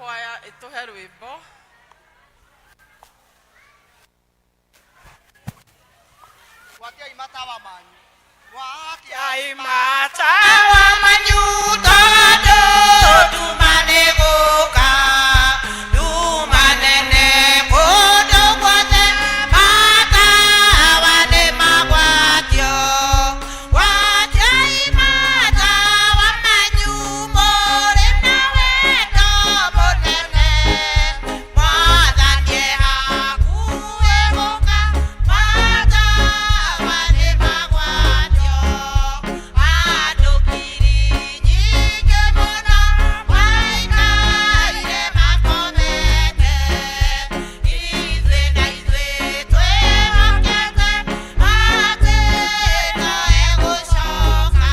Kwaya ĩtũhe rwĩmbo. Gwatiai matawa manyu. Gwatiai matawa manyu tondũ nduma nĩ gũka, nduma nene kũndũ guothe, matawa nĩ magwatio. Gwatiai matawa manyu mũrĩ na wendo mũnene, Mwathani e hakuhĩ gũka, matawa nĩ magwatio. Andũ ngiri nyingĩ mũno maikaire makomete, ithuĩ na ithuĩ twĩhokete atĩ no egũcoka.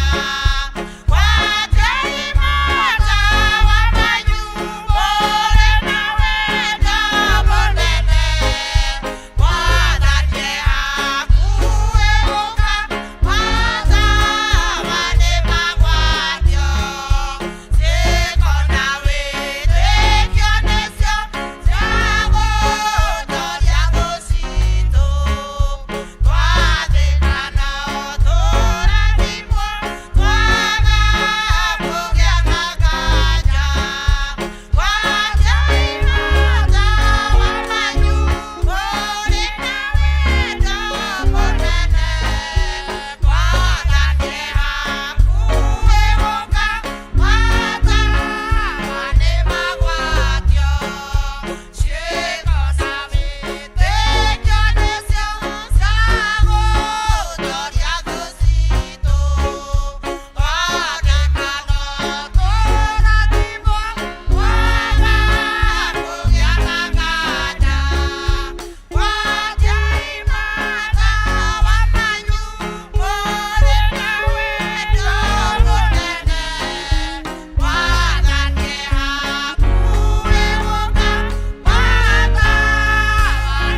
Gwatiai matawa manyu mũrĩ na wendo mũnene, Mwathani e hakuhĩ gũka, matawa nĩ magwatio. Ciĩko na wĩtĩkio nĩcio cia gũtooria thũ citũ, twathĩka no tũrathimwo, twaga kũgĩa na nganja. Gwatiai matawa manyu mũrĩ na wendo mũnene, Mwathani e hakuhĩ gũka, matawa nĩ magwatio. Ciĩko na wĩtĩkio nĩcio cia gũtooria thũ citũ, twathĩka no tũrathimwo, twaga kũgĩa na nganja. Gwatiai matawa manyu mũrĩ na wendo mũnene, Mwathani e hakuhĩ gũka, matawa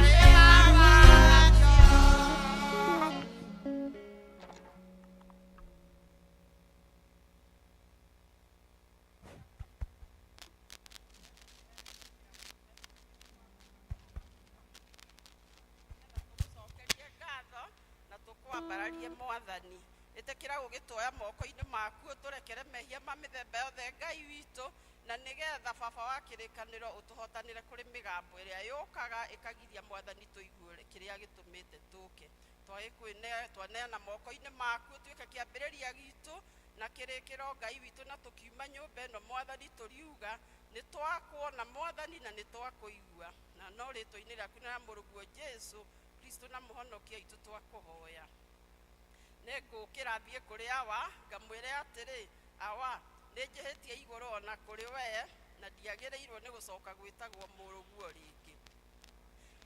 nĩ magwatio. Tũgũcokerie ngatho na tũkwambararie Mwathani. Ĩtĩkĩra gũgĩtuoya moko-inĩ maku, ũtũrekere mehia ma mĩthemba yothe Ngai witũ, na nĩgetha Baba wa kĩrĩkanĩro ũtũhotanĩre kũrĩ mĩgambo ĩrĩa yũkaga ĩkagiria Mwathani tũigue kĩrĩa gĩtũmĩte tũke. Twaneana moko-inĩ maku, ũtuĩke kĩambĩrĩria gitũ na kĩrĩkĩro Ngai witũ, na tũkiuma nyũmba ĩno Mwathani tũriuga nĩ twakuona Mwathani na nĩ twakũigua, na no rĩtwa-inĩ rĩaku na rĩa mũrũguo Jesu Kristo na mũhonokia witũ twakũhoya. Nĩ ngũkĩra thiĩ kũrĩ Awa ngamwĩre atĩrĩ, Awa, nĩ njĩhĩtie igũrũ ona kũrĩ wee, na ndiagĩrĩirwo nĩ gũcoka gwĩtagwo mũrũguo rĩngĩ.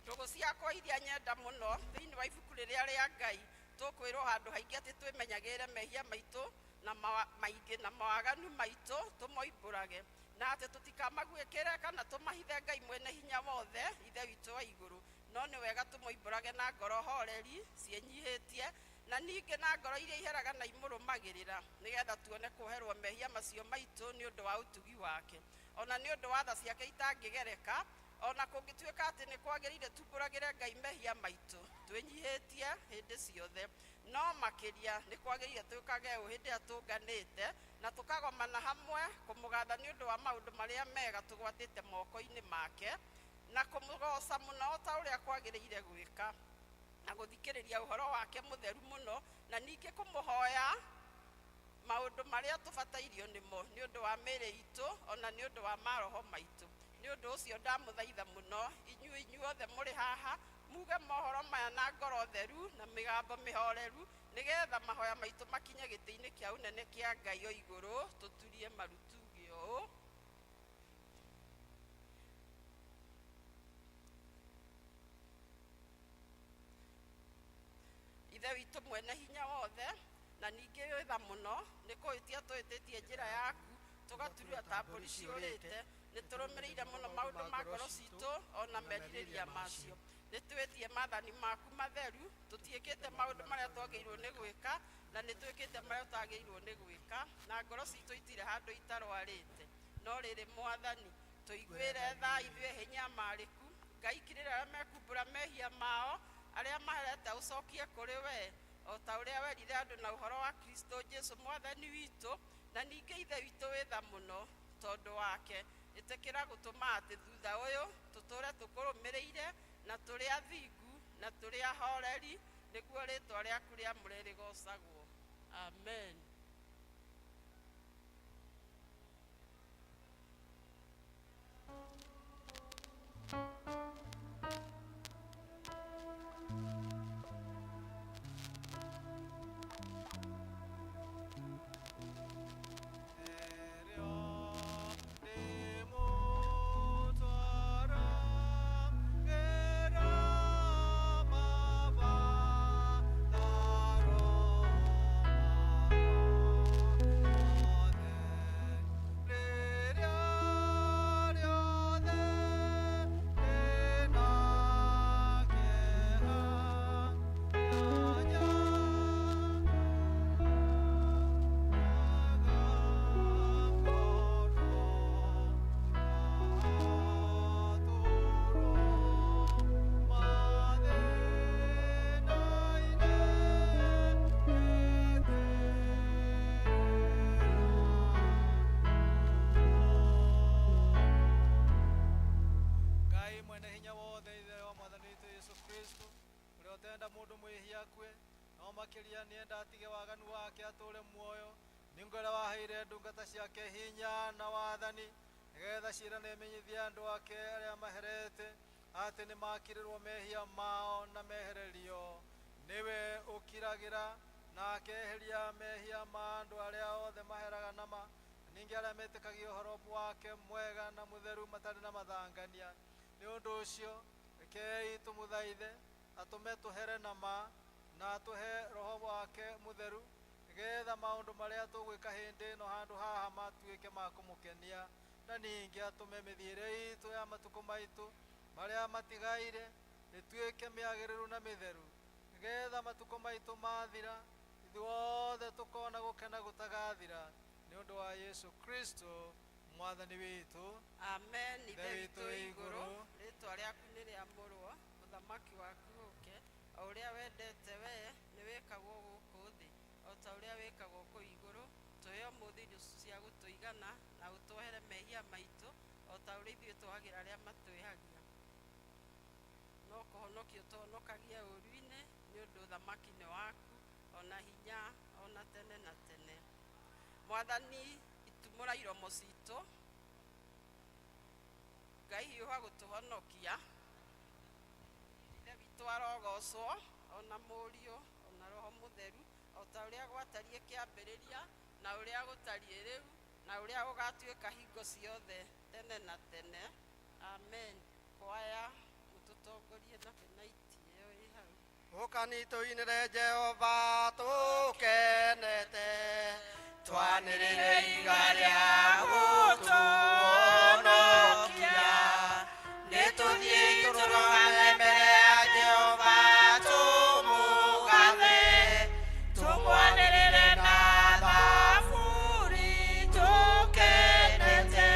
Ndũgũ ciakwa iria nyenda mũno, thĩinĩ wa ibuku rĩrĩa rĩa Ngai tũkwĩrwo handũ haingĩ atĩ twĩmenyagĩrĩre mehia maitũ na maingĩ na mawaganu maitũ tũmoimbũrage, na atĩ tũtikamaguĩkĩre kana tũmahithe Ngai mwene hinya wothe, Ithe witũ wa igũrũ. No nĩ wega tũmoimbũrage na ngoro horeri ciĩnyihĩtie, na ningĩ na ngoro iria iheraga na imũrũmagĩrĩra, nĩgetha tuone kuoherwo mehia macio maitũ nĩ ũndũ wa ũtugi wake, ona nĩ ũndũ wa tha ciake itangĩgereka. Ona kũngĩtuĩka atĩ nĩ kwagĩrĩire tumbũragĩre Ngai mehia maitũ twĩnyihĩtie hĩndĩ ciothe, no makĩria nĩ kwagĩrĩire twĩkage ũũ hĩndĩ ĩrĩa tũnganĩte na tũkagomana hamwe kũmũgatha nĩ ũndũ wa maũndũ marĩa mega tũgwatĩte moko-inĩ make, na kũmũgoca mũno o ta ũrĩa kwagĩrĩire gwĩka, na gũthikĩrĩria ũhoro wake mũtheru mũno, na ningĩ kũmũhoya maũndũ marĩa tũbatairio nĩmo nĩ ũndũ wa mĩĩrĩ itũ ona nĩ ũndũ wa maroho maitũ. Nĩ ũndũ ũcio ndamũthaitha mũno inyuĩ inyuothe mũrĩ haha muge mohoro maya na ngoro theru na mĩgambo mĩhoreru, nĩgetha mahoya maitũ makinye gĩtĩ-inĩ kĩa ũnene kĩa Ngai o igũrũ. Tũturie maru tuge ũũ. Ithe witũ mwene hinya wothe, na ningĩ wĩ tha mũno, nĩ kũhĩtia tũhĩtĩtie njĩra yaku, tũgaturua ta mbũri ciũrĩte. Nĩ tũrũmĩrĩire mũno maũndũ ma ngoro citũ ona merirĩria macio. Nĩ twĩtie maathani maku matheru, tũtiĩkĩte maũndũ marĩa twagĩrĩirwo nĩ gwĩka, na nĩ twĩkĩte marĩa tũtagĩrĩirwo nĩ gwĩka, na ngoro citũ itirĩ handũ itarwarĩte. No rĩrĩ Mwathani, Tũiguĩre tha ithuĩ hinya marĩku. Ngai kirĩra arĩa mekumbũra mehia mao, arĩa maherete ũcokie kũrĩ we, o ta ũrĩa werire andũ na ũhoro wa Kristo Jesu mwathani witũ, na ningĩ ithe witũ wĩ tha mũno tondũ wake. Ĩtĩkĩra gũtũma atĩ thutha ũyũ tũtũre tũkũrũmĩrĩire na tũrĩ athingu na tũrĩ ahoreri, nĩguo rĩtwa rĩaku rĩamũre rĩgocagwo. Amen. Ngai mwene hinya wothe, ithe wa mwathani witũ Yesu Kristo, ũrĩa ũtenda mũndũ mwĩhia akue, no makĩria nĩenda atige waganu wake atũre muoyo, nĩngwĩra waheire ndungata ciake hinya na wathani, nĩgetha ciĩrane imenyithie andũ ake arĩa maherete atĩ nĩmakirĩrwo mehia mao na mehererio. Nĩwe ũkiragĩra na akeheria mehia ma andũ arĩa othe maheraga nama, ningĩ arĩa metĩkagia ũhoro wake mwega na mũtheru matarĩ na mathangania. Nĩ ũndũ ũcio rekei tũmũthaithe atũme tũhere na ma na atũhe roho wake mũtheru, nĩgetha maũndũ marĩa tũgwĩka hĩndĩ ĩno handũ haha matuĩke ma kũmũkenia, na ningĩ atũme mĩthiĩre itũ ya matukũ maitũ marĩa matigaire ĩtuĩke mĩagĩrĩru na mĩtheru, nĩgetha matukũ maitũ mathira ithuothe tũkona gũkena gũtagathira, nĩ ũndũ wa Yesu Kristo mwathani witũ. Amen. Ithe Ithe witũ witũ wĩ wĩ igũrũ, igũrũ, rĩtwa rĩaku nĩ rĩamũrwo, ũthamaki waku ũke, o ũrĩa wendete we nĩ wĩkagwo gũkũ thĩ o ta ũrĩa wĩkagwo kũu igũrũ. Tũhe ũmũthĩ irio cia gũtũigana, na ũtuohere mehia maitũ o ta ũrĩa ithuĩ tuohagĩra arĩa matwĩhagia, no kũhonokia ũtũhonokagie ũũru-inĩ, nĩ ũndũ ũthamaki nĩ waku, ona hinya, ona tene na tene. Mwathani, itumũra iromo citũ. Ngai hiũha gũtũhonokia. Ithe witũ arogocwo, ona Mũriũ, ona Roho Mũtheru, o ta ũrĩa gwatariĩ kĩambĩrĩria, na ũrĩa gũtariĩ rĩu, na ũrĩa gũgatuĩka hingo ciothe tene na tene. Amen. Kwaya mũtũtongorie na benaiti ĩyo ĩ hau. Ũkani tũinĩre Jehova tũkenete, twanĩrĩre iga rĩa gũtũhonokia. Nĩtũthiĩ tũrũgame mbere ya Jehova tũmũgathe, tũmwanĩrĩre na thaburi tũkenete.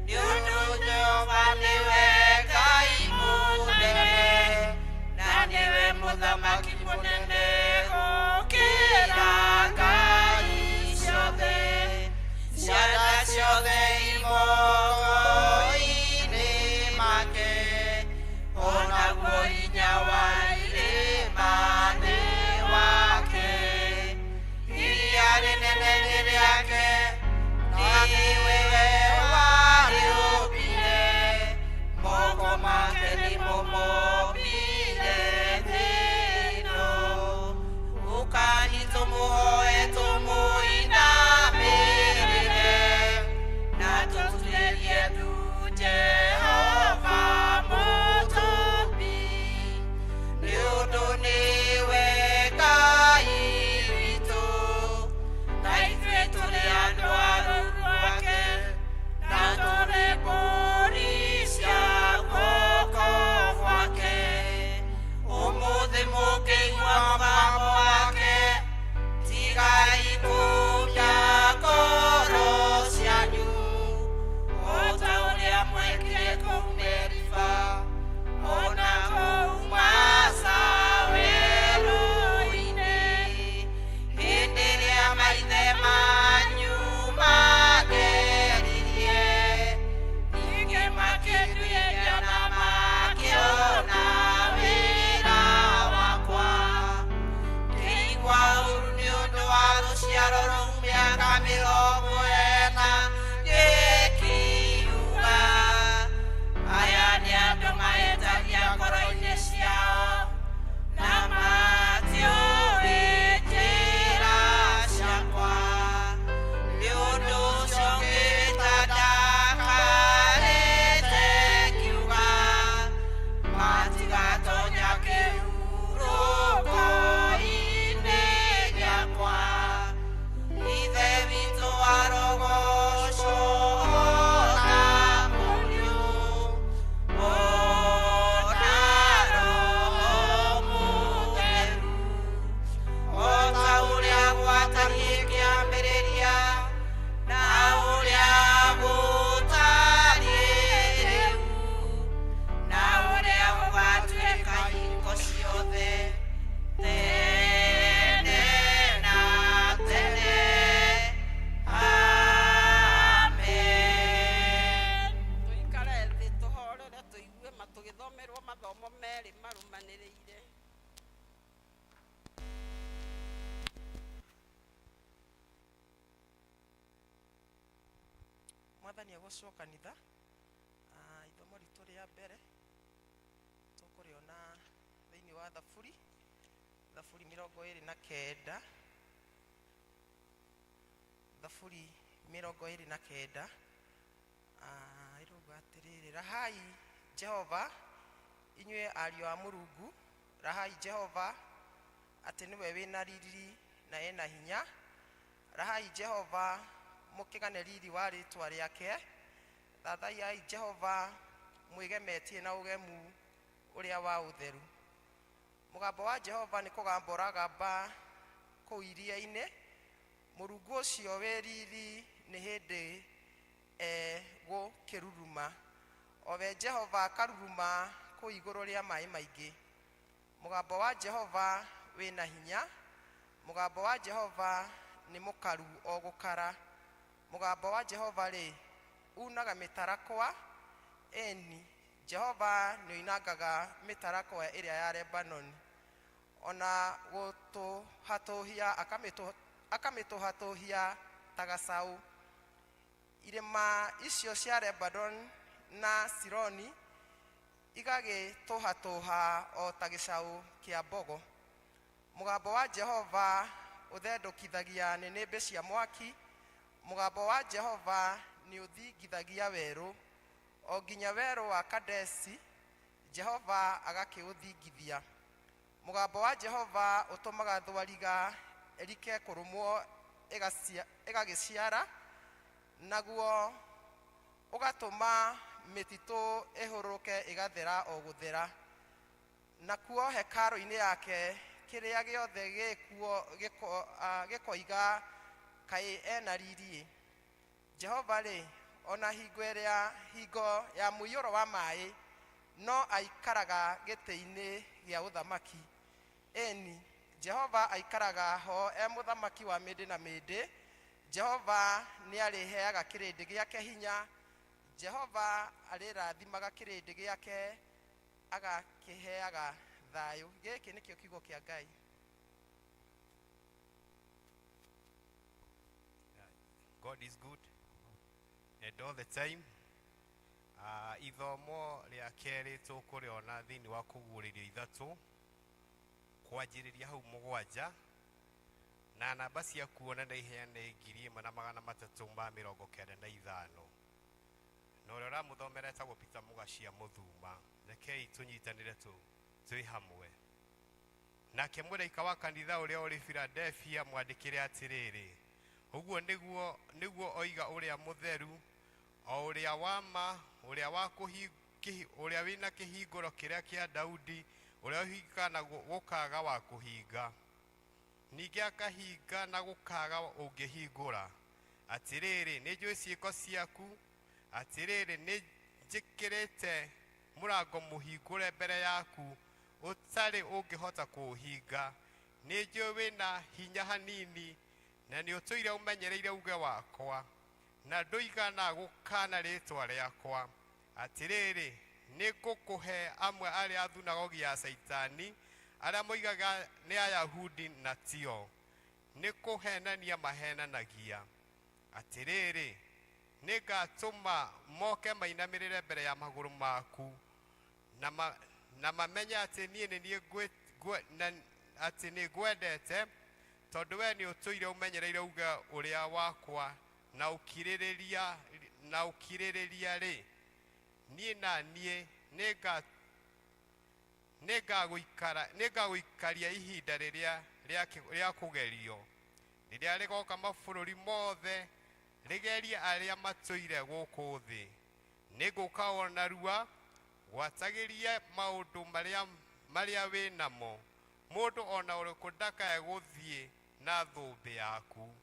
Nĩ ũndũ Jehova nĩwe Ngai mũnene, na nĩwe mũthamaki mũnene gũkĩra ngai ciothe. Mwathani agocwo kanitha. Ithomo ritũ rĩa mbere tũkũrĩona thĩinĩ wa Thaburi, Thaburi 29, Thaburi 29. Ĩrauga atĩrĩrĩ, rahai Jehova inyuĩ ariũ a Mũrungu, rahai Jehova atĩ nĩwe wĩna riri na ena hinya. Rahai Jehova mũkĩgane riri wa rĩtwa rĩake. Thathaiyai Jehova mwĩgemetie na ũgemu ũrĩa wa ũtheru. Mũgambo wa Jehova nĩ kũgamba ũragamba kũu iria-inĩ. Mũrungu ũcio wĩ riri nĩ hĩndĩ egũkĩruruma, o we Jehova akaruruma kũu igũrũ rĩa maĩ maingĩ. Mũgambo wa Jehova wĩna hinya, mũgambo wa Jehova nĩ mũkaru o gũkara. Mũgambo wa Jehova rĩ, unaga mĩtarakwa, ĩni Jehova nĩoinangaga mĩtarakwa ĩrĩa ya Lebanoni. Ona gũtũhatũhia akamĩtũhatũhia ta gacaũ. Irĩma icio cia Lebanon na Sironi igagĩtũhatũha o ta gĩcaũ kĩa mbogo. Mũgambo wa Jehova ũthendũkithagia nĩnĩmbĩ cia mwaki. Mũgambo wa Jehova nĩũthingithagia werũ, o nginya werũ wa Kadesi Jehova agakĩũthingithia. Mũgambo wa Jehova ũtũmaga thwariga ĩrike kũrũmwo ĩgagĩciara, naguo ũgatũma mĩtitũ ĩhũrũke ĩgathera o gũthera. Nakuo hekarũ-inĩ yake kĩrĩa gĩothe gĩkuo gĩkoiga kaĩ ena riri. Jehova rĩ, ona hingo ĩrĩa hingo ya mũiyũro wa maĩ no aikaraga gĩtĩ-inĩ gĩa ũthamaki. Ĩni Jehova aikaraga ho e mũthamaki wa mĩndĩ na mĩndĩ. Jehova nĩarĩheaga kĩrĩndĩ gĩake hinya. Jehova arĩrathimaga kĩrĩndĩ gĩake agakĩheaga thayũ. Gĩkĩ nĩkĩo kiugo kĩa Ngai. God is good and all the time. Ithomo rĩa kerĩ tũkũrĩona thĩinĩ wa kũguũrĩrio 3 kwanjĩrĩria hau 7, na namba cia kuona na ihenya nĩ 1395. Na ũrĩa ũramũthomera etagwo Peter Mũgacia Mũthuma. Rekei tũnyitanĩre twĩ hamwe. Nake mũraika wa kanitha ũrĩa ũrĩ Philadelphia mwandĩkĩre atĩrĩrĩ, ũguo nĩguo oiga ũrĩa mũtheru, o ũrĩa wa ma, ũrĩa wa ũrĩa wĩna kĩhingũro kĩrĩa kĩa Daudi, ũrĩa ũhingaga na gũkaga wa kũhinga, ningĩ akahinga na gũkaga ũngĩhingũra. Atĩrĩrĩ, nĩnjũĩ ciĩko ciaku. Atĩrĩrĩ, nĩnjĩkĩrĩte mũrango mũhingũre mbere yaku ũtarĩ ũngĩhota kũũhinga. Nĩnjũĩ wĩna hinya hanini, na nĩũtũire ũmenyereire uge wakwa, na ndũigana gũkana rĩtwa rĩakwa. Atĩrĩrĩ, nĩngũkũhe amwe arĩa a thunagogi ya Caitani, arĩa moigaga nĩ Ayahudi na tio, nĩ kũhenania mahenanagia. Atĩrĩrĩ, nĩngatũma moke mainamĩrĩre mbere ya magũrũ maku, na mamenye atĩ niĩ nĩ niĩ atĩ nĩngwendete, tondũ we nĩũtũire ũmenyereire uge ũrĩa wakwa na ũkirĩrĩria rĩ, niĩ na niĩ nĩngagũikaria ihinda rĩrĩa rĩa kũgerio, rĩrĩa rĩgoka mabũrũri mothe rĩgerie arĩa matũire gũkũ thĩ. Nĩngũka o narua gwatagĩrie maũndũ marĩa wĩ namo, mũndũ ona ũrĩkũ ndakae gũthiĩ na thũmbĩ yaku.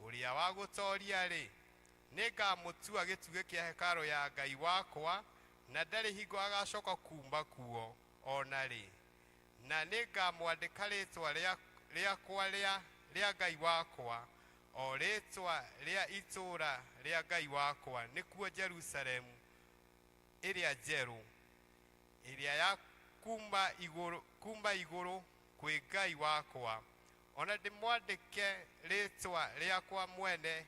Ũrĩa wa gũtoria rĩ, nĩngamũtua gĩtugĩ kĩa hekarũ ya Ngai wakwa, na ndarĩ hingo agacoka kuuma kuo ona rĩ. Na nĩngamwandĩka rĩtwa rĩakwa rĩa Ngai wakwa, o rĩtwa rĩa itũũra rĩa Ngai wakwa, nĩkuo Jerusalemu ĩrĩa njerũ, ĩrĩa ya kuma igũrũ kwĩ Ngai wakwa. Ona ndĩmwandĩke rĩtwa rĩakwa mwene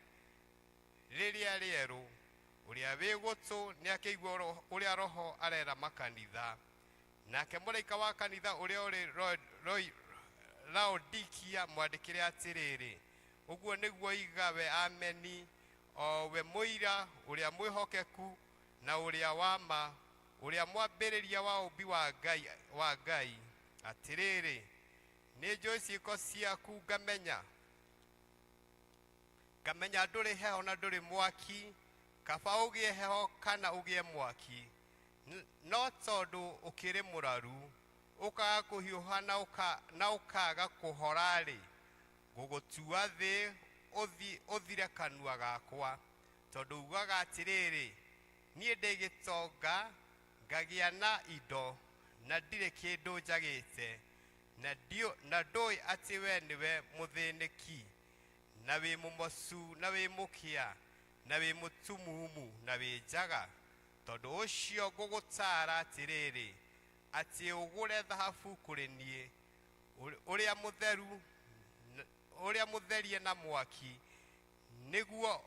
rĩrĩa rĩerũ. Ũrĩa wĩ gũtũ nĩakĩigua ũrĩa Roho arera makanitha. Nake mũraika wa kanitha ũrĩa ũrĩ Laodikia mwandĩkĩre atĩrĩrĩ, ũguo nĩguo iga we Ameni, o we mũira ũrĩa mwĩhokeku na ũrĩa wa ma, ũrĩa mwambĩrĩria wa ũmbi wa Ngai. Atĩrĩrĩ, nĩnjũĩ ciĩko ciaku, ngamenya ndũrĩ heho na ndũrĩ mwaki. Kaba ũgĩe heho kana ũgĩe mwaki. No tondũ ũkĩrĩ mũraru, ũkaga kũhiũha na ũkaga kũhora-rĩ, ngũgũtua thĩ ũthire kanua gakwa. Tondũ ugaga atĩrĩrĩ, niĩ ndĩ gĩtonga, ngagĩa na indo, na ndirĩ kĩndũ njagĩte, na ndũĩ atĩ we nĩwe mũthĩnĩki, na wĩ mũmocu, na wĩ mũkĩa, na wĩ mũtumumu, na wĩ njaga. Tondũ ũcio ngũgũtaara atĩrĩrĩ, atĩ ũgũre thahabu kũrĩ niĩ, ũrĩa mũtherie na mwaki, nĩguo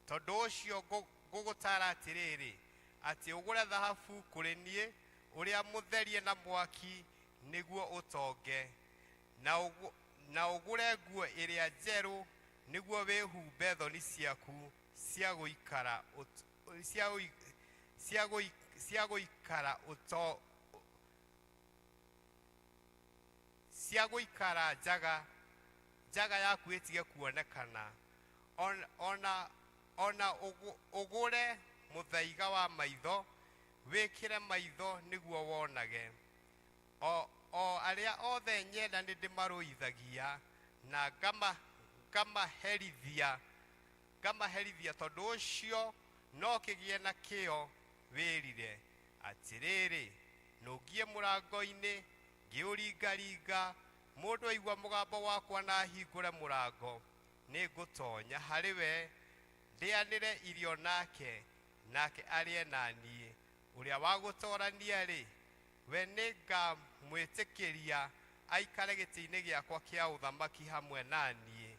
tondũ ũcio ngũgũtaara atĩrĩrĩ, atĩ ũgũre thahabu kũrĩ niĩ, ũrĩa mũtherie na mwaki, nĩguo ũtonge, na ũgũre nguo ĩrĩa njerũ, nĩguo wĩhumbe thoni ciaku cia gũikara cia gũikara njaga yaku ĩtige kuonekana. Ona ũgũre mũthaiga wa maitho, wĩkĩre maitho nĩguo wonage. O arĩa othe nyenda nĩndĩmarũithagia na ngamaherithia. Tondũ ũcio no kĩgĩe na kĩo wĩrire. Atĩrĩrĩ, nũngie mũrango-inĩ, ngĩũringaringa. Mũndũ aigua mũgambo wakwa na ahingũre mũrango, nĩngũtonya harĩ we, ndĩanĩre irio nake, nake arĩe na niĩ. Ũrĩa wa gũtoorania-rĩ, we nĩngamwĩtĩkĩria aikare gĩtĩ-inĩ gĩakwa kĩa ũthamaki hamwe na niĩ,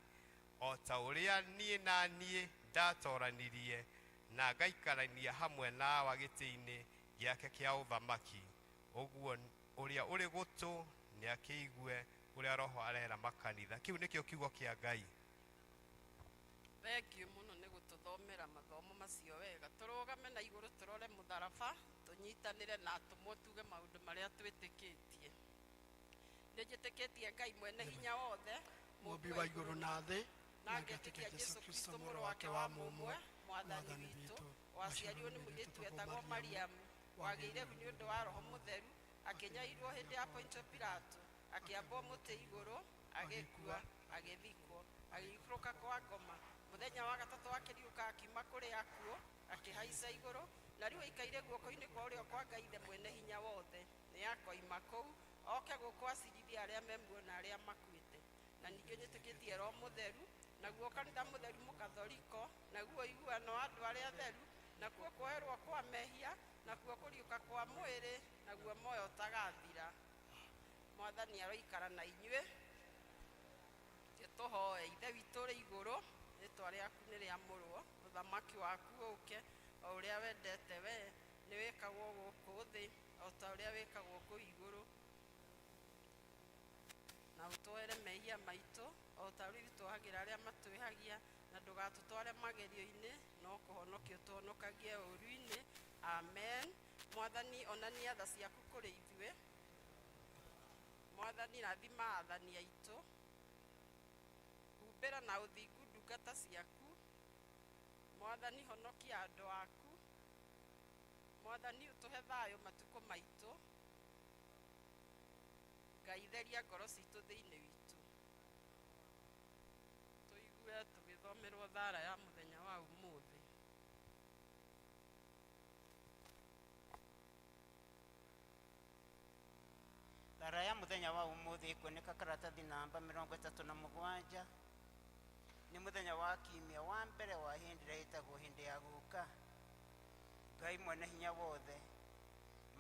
o ta ũrĩa niĩ na niĩ ndaatooranirie na ngaikarania hamwe nawa gĩtĩ-inĩ gĩake kĩa ũthamaki. Ũguo ũrĩa ũrĩ gũtũ nĩakĩigue ũrĩa Roho arera makanitha. Kĩu nĩkĩo kiugo kĩa Ngai. Thengiũ mũno nĩ gũtũthomera mathomo macio wega. Tũrũgame na igũrũ tũrore mũtharaba, tũnyitanĩre na atũmwo tuge maũndũ marĩa twĩtĩkĩtie. Nĩnjĩtĩkĩtie Ngai mwene hinya wothe, Mũũmbi wa igũrũ na thĩ, na ngetĩkia Jesũ Kristo mũrũ wake wa mũmwe, Mwathani witũ, waciarirwo nĩ mũirĩtu wetagwo Mariamu, wagĩire hu nĩ ũndũ wa Roho Mũtheru, akĩnyarirwo hĩndĩ ya Pontio Pilato, akĩambwo mũtĩ igũrũ, agĩkua, agĩthikwo, agĩikũrũka kwa ngoma. Mũthenya wa gatatũ akĩriũka akiuma kũrĩ akuũ, akĩhaica igũrũ, na rĩu aikaire guoko-inĩ kwa ũrĩo kwa Ngai Ithe mwene hinya wothe. Nĩakoima kũu oke gũkũ acirithie arĩa me muoyo na arĩa makuĩte. Na ningĩ nyĩtĩkĩtie Roho Mũtheru, naguo kanitha mũtheru mũkathoriko, naguo ũiguano wa andũ arĩa atheru, nakuo kuoherwo kwa mehia, nakuo kũriũka kwa mwĩrĩ, naguo muoyo ũtagathira. Mwathani aroikara na inyuĩ. Tũhoe. Ithe witũ ũrĩ igũrũ, rĩtwa rĩaku nĩ rĩamũrwo, ũthamaki waku ũũke, o ũrĩa wendete we nĩ wĩkagwo gũkũ thĩ o ta ũrĩa wĩkagwo kũu igũrũ. Na ũtwohere mehia maitũ o ta ũrĩa ithuĩ tuohagĩra arĩa matwĩhagia, na ndũgatũtware magerio-inĩ, no kũhonokia ũtũhonokagie ũũru-inĩ. Amen. Mwathani, onania tha ciaku kũrĩ ithuĩ. Mwathani, rathima athani aitũ. Humbĩra na ũthingu ndungata ciaku. Mwathani, honokia andũ aku. Mwathani, ũtũhe thayũ matukũ maitũ. Ngai, theria ngoro citũ thĩinĩ witũ. Tũigue tũgĩthomerwo thara ya mũthenya wa ũmũthĩ. Thara ya mũthenya wa ũmũthĩ ĩkuoneka karatathi namba 37. Nĩ mũthenya wa kiumia wa mbere wa hĩndĩ ĩrĩa ĩtagwo hĩndĩ ya gũka. Ngai mwene hinya wothe,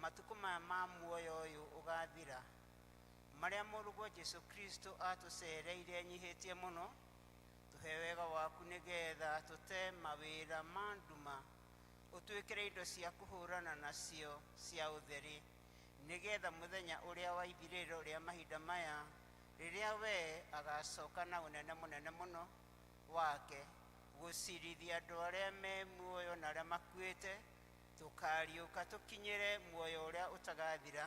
matukũ maya ma muoyo ũyũ ũgathira, marĩa mũrũguo Jesũ Kristo atũcereire enyihĩtie mũno, Tũhe wega waku nĩgetha tũte mawĩra ma nduma, ũtwĩkĩre indo cia kũhũrana nacio cia ũtheri, nĩgetha mũthenya ũrĩa wa ithirĩro rĩa mahinda maya, rĩrĩa we agacoka na ũnene mũnene mũno wake gũcirithia andũ arĩa me muoyo na arĩa makuĩte, tũkariũka tũkinyĩre muoyo ũrĩa ũtagathira,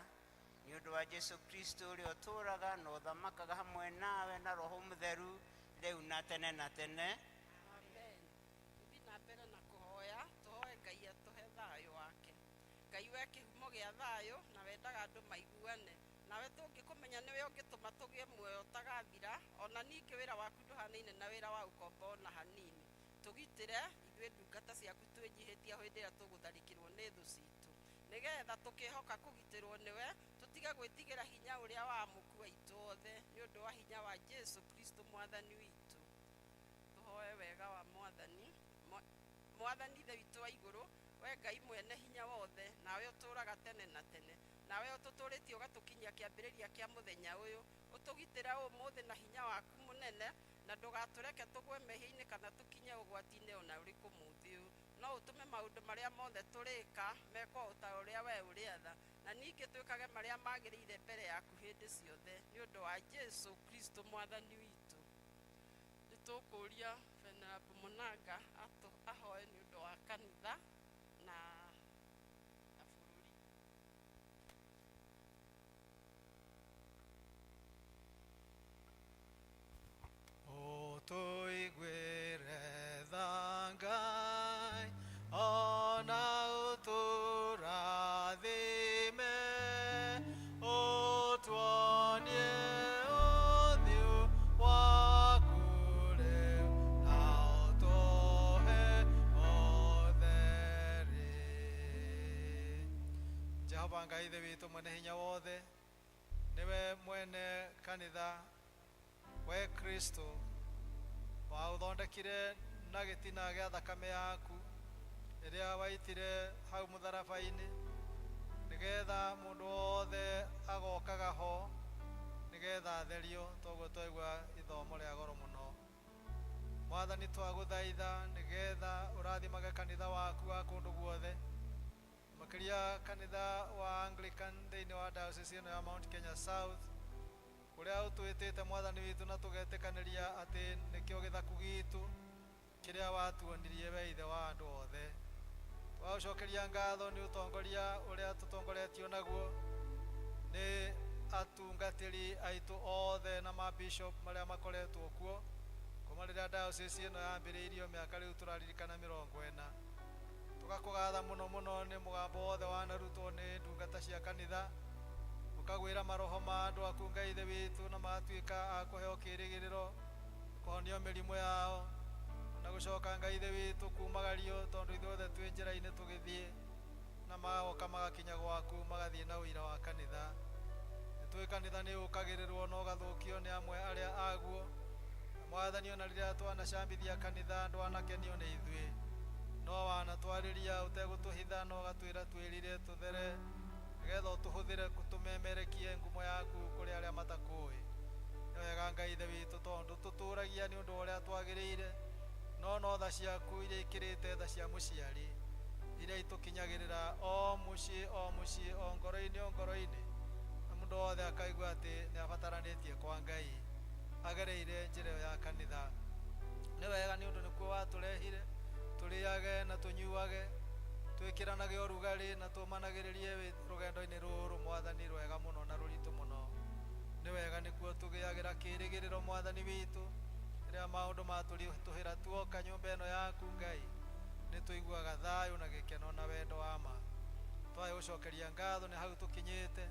nĩ ũndũ wa Jesu Kristo ũrĩa ũtũũraga na ũthamakaga hamwe nawe na Roho Mũtheru rĩu na tene na tene. Amen. Tũthiĩ na mbere na kũhoya, tũhoe Ngai atũhe thayũ wake. Ngai we kĩhumo gĩa thayũ na wendaga andũ maiguane. Nawe tũngĩkũmenya nĩwe ũngĩtũma tũgĩe muoyo ũtagathira, ona ningĩ wĩra waku ndũhanaine na wĩra wa ũkombo ona hanini. Tũgitĩre ithuĩ ndungata ciaku twĩnyihĩtie hĩndĩ ĩrĩa tũgũtharĩkĩrwo nĩ thũ citũ, nĩgetha tũkĩhoka kũgitĩrwo nĩwe tũtige gwĩtigĩra hinya ũrĩa wa mũku aitũ othe, nĩ ũndũ wa hinya wa Jesu Kristo mwathani witũ. Tũhoe wega wa mwathani. Mwathani Ithe witũ wa igũrũ, we Ngai mwene hinya wothe, nawe ũtũũraga tene na tene, nawe ũtũtũrĩtie ũgatũkinyia kĩambĩrĩria kĩa mũthenya ũyũ, ũtũgitĩre ũmũthĩ na hinya waku mũnene, na ndũgatũreke tũgwe mehia-inĩ kana tũkinye ũgwati-inĩ ona ũrĩkũ mũthĩ ũyũ. No ũtũme maũndũ marĩa mothe tũrĩka mekwo o ta ũrĩa we ũrĩatha, na ningĩ twĩkage marĩa magĩrĩire mbere yaku hĩndĩ ciothe, nĩ ũndũ wa Jesu Kristo mwathani witũ. Nĩ tũkũria Venerable Mũnanga ahoe nĩ ũndũ wa kanitha na bũrũri. Ũtũiguĩre tha Ngai, ona ũtũrathime, ũtuonie ũthiũ waku rĩu, na ũtũhe ũtheri. Jehova Ngai Ithe witũ mwene hinya wothe, nĩwe mwene kanitha, we Kristo waũthondekire na gĩtina gĩa thakame yaku ĩrĩa waitire hau mũtharaba-inĩ, nĩgetha mũndũ wothe agokaga ho nĩgetha atherio, toguo twaigua ithomo rĩa goro mũno. Mwathani, twagũthaitha nĩgetha ũrathimage kanitha waku wa kũndũ guothe, makĩria kanitha wa Anglican thĩinĩ wa diocese ĩno ya Mount Kenya South, kũrĩa ũtwĩtĩte mwathani witũ na tũgetĩkanĩria atĩ nĩkĩo gĩthaku gitũ kĩrĩa watuonirie we ithe wa andũ othe. Twagũcokeria ngatho nĩ ũtongoria ũrĩa tũtongoretio naguo nĩ atungatĩri aitũ othe na mabishop marĩa makoretwo kuo kuma rĩrĩa diocese ĩno yambĩrĩirio mĩaka rĩu tũraririkana 40. Tũgakũgatha mũno mũno nĩ mũgambo wothe wanarutwo nĩ ndungata cia kanitha, ũkagwĩra maroho ma andũ aku Ngai Ithe witũ, na magatuĩka a kũheo kĩĩrĩgĩrĩro, kũhonio mĩrimũ yao, na gũcoka Ngai Ithe witũ kumagario, tondũ ithuothe twĩ njĩra-inĩ tũgĩthiĩ, na magoka magakinya gwaku magathiĩ na ũira wa kanitha. Nĩtũĩ kanitha nĩ ũkagĩrĩrwo na ũgathũkio nĩ amwe arĩa aguo, na mwathani ona rĩrĩa twanacambithia kanitha ndwanakenio nĩ ithuĩ, no wanatwarĩria ũtegũtũhitha na ũgatwĩra twĩrire tũthere, nĩgetha ũtũhũthĩre tũmemerekie ngumo yaku kũrĩ arĩa matakũĩ. Nĩ wega Ngai Ithe witũ, tondũ tũtũragia nĩ ũndũ wa ũrĩa twagĩrĩire, no no tha ciaku iria ikĩrĩte tha cia mũciari, iria itũkinyagĩrĩra o mũciĩ o mũciĩ, o ngoro-inĩ o ngoro-inĩ, na mũndũ wothe akaigua atĩ nĩ abataranĩtie kwa Ngai agereire njĩra ĩyo ya kanitha. Nĩ wega nĩ ũndũ nĩkuo watũrehire tũrĩage na tũnyuage, twĩkĩranage ũrugarĩ na tũmanagĩrĩrie rũgendo-inĩ rũrũ mwathani rwega mũno na rũritũ mũno. Nĩ wega nĩkuo tũgĩagĩra kĩĩrĩgĩrĩro mwathani witũ, rĩrĩa maũndũ matũritũhĩra tuoka nyũmba ĩno yaku Ngai, nĩ tũiguaga thayũ na gĩkeno na wendo wa ma. Twae gũcokeria ngatho nĩ hau tũkinyĩte,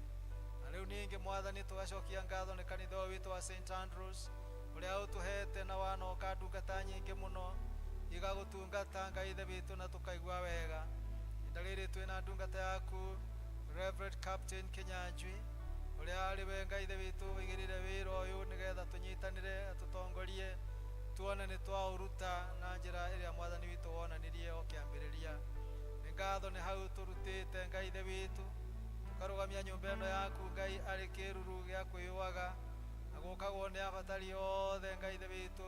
na rĩu ningĩ mwathani tũgacokia ngatho nĩ kanitha ũyũ witũ wa St Andrews, ũrĩa ũtũhete na wanoka ndungata nyingĩ mũno igagũtungata Ngai Ithe witũ, na tũkaigua wega. Ihinda rĩrĩ twĩna ndungata yaku Reverend Captain Kinyanjui, ũrĩa arĩ we Ngai Ithe witũ ũigĩrĩire wĩra ũyũ nĩgetha tũnyitanĩre atũtongorie tuone nĩ twaũruta na njĩra ĩrĩa mwathani witũ wonanirie o kĩambĩrĩria. Nĩ ngatho nĩ hau tũrutĩte Ngai Ithe witũ, tũkarũgamia nyũmba ĩno yaku Ngai arĩ kĩruru gĩa kwĩyũaga na Gũkagwo nĩ abatari othe, Ngai Ithe witũ,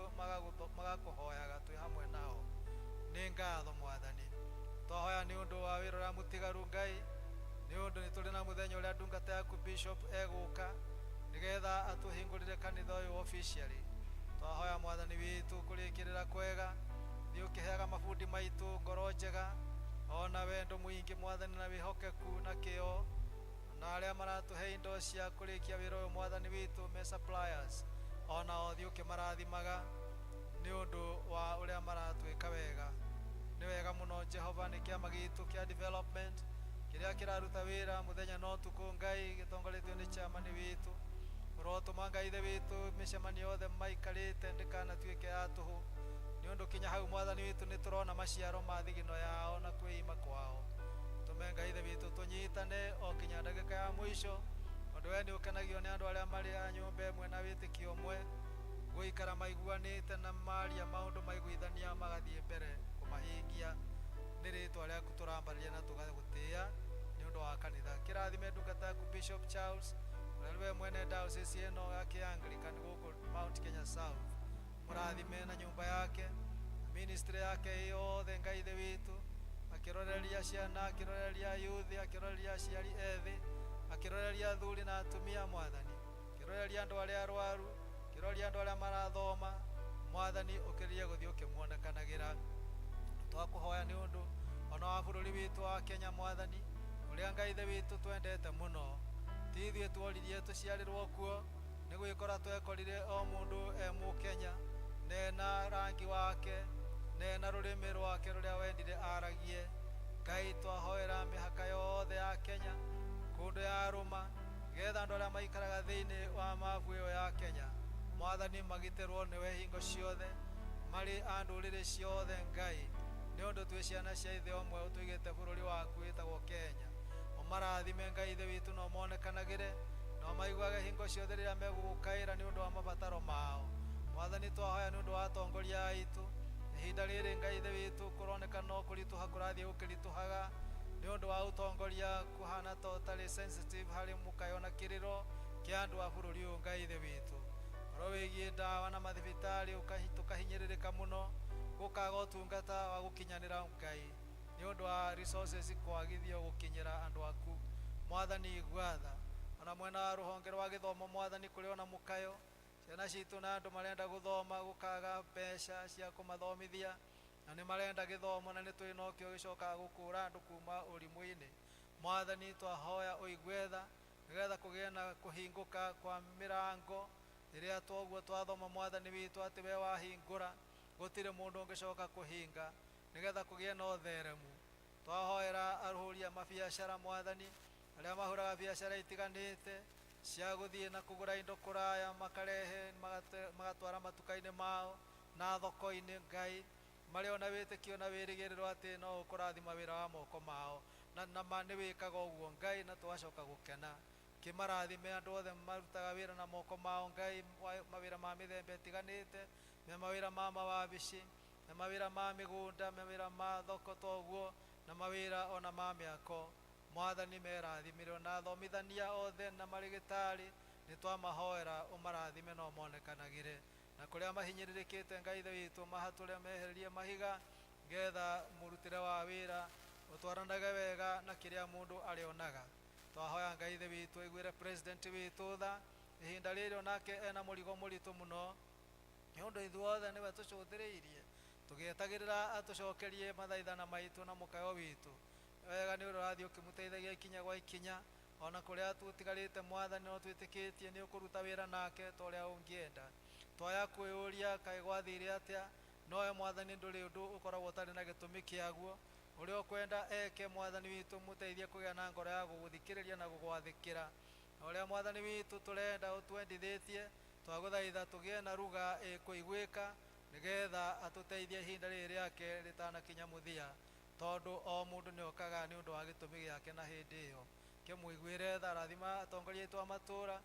magakũhoyaga twĩ hamwe nao. Nĩ ngatho, Mwathani. Twahoya nĩ ũndũ wa wĩra ũrĩa mũtigaru, Ngai, nĩ ũndũ nĩ tũrĩ na mũthenya ũrĩa ndungata yaku Bishop egũka nĩgetha atũhingũrĩre kanitha ũyũ officially. Twahoya, Mwathani witũ, kũrĩkĩrĩra kwega. Thiĩ ũkĩheaga mabundi maitũ ngoro njega ona wendo mũingĩ, Mwathani, na wĩhokeku na kĩo, na arĩa maratũhe indo cia kũrĩkia wĩra ũyũ, Mwathani witũ, me suppliers, ona o thiĩ ũkĩmarathimaga nĩ ũndũ wa ũrĩa maratwĩka wega. Nĩ wega mũno, Jehova. Nĩ kĩama gitũ kĩa development kĩrĩa kĩraruta wĩra mũthenya na ũtukũ, Ngai, gĩtongoretio nĩ chairman witũ. Ũrotũma, Ngai Ithe witũ, mĩcemanio yothe maikarĩte ndĩkanatuĩke ya tũhũ, nĩ ũndũ kinya hau, Mwathani witũ, nĩ tũrona maciaro ma thigino yao na kwĩima kwao. Tũme, Ngai Ithe witũ, tũnyitane o kinya ndagĩka ya mũico, ũndũ we nĩ ũkenagio nĩ andũ arĩa marĩ a nyũmba ĩmwe na wĩtĩkio ũmwe gũikara maiguanĩte na maria maũndũ maiguithania magathiĩ mbere kũmahingia. Nĩ rĩtwa rĩaku tũrambarĩria na tũgagũtĩĩa nĩ ũndũ wa kanitha. Kĩrathime ndungata yaku Bishop Charles, ũrĩa nĩwe mwene diocese ĩno ya kĩ-Anglican gũkũ Mount Kenya South. Mũrathime na nyũmba yake, ministry yake yothe, Ngai Ithe witũ, akĩroreria ciana, akĩroreria yuthi, akĩroreria aciari ethĩ, akĩroreria athuri na atumia, Mwathani, akĩroreria andũ arĩa arwaru, akĩroreria andũ arĩa marathoma. Mwathani, ũkĩrĩrie gũthiĩ ũkĩmuonekanagĩra. Twakũhoya nĩ ũndũ ona wa bũrũri witũ wa Kenya, Mwathani, ũrĩa, Ngai Ithe witũ, twendete mũno. Ti ithuĩ tuoririe tũciarĩrwo kuo, nĩ gwĩkora twekorire o mũndũ e Mũkenya nena rangi wake nena rũrĩmĩ rwake rũrĩa wendire aragie. Ngai, twahoera mĩhaka yothe ya Kenya kũndũ ya rũma, getha andũ arĩa maikaraga thĩinĩ wa mabu ĩyo ya Kenya, Mwathani, magitĩrwo nĩwe hingo ciothe marĩ a ndũrĩrĩ ciothe. Ngai, nĩ ũndũ twĩ ciana cia ithe ũmwe ũtũigĩte bũrũri waku wĩtagwo Kenya. Ũmarathime, Ngai Ithe witũ, na ũmonekanagĩre na ũmaiguage hingo ciothe rĩrĩa megũgũkaĩra nĩ ũndũ wa mabataro mao. Mwathani, twahoya nĩ ũndũ wa atongoria aitũ ihinda rĩrĩ, Ngai Ithe witũ. Kũroneka no kũritũha kũrathiĩ gũkĩritũhaga nĩ ũndũ wa ũtongoria kũhana ta ũtarĩ sensitive harĩ mũkayo na kĩrĩro kĩa andũ a bũrũri ũyũ. Ngai Ithe witũ, ũhoro wĩgiĩ ndawa na mathibitarĩ, tũkahinyĩrĩrĩka mũno, gũkaga ũtungata wa gũkinyanĩra, Ngai, nĩ ũndũ wa resources kwagithio gũkinyĩra andũ aku. Mwathani, igua tha. Ona mwena wa rũhonge rwa gĩthomo, Mwathani, kũrĩ ona mũkayo, ciana citũ na andũ marenda gũthoma, gũkaga mbeca cia kũmathomithia, na nĩ marenda gĩthomo, na nĩ tũĩ nokĩo gĩcokaga gũkũra andũ kuma ũrimũ-inĩ. Mwathani, twahoya ũigue tha nĩgetha kũgĩe na kũhingũka kwa mĩrango ĩrĩa twoguo twathoma, Mwathani witũ, atĩ we wahingũra gũtirĩ mũndũ ũngĩcoka kũhinga, nĩgetha kũgĩe na ũtheremu. Twahoera arũhũri a mabiacara, Mwathani, arĩa mahũraga biacara itiganĩte cia gũthiĩ na kũgũra indo kũraya makarehe magatwara matuka-inĩ mao na thoko-inĩ. Ngai, marĩ ona wĩtĩkio na wĩrĩgĩrĩro atĩ no ũkũrathima wĩra wa moko mao, na ma nĩ wĩkaga ũguo, Ngai, na tũgacoka gũkena. Kĩmarathime andũ othe marutaga wĩra na moko mao, Ngai, mawĩra ma mĩthemba ĩtiganĩte, me mawĩra ma mawabici, me mawĩra ma mĩgũnda, mawĩra ma thoko toguo, na mawĩra ona ma mĩako. Mwathani, merathimire. Na athomithania othe na marĩgĩtarĩ, nĩ twamahoera ũmarathime na ũmonekanagĩre, na kũrĩa mahinyĩrĩrĩkĩte, Ngai Ithe witũ, mahatũre mehererie mahiga ngetha mũrutĩre wa wĩra ũtwaranage wega na kĩrĩa mũndũ arĩonaga. Twahoya, Ngai Ithe witũ, aiguĩre president witũ tha ihinda rĩrĩ, onake ena mũrigo mũritũ mũno, nĩ ũndũ ithuothe nĩwe tũcũthĩrĩirie tũgĩetagĩrĩra atũcokerie mathaithana maitũ na mũkayo witũ. Wega nĩ ũrĩa ũrathiĩ ũkĩmũteithagia ikinya gwa ikinya ona kũrĩa tũtigarĩte. Mwathani, no twĩtĩkĩtie nĩ ũkũruta wĩra nake ta ũrĩa ũngĩenda. Twaya kwĩyũria kaĩ gwathire atĩa, nowe Mwathani ndũrĩ ũndũ ũkoragwo ũtarĩ na gĩtũmi kĩaguo. Ũrĩa ũkwenda eke, Mwathani witũ, mũteithie kũgĩa na ngoro ya gũgũthikĩrĩria na gũgwathĩkĩra, na ũrĩa, Mwathani witũ, tũrenda ũtwendithĩtie. Twagũthaitha tũgĩe na ruga ĩkũiguĩka nĩgetha atũteithie ihinda rĩrĩ rĩake rĩtanakinya mũthia, tondũ o mũndũ nĩ okaga nĩ ũndũ wa gĩtũmi gĩake, na hĩndĩ ĩyo kĩmũiguĩre tha. Rathima atongoria aitũ a matũra,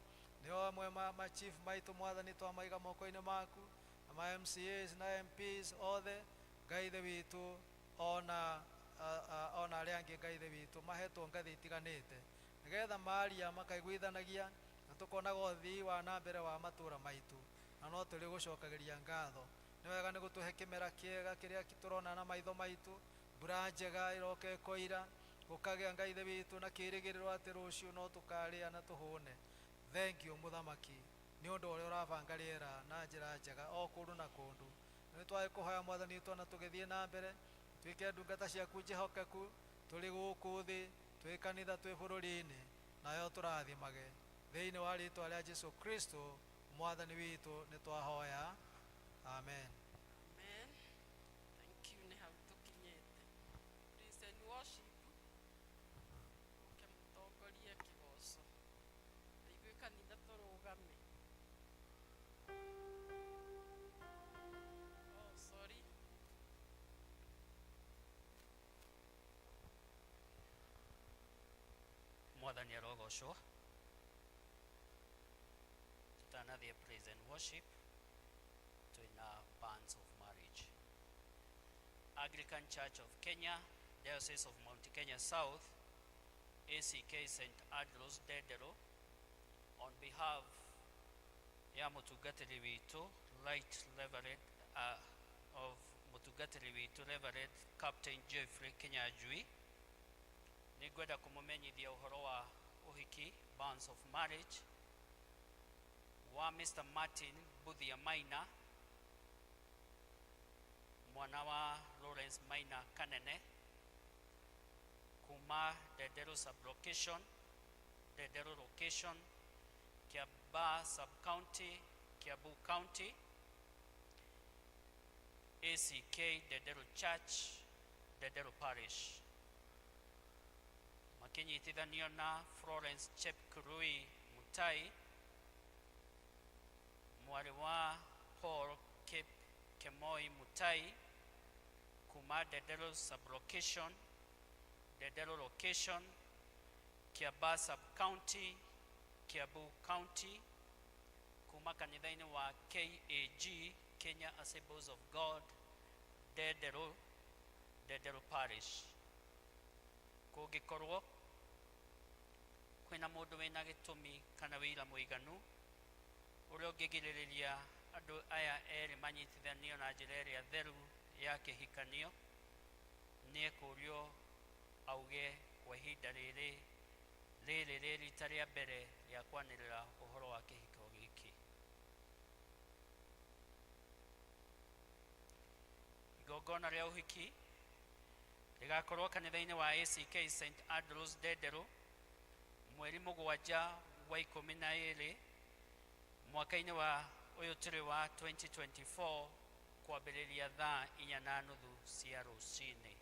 nĩo amwe ma chief maitũ. Mwathani, twamaiga moko-inĩ maku, na ma MCAs na MPs othe, Ngai Ithe witũ, ona arĩa angĩ, Ngai Ithe witũ, mahetwo ngathĩ itiganĩte nĩgetha maria makaiguithanagia na Tũkonaga ũthii wa na mbere wa matũra maitũ na no tũrĩ gũcokagĩria ngatho. Nĩ wega nĩ gũtũhe kĩmera kĩega kĩrĩa tũrona na maitho maitũ, mbura njega ĩroka ĩkoira, gũkagĩa Ngai Ithe witũ na kĩĩrĩgĩrĩro atĩ rũciũ no tũkarĩa na tũhũne. Thank you mũthamaki nĩ ũndũ ũrĩa ũrabanga rĩera na njĩra njega o kũndũ na kũndũ. Nĩ twagĩkũhoya mwathani witũ ona tũgĩthiĩ na mbere tuĩke ndungata ciaku njĩhokeku tũrĩ gũkũ thĩ, twĩ kanitha, twĩ bũrũri-inĩ, nayo tũrathimage thĩinĩ wa rĩtwa rĩa Jesu Kristo mwathani witũ nĩ twahoya, amen. Amen. Thank you nĩ hau tũkinyĩte. Praise and worship. Ũke mũtongorie kĩgoco. Na ithuĩ kanitha tũrũgame. Oh, sorry. Mwathani arogocwo. Tutanathiĩ praise and worship, twĩna bands of marriage. Anglican Church of Kenya, Diocese of Mount Kenya South, ACK St. Andrews Dendero, on behalf ya mũtungatĩri witũ Right Reverend of mũtungatĩri witũ Reverend Captain Jeffrey Kinyanjui, nĩngwenda kũmũmenyithia ũhoro wa ũhiki, bands of marriage wa Mr. Martin Buthia Maina, mwana wa Lawrence Maina Kanene, kuma Dendero sublocation, Dendero location, Kiambaa sub-county, Kiambu County, ACK Dendero Church, Dendero Parish. Makinyitithanio na Florence Chepkurui Mutai, mwarĩ wa Paul Kip Kemoi Mutai, kuma Dendero sublocation, Dendero location, Kiambaa sub-county, Kiambu County, kuma kanitha-inĩ wa KAG, Kenya Assemblies of God, Dendero, Dendero Parish. Kũngĩkorwo kwĩna mũndũ wĩna gĩtũmi kana wĩira mũiganu ũrĩa ũngĩgirĩrĩria andũ aya erĩ manyitithanio na njĩra ĩrĩa theru ya kĩhikanio, nĩ ekũrio auge kwa ihinda rĩrĩ rĩrĩ rĩ rita rĩa mbere rĩa kwanĩrĩra ũhoro wa kĩhiko gĩkĩ. Igongona rĩa ũhiki rĩgakorwo kanitha-inĩ wa ACK St. Andrews Dendero mweri 7 wa 12 mwaka-inĩ wa ũyũ tũrĩ wa 2024 kwambĩrĩria thaa 4:30 cia rũcinĩ.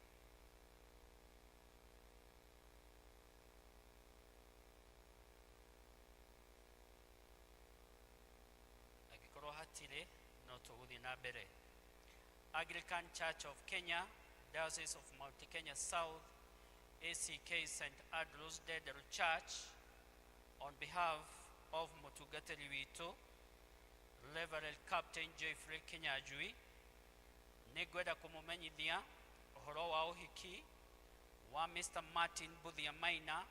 Angĩkorwo hatirĩ no tũgũthiĩ na mbere. Anglican Church of Kenya, Diocese of Mount Kenya South, ACK St. Andrews Dendero Church, on behalf of mũtungatĩri witũ Reverend Captain Jeffrey Kinyanjui, nĩngwenda kũmũmenyithia ũhoro wa ũhiki wa Mr. Martin Buthia Maina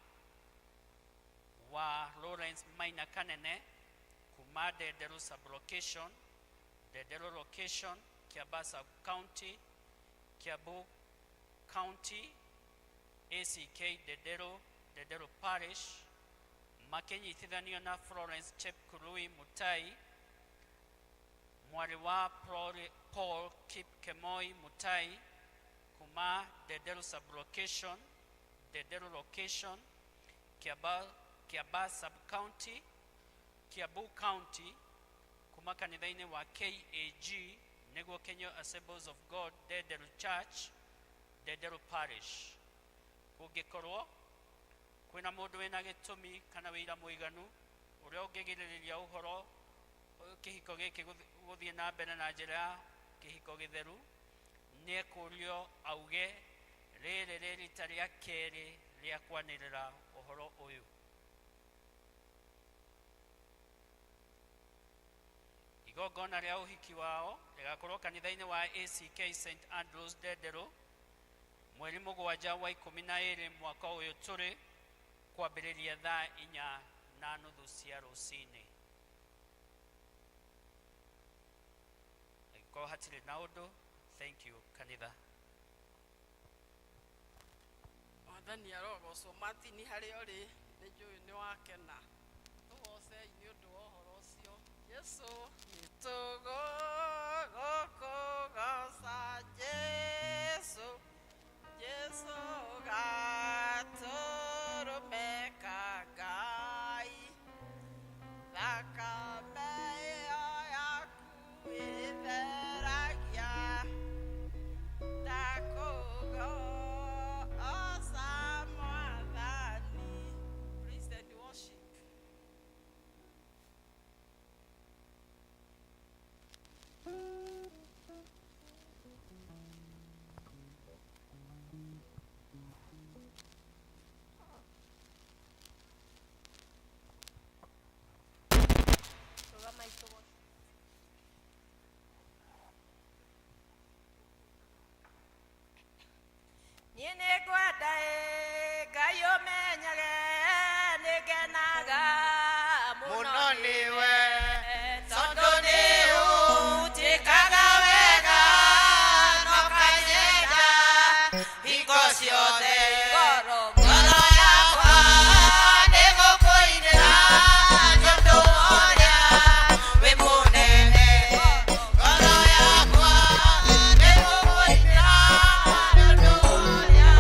wa Lawrence Maina Kanene, kuma Dendero sublocation, Dendero location, Kiambaa sub-county, Kiambu County, ACK Dendero, Dendero Parish, makinyitithanio na Florence Chepkurui Mutai, mwarĩ wa Paul Kip Kemoi Mutai, kuma Dendero sublocation, Dendero location, Kiambaa sub-county, Kiambu County, kuma kanitha-inĩ wa KAG, nĩguo Kenya Assemblies of God Dendero Church, Dendero Parish. Kũngĩkorwo kwĩna mũndũ wĩna gĩtũmi kana wĩira mũiganu ũrĩa ũngĩgirĩrĩria ũhoro kĩhiko gĩkĩ gũthiĩ na mbere na njĩra ya kĩhiko gĩtheru, nĩ ekũrio auge rĩrĩ rĩ rita rĩa kerĩ rĩa kwanĩrĩra ũhoro ũyũ. Igongona rĩa ũhiki wao rĩgakorwo kanitha-inĩ wa ACK St. Andrews Dendero mweri 7 wa 12 mwaka ũyũ tũrĩ kwambĩrĩria thaa 4:30 na nuthu cia rũcinĩ. Angĩkorwo hatirĩ na ũndũ, thank you kanitha. Mwathani arogocwo. Martin, harĩa ũrĩ, nĩ njũĩ nĩ wakena. Tũgocei nĩ ũndũ wa ũhoro ũcio. Jesu nĩ tũgũkũgoca, Jesu, Jesu gatũrũme ka Ngai, thakame ĩyo yaku ĩtheragia. Ndakũgoca Mwathani. Praise and worship. Rũgama itũgũ. Niĩ nĩ ngwenda ĩ Ngai ũmenyage nĩ ngenaga mũno nĩwe, tondũ tondũ nĩ ũnjĩkaga wega na ũkanyenda hingo ciothe. Ngoro Ngoro yakwa nĩ gũkũinĩra nĩ ũndũ wa ũrĩa wĩ mũnene. Ngoro yakwa nĩ gũkũinĩra nĩ ũndũ wa ũrĩa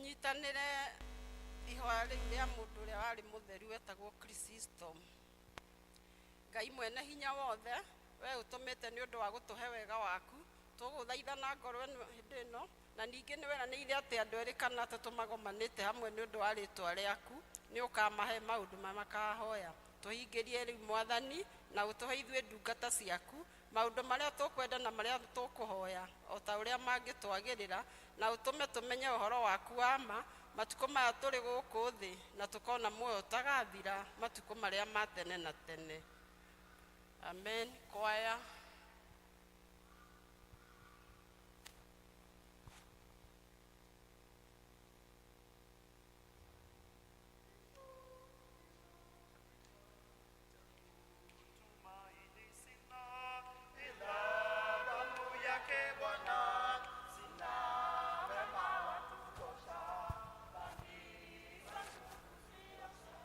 Tũnyitanĩre ihoya rĩu rĩa mũndũ ũrĩa warĩ mũtheru wetagwo Chrysostom. Ngai mwene hinya wothe, we ũtũmĩte nĩ ũndũ wa gũtũhe wega waku, tũgũthaitha na ngoro ĩno hĩndĩ ĩno, na ningĩ nĩ weranĩire atĩ andũ erĩ kana atatũ magomanĩte hamwe nĩ ũndũ wa rĩtwa rĩaku, nĩ ũkamahe maũndũ marĩa makahoya. Tũhingĩrie rĩu Mwathani, na ũtũhe ithuĩ ndungata ciaku maũndũ marĩa tũkwenda na marĩa tũkũhoya o ta ũrĩa mangĩtwagĩrĩra, na ũtũme tũmenye ũhoro waku wa ma matukũ maya tũrĩ gũkũ thĩ, na tũkona muoyo ũtagathira matukũ marĩa ma tene na tene. Amen. Kwaya. Tumaini sina ila damu yake Bwana, sina wema wa kutosha, dhambi zangu kuziosha.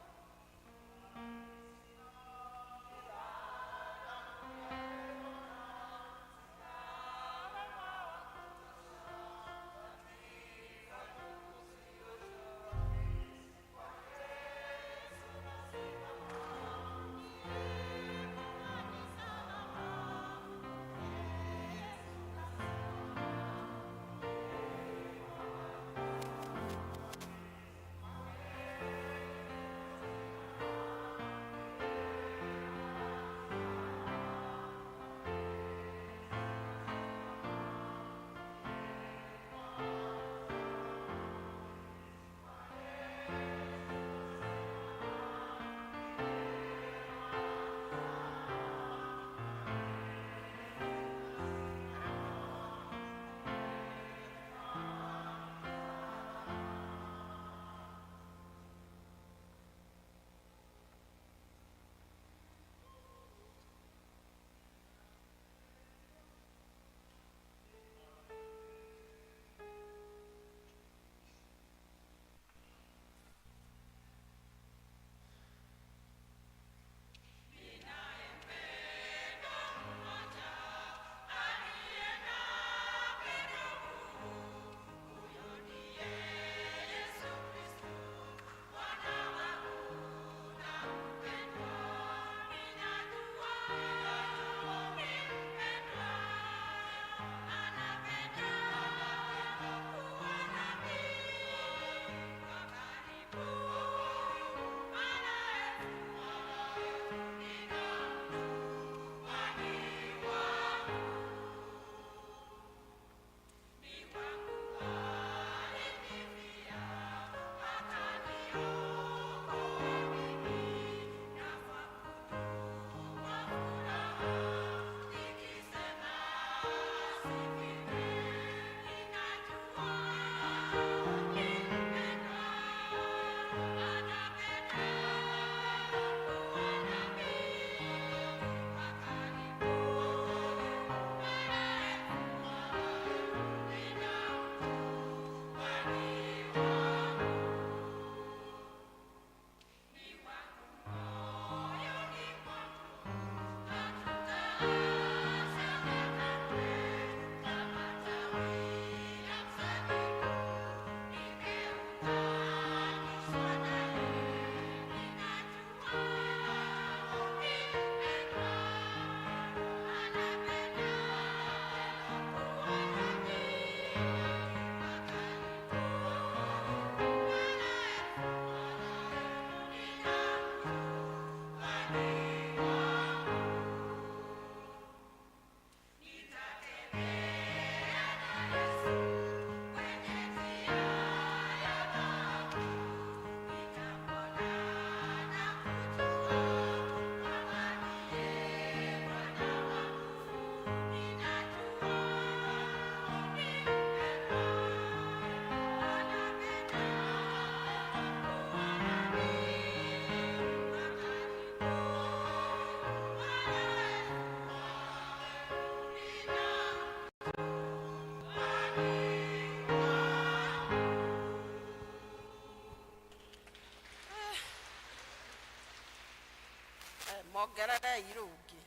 Mongererei rũngĩ.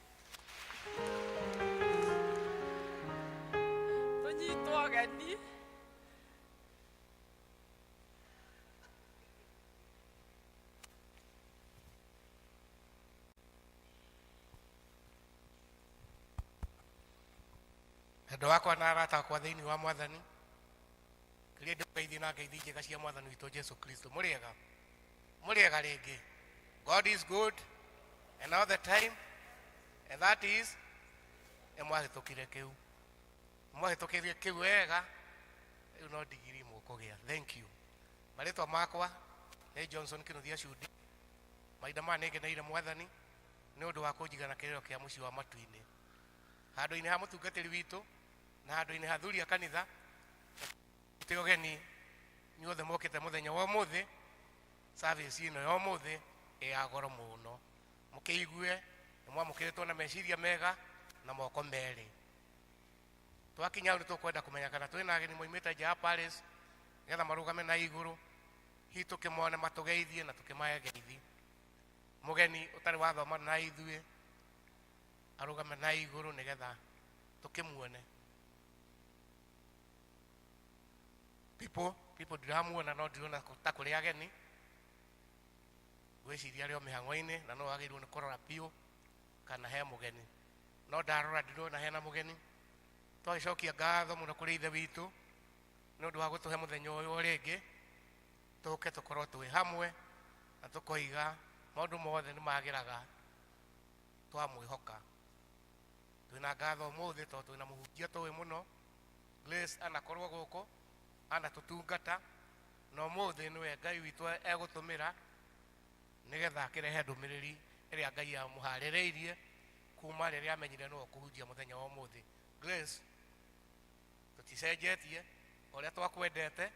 Tũnyitwo ũgeni. Endwa wakwa na arata akwa thĩinĩ wa Mwathani, kĩrĩa ndĩmũgeithie na ngeithi njega cia Mwathani witũ Jesu Kristo. Mũrĩega, mũrĩega rĩngĩ. God is good and all the time, and that is nĩmwahĩtũkire kĩu, mwahĩtũkĩrie kĩu wega. Rĩu no ndigiri mũkũgĩa. Thank you. Marĩtwa makwa nĩ Johnson Kĩnuthia Cudi. Mahinda maya nĩngeneire Mwathani nĩ ũndũ wa kũnjiga na kĩrĩro kĩa mũciĩ wa matu-inĩ, handũ-inĩ ha mũtungatĩri witũ na handũ-inĩ ha thuri a kanitha. Tĩ ũgeni inyuothe mokĩte mũthenya wa ũmũthĩ. Service ĩno ya ũmũthĩ ĩ ya goro mũno, mũkĩigue nĩ mwamũkĩrĩtwo na meciria mega na moko merĩ. Twakinya hau nĩ tũkwenda kũmenya kana twĩna ageni moimĩte nja ya Paris, nĩgetha marũgame na igũrũ, hihi tũkĩmone matũgeithie na tũkĩmahe ngeithi. Mũgeni ũtarĩ wathoma na ithuĩ arũgame na igũrũ nĩgetha tũkĩmuone. People, people, ndiramuona, no ndirona ta kũrĩ ageni. Ngwĩciria arĩ o mĩhang'o-inĩ na no wagĩrĩirwo nĩ kũrora biũ kana he mũgeni, no ndarora ndirona hena mũgeni. Twagĩcokia ngatho mũno kũrĩ Ithe witũ nĩ ũndũ wa gũtũhe mũthenya ũyũ o rĩngĩ, tũke tũkorwo twĩ hamwe na tũkoiga maũndũ mothe nĩ magĩraga twamwĩhoka. Twĩna ngatho ũmũthĩ tondũ twĩna mũhunjia tũĩ mũno, Grace, anakorwo gũkũ anatũtungata, na ũmũthĩ nĩwe Ngai witũ egũtũmĩra nĩgetha akĩrehe ndũmĩrĩri ĩrĩa Ngai amũharĩrĩirie kuma rĩrĩa amenyire nĩwe ũkũhunjia mũthenya wa ũmũthĩ. Grace, tũticenjetie, ũrĩa twakwendete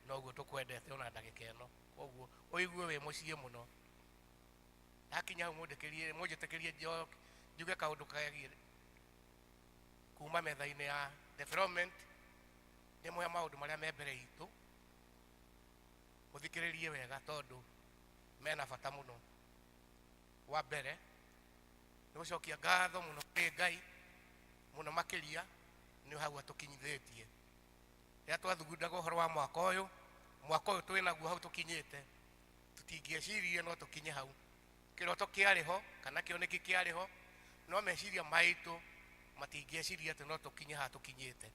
noguo tũkwendete ona ndagĩka ĩno, koguo ũigue wĩ mũciĩ mũno. Ndakinya hau mũndĩkĩrie, mũnjĩtĩkĩrie njuge kaũndũ kegiĩ kuma metha-inĩ ya development, ndĩmũhe maũndũ marĩa me mbere itũ, mũthikĩrĩrie wega tondũ mena bata mũno. Wa mbere nĩ gũcokia ngatho mũno kũrĩ Ngai mũno makĩria nĩ hau atũkinyithĩtie. Rĩrĩa twathugundaga ũhoro wa mwaka ũyũ, mwaka ũyũ twĩnaguo hau tũkinyĩte, tũtingĩecirie no tũkinye hau. Kĩroto kĩarĩ ho kana kĩoneki kĩarĩ ho, no meciria maitũ matingĩeciria atĩ no tũkinye haha tũkinyĩte.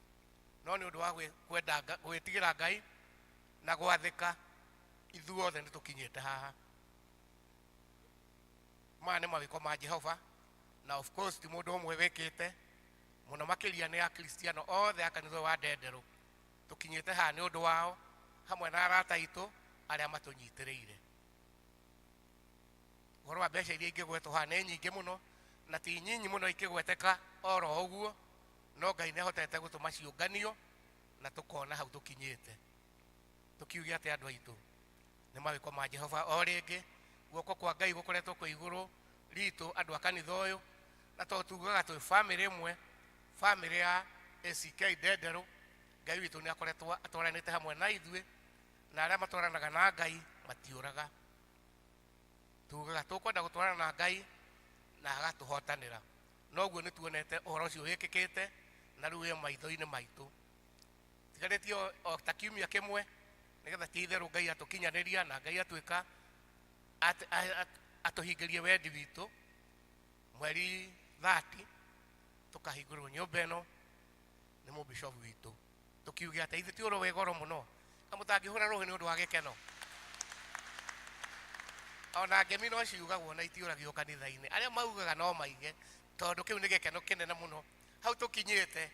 No nĩ ũndũ wa kwenda gwĩtigĩra Ngai na gwathĩka, ithuothe nĩ tũkinyĩte haha. Maya nĩ mawĩko ma Jehova, na of course ti mũndũ ũmwe wĩkĩte mũno, makĩria nĩ Akristiano othe a kanitha ũyũ wa Ndenderũ. Tũkinyĩte haha nĩ ũndũ wao hamwe na arata aitũ arĩa matũnyitĩrĩire. Ũhoro wa mbeca iria ingĩgwetwo haha nĩ nyingĩ mũno na ti nyinyi mũno ikĩgweteka oro ũguo, no Ngai nĩ ahotete gũtũma ciũnganio na tũkona hau tũkinyĩte. Tũkiuge atĩ andũ aitũ nĩ mawĩko ma Jehova o rĩngĩ, guoko kwa Ngai gũkoretwo kwĩ igũrũ ritũ andũ a kanitha ũyũ, na tondũ tugaga twĩ bamĩrĩ ĩmwe, bamĩrĩ ya ACK Ndenderũ, Ngai witũ nĩ akoretwo atwaranĩte hamwe na ithuĩ, na arĩa matwaranaga na Ngai matiũraga. Tugaga tũkwenda gũtwarana na Ngai na agatũhotanĩra. Noguo nĩ tuonete ũhoro ũcio wĩkĩkĩte na rĩu wĩ maitho-inĩ maitũ. Tigarĩtie o ta kiumia kĩmwe nĩgetha ti itherũ Ngai atũkinyanĩria na Ngai atuĩka atũhingĩrie wendi witũ. Mweri 30 tũkahingũrwo nyũmba ĩno nĩ mũbishopu witũ. Tũkiuge atĩ ithuĩ ti ũhoro wĩ goro mũno, kamũtangĩhũra rũhĩ nĩ ũndũ wa gĩkeno. Ona ngemi no ciugagwo na itiũragio kanitha-inĩ, arĩa maugaga no maige, tondũ kĩu nĩ gĩkeno kĩnene mũno. Hau tũkinyĩte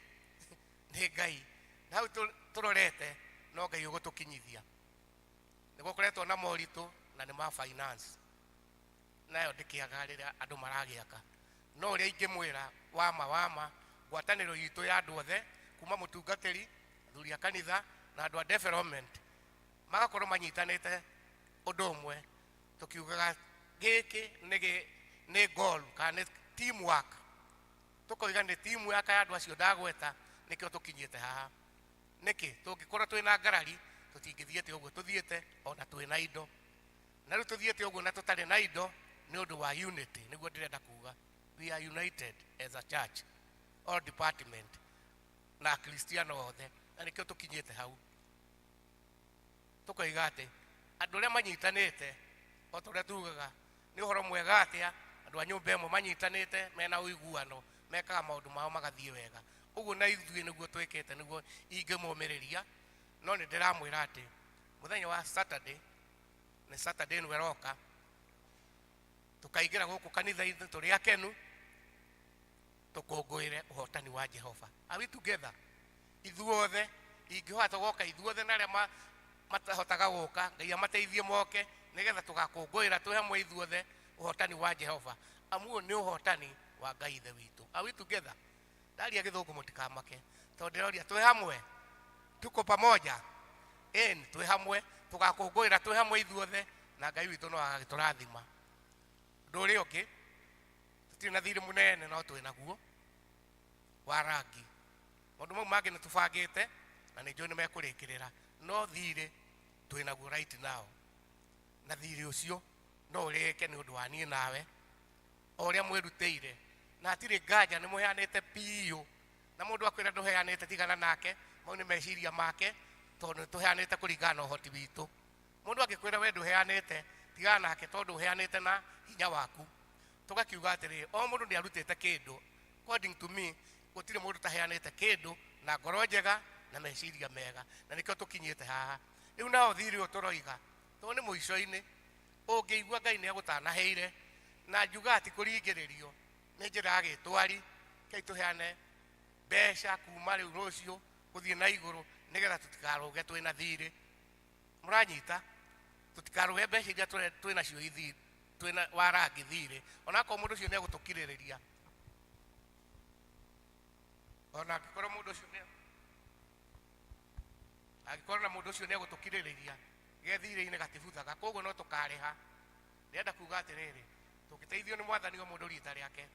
nĩ Ngai, na hau tũrorete no Ngai ũgũtũkinyithia. Nĩ gũkoretwo na moritũ na nĩ ma finance, nayo ndĩkĩaga rĩrĩa andũ maragĩaka. No ũrĩa ingĩmwĩra wama wama, ngwatanĩro itũ ya andũ othe kuma mũtungatĩri, athuri a kanitha na andũ a development magakorwo manyitanĩte ũndũ ũmwe, tũkiugaga gĩkĩ nĩ goal kana nĩ teamwork. Tũkoiga nĩ teamwork ya andũ acio ndagweta, nĩkĩo tũkinyĩte haha. Nĩkĩ tũngĩkorwo twĩna ngarari tũtingĩthiĩte ũguo tũthiĩte ona twĩna indo, na rĩu tũthiĩte ũguo na tũtarĩ na indo nĩ ũndũ wa unity. Nĩguo ndĩrenda kuga we are united as a church, all department na Akristiano othe, na nĩkĩo tũkinyĩte hau. Tũkoiga atĩ andũ arĩa manyitanĩte, o ta ũrĩa tugaga nĩ ũhoro mwega atĩa andũ a nyũmba ĩmwe manyitanĩte mena ũiguano, mekaga maũndũ mao magathiĩ wega. Ũguo na ithuĩ nĩguo twĩkĩte nĩguo ingĩmũmĩrĩria, no nĩ ndĩramwĩra atĩ mũthenya wa Saturday, nĩ Saturday ĩno ĩroka, tũkaingĩra gũkũ kanitha-inĩ tũrĩ akenu, tũkũngũĩre ũhotani wa Jehova. Are we together? Ithuothe ingĩhota goka ithuothe na arĩa matahotaga gũka, Ngai amateithie moke nĩgetha tũgakũngũĩra twĩ hamwe ithuothe ũhotani wa Jehova. Amu ũyũ nĩ ũhotani wa Ngai Ithe witũ. Are we together? Ndaria gĩthũngũ mũtikamake, tondũ ndĩroria twĩ hamwe, tuko pamoja. Ĩni twĩ hamwe, tũgakũngũĩra twĩ hamwe ithuothe na Ngai witũ no agagĩtũrathima. Ũndũ ũrĩa ũngĩ, tũtirĩ na thirĩ mũnene no twĩ naguo wa rangi. Maũndũ mau mangĩ nĩ tũbangĩte na nĩ njũĩ nĩ mekũrĩkĩrĩra, no thirĩ twĩ naguo right now, na thirĩ ũcio no ũrĩke nĩ ũndũ wa niĩ nawe o ũrĩa mwĩrutĩire, na hatirĩ nganja nĩ mũheanĩte biũ, na mũndũ akwĩra ndũheanĩte tigana nake, mau nĩ meciria make, tondũ nĩ tũheanĩte kũringana na ũhoti witũ. Mũndũ angĩkwĩra we ndũheanĩte, tigana nake tondũ ũheanĩte na hinya waku. Tũgakiuga atĩrĩrĩ, o mũndũ nĩ arutĩte kĩndũ. According to me, gũtirĩ mũndũ taheanĩte kĩndũ na ngoro njega na meciria mega, na nĩkĩo tũkinyĩte haha. Rĩu nao thirĩ ũyũ tũroiga, tondũ nĩ mũico-inĩ, ũngĩigua Ngai nĩ agũtanaheire, na njuga ti kũringĩrĩrio, nĩ njĩra ya gĩtwari, kei tũheane mbeca kuma rĩu rũciũ gũthiĩ na igũrũ, nĩgetha tũtikarũge twĩna thirĩ. Mũranyita? Tũtikarũge mbeca iria twĩ nacio ithirĩ, twĩna wa rangi thirĩ, onakorwo mũndũ ũcio nĩ egũtũkirĩrĩria. Ona angĩkorwo mũndũ ũcio nĩ angĩkorwo na mũndũ ũcio nĩ egũtũkirĩrĩria, ge thirĩ-inĩ gatibuthaga, koguo no tũkarĩha. Ndĩrenda kuga atĩrĩrĩ, tũngĩteithio nĩ mwathani o mũndũ rita rĩake,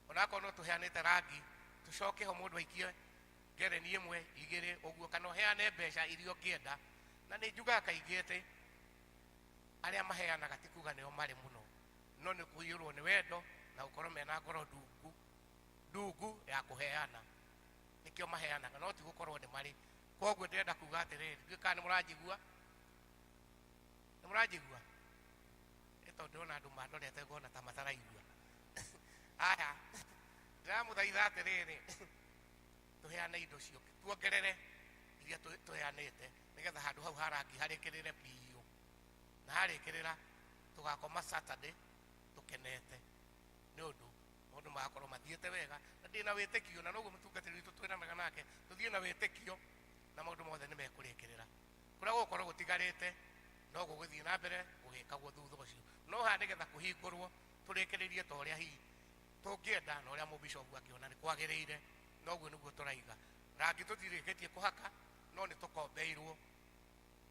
onakorwo no tũheanĩte rangi, tũcoke ho mũndũ aikie ngereni ĩmwe igĩrĩ ũguo, kana ũheane mbeca iria ũngĩenda. Na nĩ njugaga kaingĩ atĩ arĩa maheanaga ti kuga nĩo marĩ mũno, no nĩ kũiyũrwo nĩ wendo na gũkorwo mena ngoro ndungu ndungu ya kũheana, nĩkĩo maheanaga, no ti gũkorwo nĩ marĩ. Koguo ndĩrenda kuga atĩrĩrĩ, ndiũĩ kana nĩ mũranjigua, nĩ mũranjigua? Ĩ tondũ ndĩrona andũ mandorete ngona ta mataraigua. Aya, ndĩramũthaitha atĩrĩrĩ, tũheane indo cio, tuongerere iria tũheanĩte, nĩgetha handũ hau ha rangi harĩkĩrĩre biũ, na harĩkĩrĩra tũgakoma Saturday tũkenete, nĩ ũndũ maũndũ magakorwo mathiĩte wega, na ndĩna wĩtĩkio, na noguo mũtungatĩri witũ twĩranaga nake, tũthiĩ na wĩtĩkio na maũndũ mothe nĩ mekũrĩkĩrĩra. Kũrĩa gũgũkorwo gũtigarĩte no gũgũthiĩ na mbere gũgĩkagwo thutha ũcio, no haha nĩgetha kũhingũrwo tũrĩkĩrĩrie ta ũrĩa hihi tũngĩenda na ũrĩa mũbishopu angĩona nĩ kwagĩrĩire, noguo nĩguo tũraiga. Rangi tũtirĩkĩtie kũhaka, no nĩ tũkombeirwo.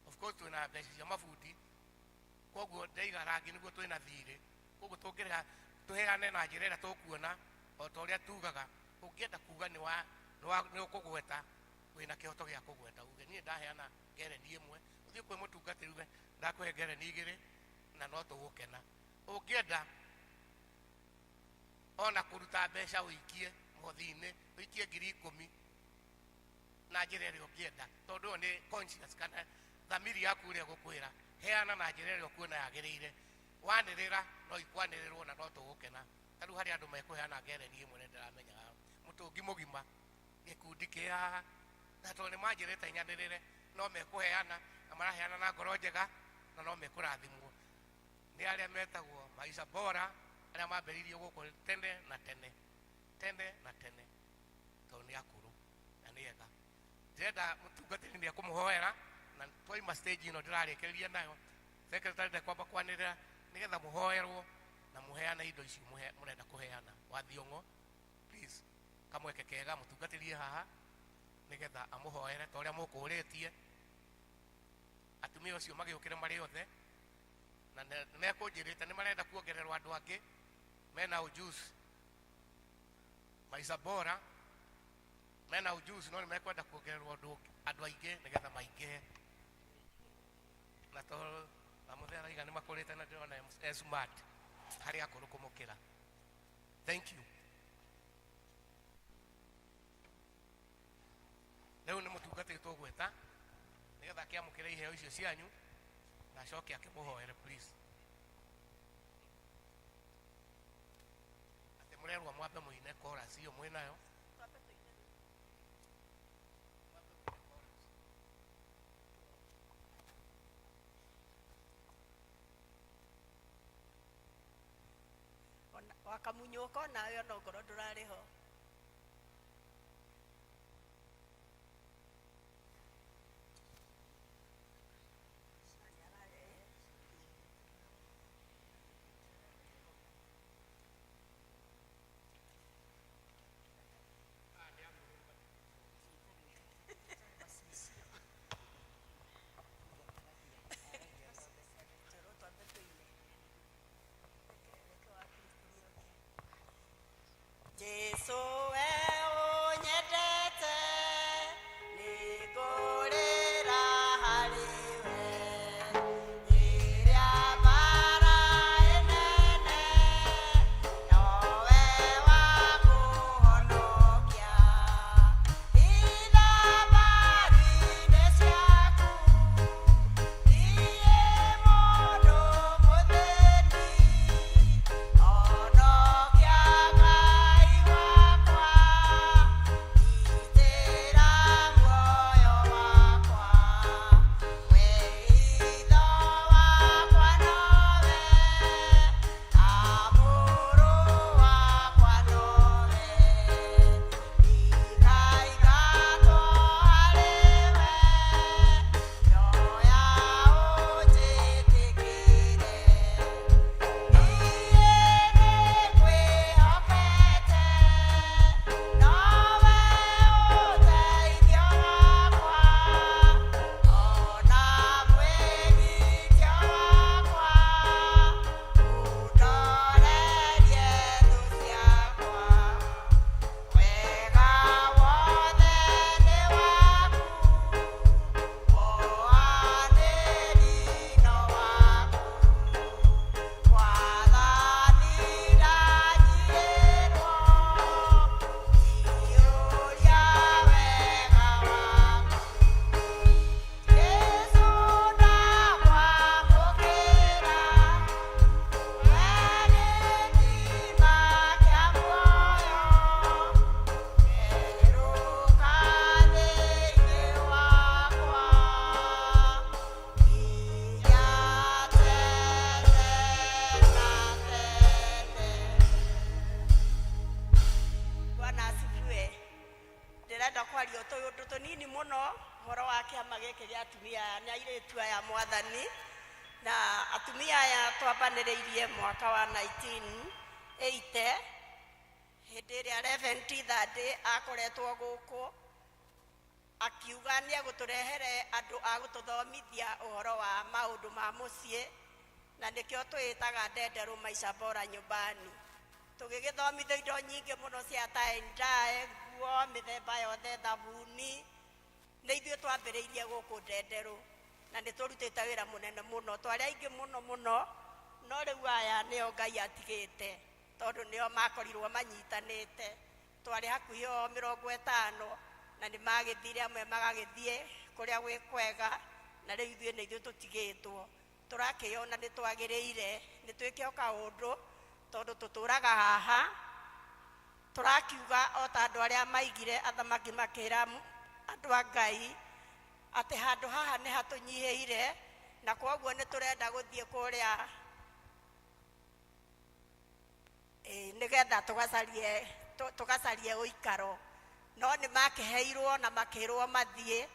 Of course twĩna mbeca cia mabundi, koguo ndaiga rangi nĩguo twĩna thirĩ, koguo tũngĩrĩha tũheane na njĩra ĩrĩa tũkuona o ta ũrĩa tugaga. Ũngĩenda kuga nĩ ũkũgweta, wĩna kĩhoto gĩa kũgweta, uge niĩ ndaheana ngereni ĩmwe, ũthiĩ kwĩ mũtungatĩri uge ndakũhe ngereni igĩrĩ na no tũgũkena. Ũngĩenda ona kũruta mbeca ũikie mũhothi-inĩ, ũikie 10,000 na njĩra ĩrĩa ũngĩenda, tondũ ĩyo nĩ conscious kana thamiri yaku ĩrĩa ĩgũkwĩra heana na njĩra ĩrĩa ũkuona yagĩrĩire. Wanĩrĩra no ikwanĩrĩrwo na no tũgũkena. Ta rĩu harĩ andũ mekũheana ngereni ĩmwe nĩ ndĩramenya haha, mũtũngi mũgima gĩkundi kĩ haha, na tondũ nĩ manjĩrĩte nyanĩrĩre, no mekũheana na maraheana na ngoro njega na no mekũrathimwo. Nĩ arĩa metagwo Maisha Bora, arĩa mambĩrĩirie gũkũ tene na tene, tene na tene, tondũ nĩ akũrũ na nĩ ega. Ndĩrenda mũtungatĩri nĩ ekũmũhoera, na twaima stage ĩno ndĩrarĩkĩrĩria nayo, secretary ndekwamba kwanĩrĩra nĩgetha mũhoerwo na mũheane indo icio mũrenda kũheana. Wa Thiong'o, please, kamweke kega mũtungatĩrie haha nĩgetha amũhoere ta ũrĩa mũkũrĩtie. Atumia acio magĩũkĩre marĩ othe, na nĩ mekũnjĩrĩte nĩ marenda kuongererwo andũ angĩ mena ujuzi. Maisha Bora mena ujuzi, no nĩ mekwenda kuongererwo andũ aingĩ nĩgetha maingĩhe. Na tondũ Amũthee araiga nĩ makũrĩte na ndĩrona e smart harĩ akũrũ kũmũkĩra. Thank you. Rĩu nĩ mũtungatĩri tũgwĩta nĩgetha akĩamũkĩre iheo icio cianyu na acoke akĩmũhoere please. Atĩ mũrerwo mwambe mũine chorus iyo mwĩnayo. Twambe tũine. Wakamunyũka onawe ona ongorwo ndũrarĩ ho. Jesu we ũnyendete nĩngũrĩra harĩ we rĩrĩa mbara ĩnene nowe wa kũhonokia ithabarĩ-inĩ ciaku niĩ mũndũ mũthĩni honokia Ngai wakwa gitĩra muoyo wakwa wĩitho wakwa nowe amũrũ wakwa nowe ndikaingatwo harĩ we nyoya ũnjĩtĩkĩre niĩ nĩngwĩhokete nowe ũteithio wakwa ona mwĩgitio wakwa ũndorerie thũ ciakwa wega wothe nĩ waku wohanĩri no waku Mwathani ndanyiirwo iyũria wega waku Jesũ ndakwamũkĩra we nĩ gĩthima kĩa muoyo erũka thĩinĩ wakwa nginya tene na tene. Bwana asifiwe. Ndĩrenda kwaria tũũndũ tũnini mũno ũhoro wa kĩama gĩkĩ gĩa atumia aya nĩ airĩtu aya mwathani na atumia aya twambanĩrĩirie mwaka wa 1980 hĩndĩ ĩrĩa Reverend Tithande akoretwo gũkũ akiuga nĩ egũtũrehere andũ a gũtũthomithia ũhoro wa maũndũ ma mũciĩ na nĩkĩo twĩtaga Ndenderũ Maisha Bora Nyumbani. Tũgĩgĩthomithio indo nyingĩ mũno cia tie and dye, nguo mĩthemba yothe, thabuni. Nĩ ithuĩ twambĩrĩirie gũkũ Ndenderũ na nĩ tũrutĩte wĩra mũnene mũno, twarĩ aingĩ mũno mũno, no rĩu aya nĩo Ngai atigĩte tondũ nĩo makorirwo manyitanĩte. Twarĩ hakuhĩ o 50 na nĩ magĩthire amwe magagĩthiĩ kũrĩa gwĩ kwega na rĩu ithuĩ nĩ ithuĩ tũtigĩtwo. Tũrakĩona nĩ twagĩrĩire nĩ twĩke o kaũndũ tondũ tũtũraga haha tũrakiuga o ta andũ arĩa maigire athamaki makĩra andũ a Ngai atĩ handũ haha nĩ hatũnyihĩire na kwoguo nĩ tũrenda gũthiĩ kũrĩa nĩgetha tũgacarie ũikaro no nĩ makĩheirwo na makĩrwo mathiĩ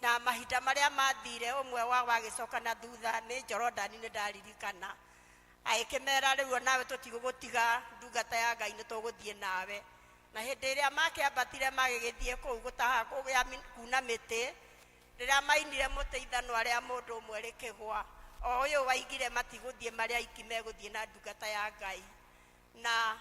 na mahinda marĩa mathire ũmwe wao agĩcoka na thutha nĩ Jorodani nĩ ndaririkana agĩkĩmera rĩu onawe tũtigũgũtiga ndungata ya Ngai nĩ tũgũthiĩ nawe na hĩndĩ ĩrĩa makĩambatire magĩgĩthiĩ kũu gũtaha kuna mĩtĩ rĩrĩa mainire mũtĩ ithanwa rĩa mũndũ ũmwe rĩkĩgwa o ũyũ waigire matigũthiĩ marĩ aiki megũthiĩ na ndungata ya Ngai na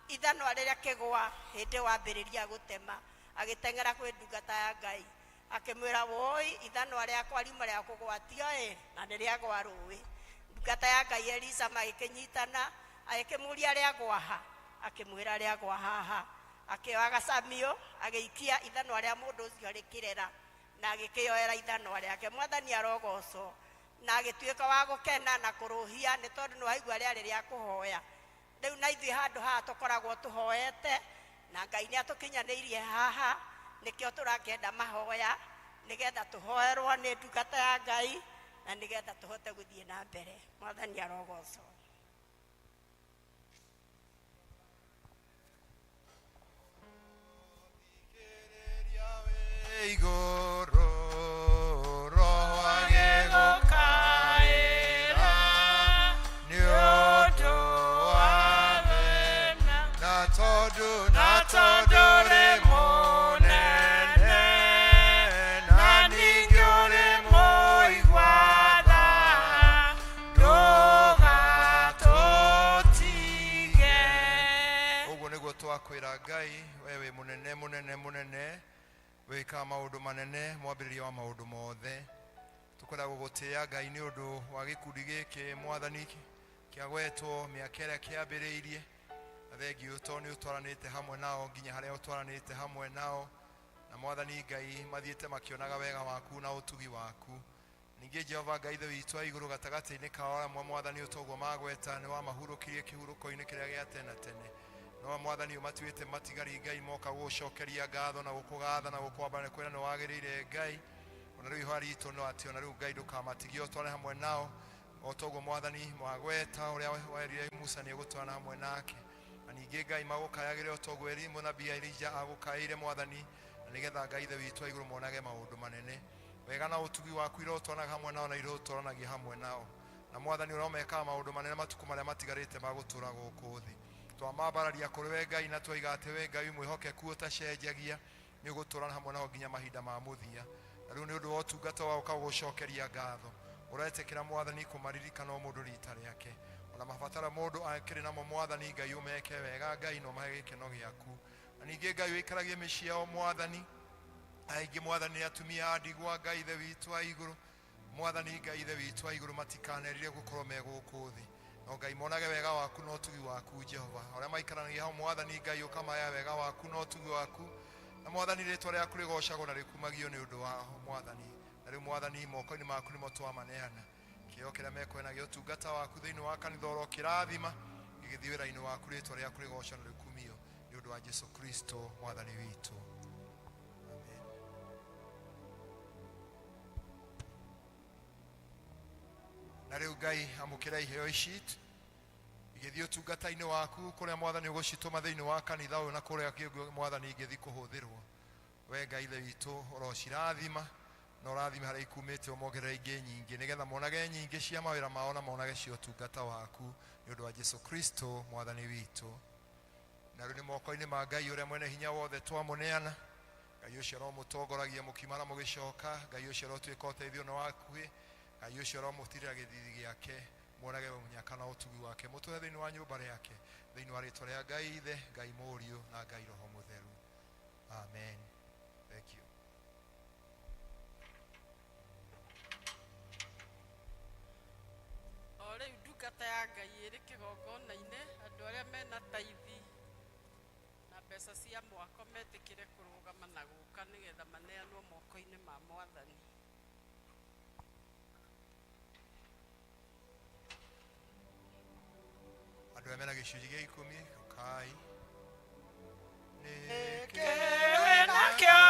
ithanwa rĩrĩa kĩgwa hĩndĩ wambĩrĩria gũtema agĩteng'era kwĩ ndungata ya Ngai akĩmwĩra woi ithanwa rĩakwa riuma rĩa kũgwatio ĩ na nĩ rĩagwa rũĩ. Ndungata ya Ngai Elisa magĩkĩnyitana agĩkĩmũria rĩagwa ha akĩmwĩra rĩagwa haha akĩoya gacamio agĩikia ithanwa rĩa mũndũ ũcio rĩkĩrera na agĩkĩyoera ithanwa rĩake. Mwathani arogocwo na agĩtuĩka wa gũkena na kũrũhia nĩ tondũ nĩ waigua rĩarĩ rĩa kũhoya. Rĩu na ithuĩ handũ haha tũkoragwo tũhoete na Ngai nĩ atũkinyanĩirie haha nĩkĩo tũrakĩenda mahoya nĩgetha tũhoerwo nĩ ndungata ya Ngai na nĩgetha tũhote gũthiĩ na mbere. Mwathani arogocwo. Igũrũ Roho agĩgũkaĩra nĩ ũndũ wa thĩna na tondũ rĩ mũnene na ningĩ ũrĩ mũigua tha ndũgatũtige. Ũguo nĩguo twakwĩra Ngai, we wĩ mũnene mũnene mũnene, wĩkaga maũndũ manene, mwambĩrĩria wa maũndũ mothe. Tũkwenda gũgũtĩĩa Ngai nĩ ũndũ wa gĩkundi gĩkĩ mwathani kĩagwetwo mĩaka ĩrĩa kĩambĩrĩirie, na thengiũ tondũ nĩ ũtwaranĩte hamwe nao nginya harĩa ũtwaranĩte hamwe nao, na mwathani Ngai mathiĩte makĩonaga wega waku na ũtugi waku. Ningĩ Jehova Ngai Ithe witũ wa igũrũ gatagatĩ-inĩ kao arĩa mwathani ũtoguo magweta nĩ wamahurũkirie kĩhurũko-inĩ kĩrĩa gĩa tene tene. No mwathani ũmatuĩte matigari Ngai moka gũgũcokeria ngatho na gũkũgatha na gũkwamba nĩ kwĩra nĩ wagĩrĩire Ngai. Ona rĩu ihoya ritũ no atĩ ona rĩu Ngai ndũkamatigie ũtwarane hamwe nao o toguo mwathani mwagweta ũrĩa werire Musa nĩ egũtwarana hamwe nake. Na ningĩ Ngai magũkayagĩre o toguo Eli mũnabii Elija agũkaĩire mwathani, na nĩgetha Ngai Ithe witũ wa igũrũ monage maũndũ manene. Wega na ũtugi waku irotwaranaga hamwe nao na irotwaranagia hamwe nao. Na mwathani ũrĩa ũmekaga maũndũ manene matukũ marĩa matigarĩte ma gũtũũra gũkũ thĩ. Twamambararia kũrĩ we Ngai na twaiga atĩ we Ngai mwĩhokeku ũtacenjagia nĩ ũgũtũũra hamwe nao nginya mahinda ma mũthia. Na rĩu nĩ ũndũ wa ũtungata wao ũgũcokeria ngatho. Ũretĩkĩra mwathani kũmaririkana o mũndũ rita rĩake. Ona mabatara mũndũ akĩrĩ namo mwathani Ngai ũmeke wega Ngai na ũmahe gĩkeno gĩaku. Na ningĩ Ngai ũikaragie mĩciĩ yao mwathani. Aingĩ mwathani nĩ atumia a ndigwa Ngai Ithe witũ wa igũrũ. Mwathani Ngai Ithe witũ wa igũrũ matikanerire gũkorwo me gũkũ thĩ. No Ngai monage wega waku na ũtugi waku Jehova. Arĩa maikaranagia hau mwathani Ngai ũkamaya wega waku na ũtugi waku. Na mwathani rĩtwa rĩaku rĩgocagwo na rĩkumagio nĩ ũndũ wao mwathani. Na rĩu mwathani moko-inĩ maku nĩmo twamaneana. Kĩheo kĩrĩa mekuona gĩa ũtungata waku thĩinĩ wa kanitha ũrokĩrathima gĩgĩthiĩ wĩra-inĩ waku rĩtwa rĩaku rĩgocwo na rĩkumio nĩ ũndũ wa Jesu Kristo mwathani witũ. Amen. Na rĩu Ngai amũkĩra iheo ici igĩthiĩ ũtungata-inĩ waku kũrĩa mwathani ũgũcitũma thĩinĩ wa kanitha ũyũ na kũrĩa mwathani ingĩthiĩ kũhũthĩrwo. We Ngai Ithe witũ ũrocirathima na ũrathime harĩa ikumĩte ũmongerere ingĩ nyingĩ nĩgetha monage nyingĩ cia mawĩra mao na monage cia ũtungata waku nĩ ũndũ wa Jesu Kristo mwathani witũ. Na rĩu nĩ moko-inĩ ma Ngai ũrĩa mwene hinya wothe twamũneana. Ngai ũcio aromũtongoragia mũkiuma na mũgĩcoka. Ngai ũcio arotuĩka ũteithio na wakuhĩ. Ngai ũcio aromũtirĩra gĩthithi gĩake monage mũnyaka na ũtugi wake mũtũre thĩinĩ wa nyũmba yake thĩinĩ wa rĩtwa rĩa Ngai Ithe, Ngai Mũriũ na Ngai Roho Mũtheru. Amen. Thank you. O rĩu ndungata ya Ngai ĩrĩ kĩgongona-inĩ, andũ arĩa mena taithi na mbeca cia mwako metĩkĩre kũrũgama na gũka nĩgetha maneanwo moko-inĩ ma mwathani. Andũ arĩa mena gĩcunjĩ gĩa ikũmi ũkai. Kĩwe nakĩo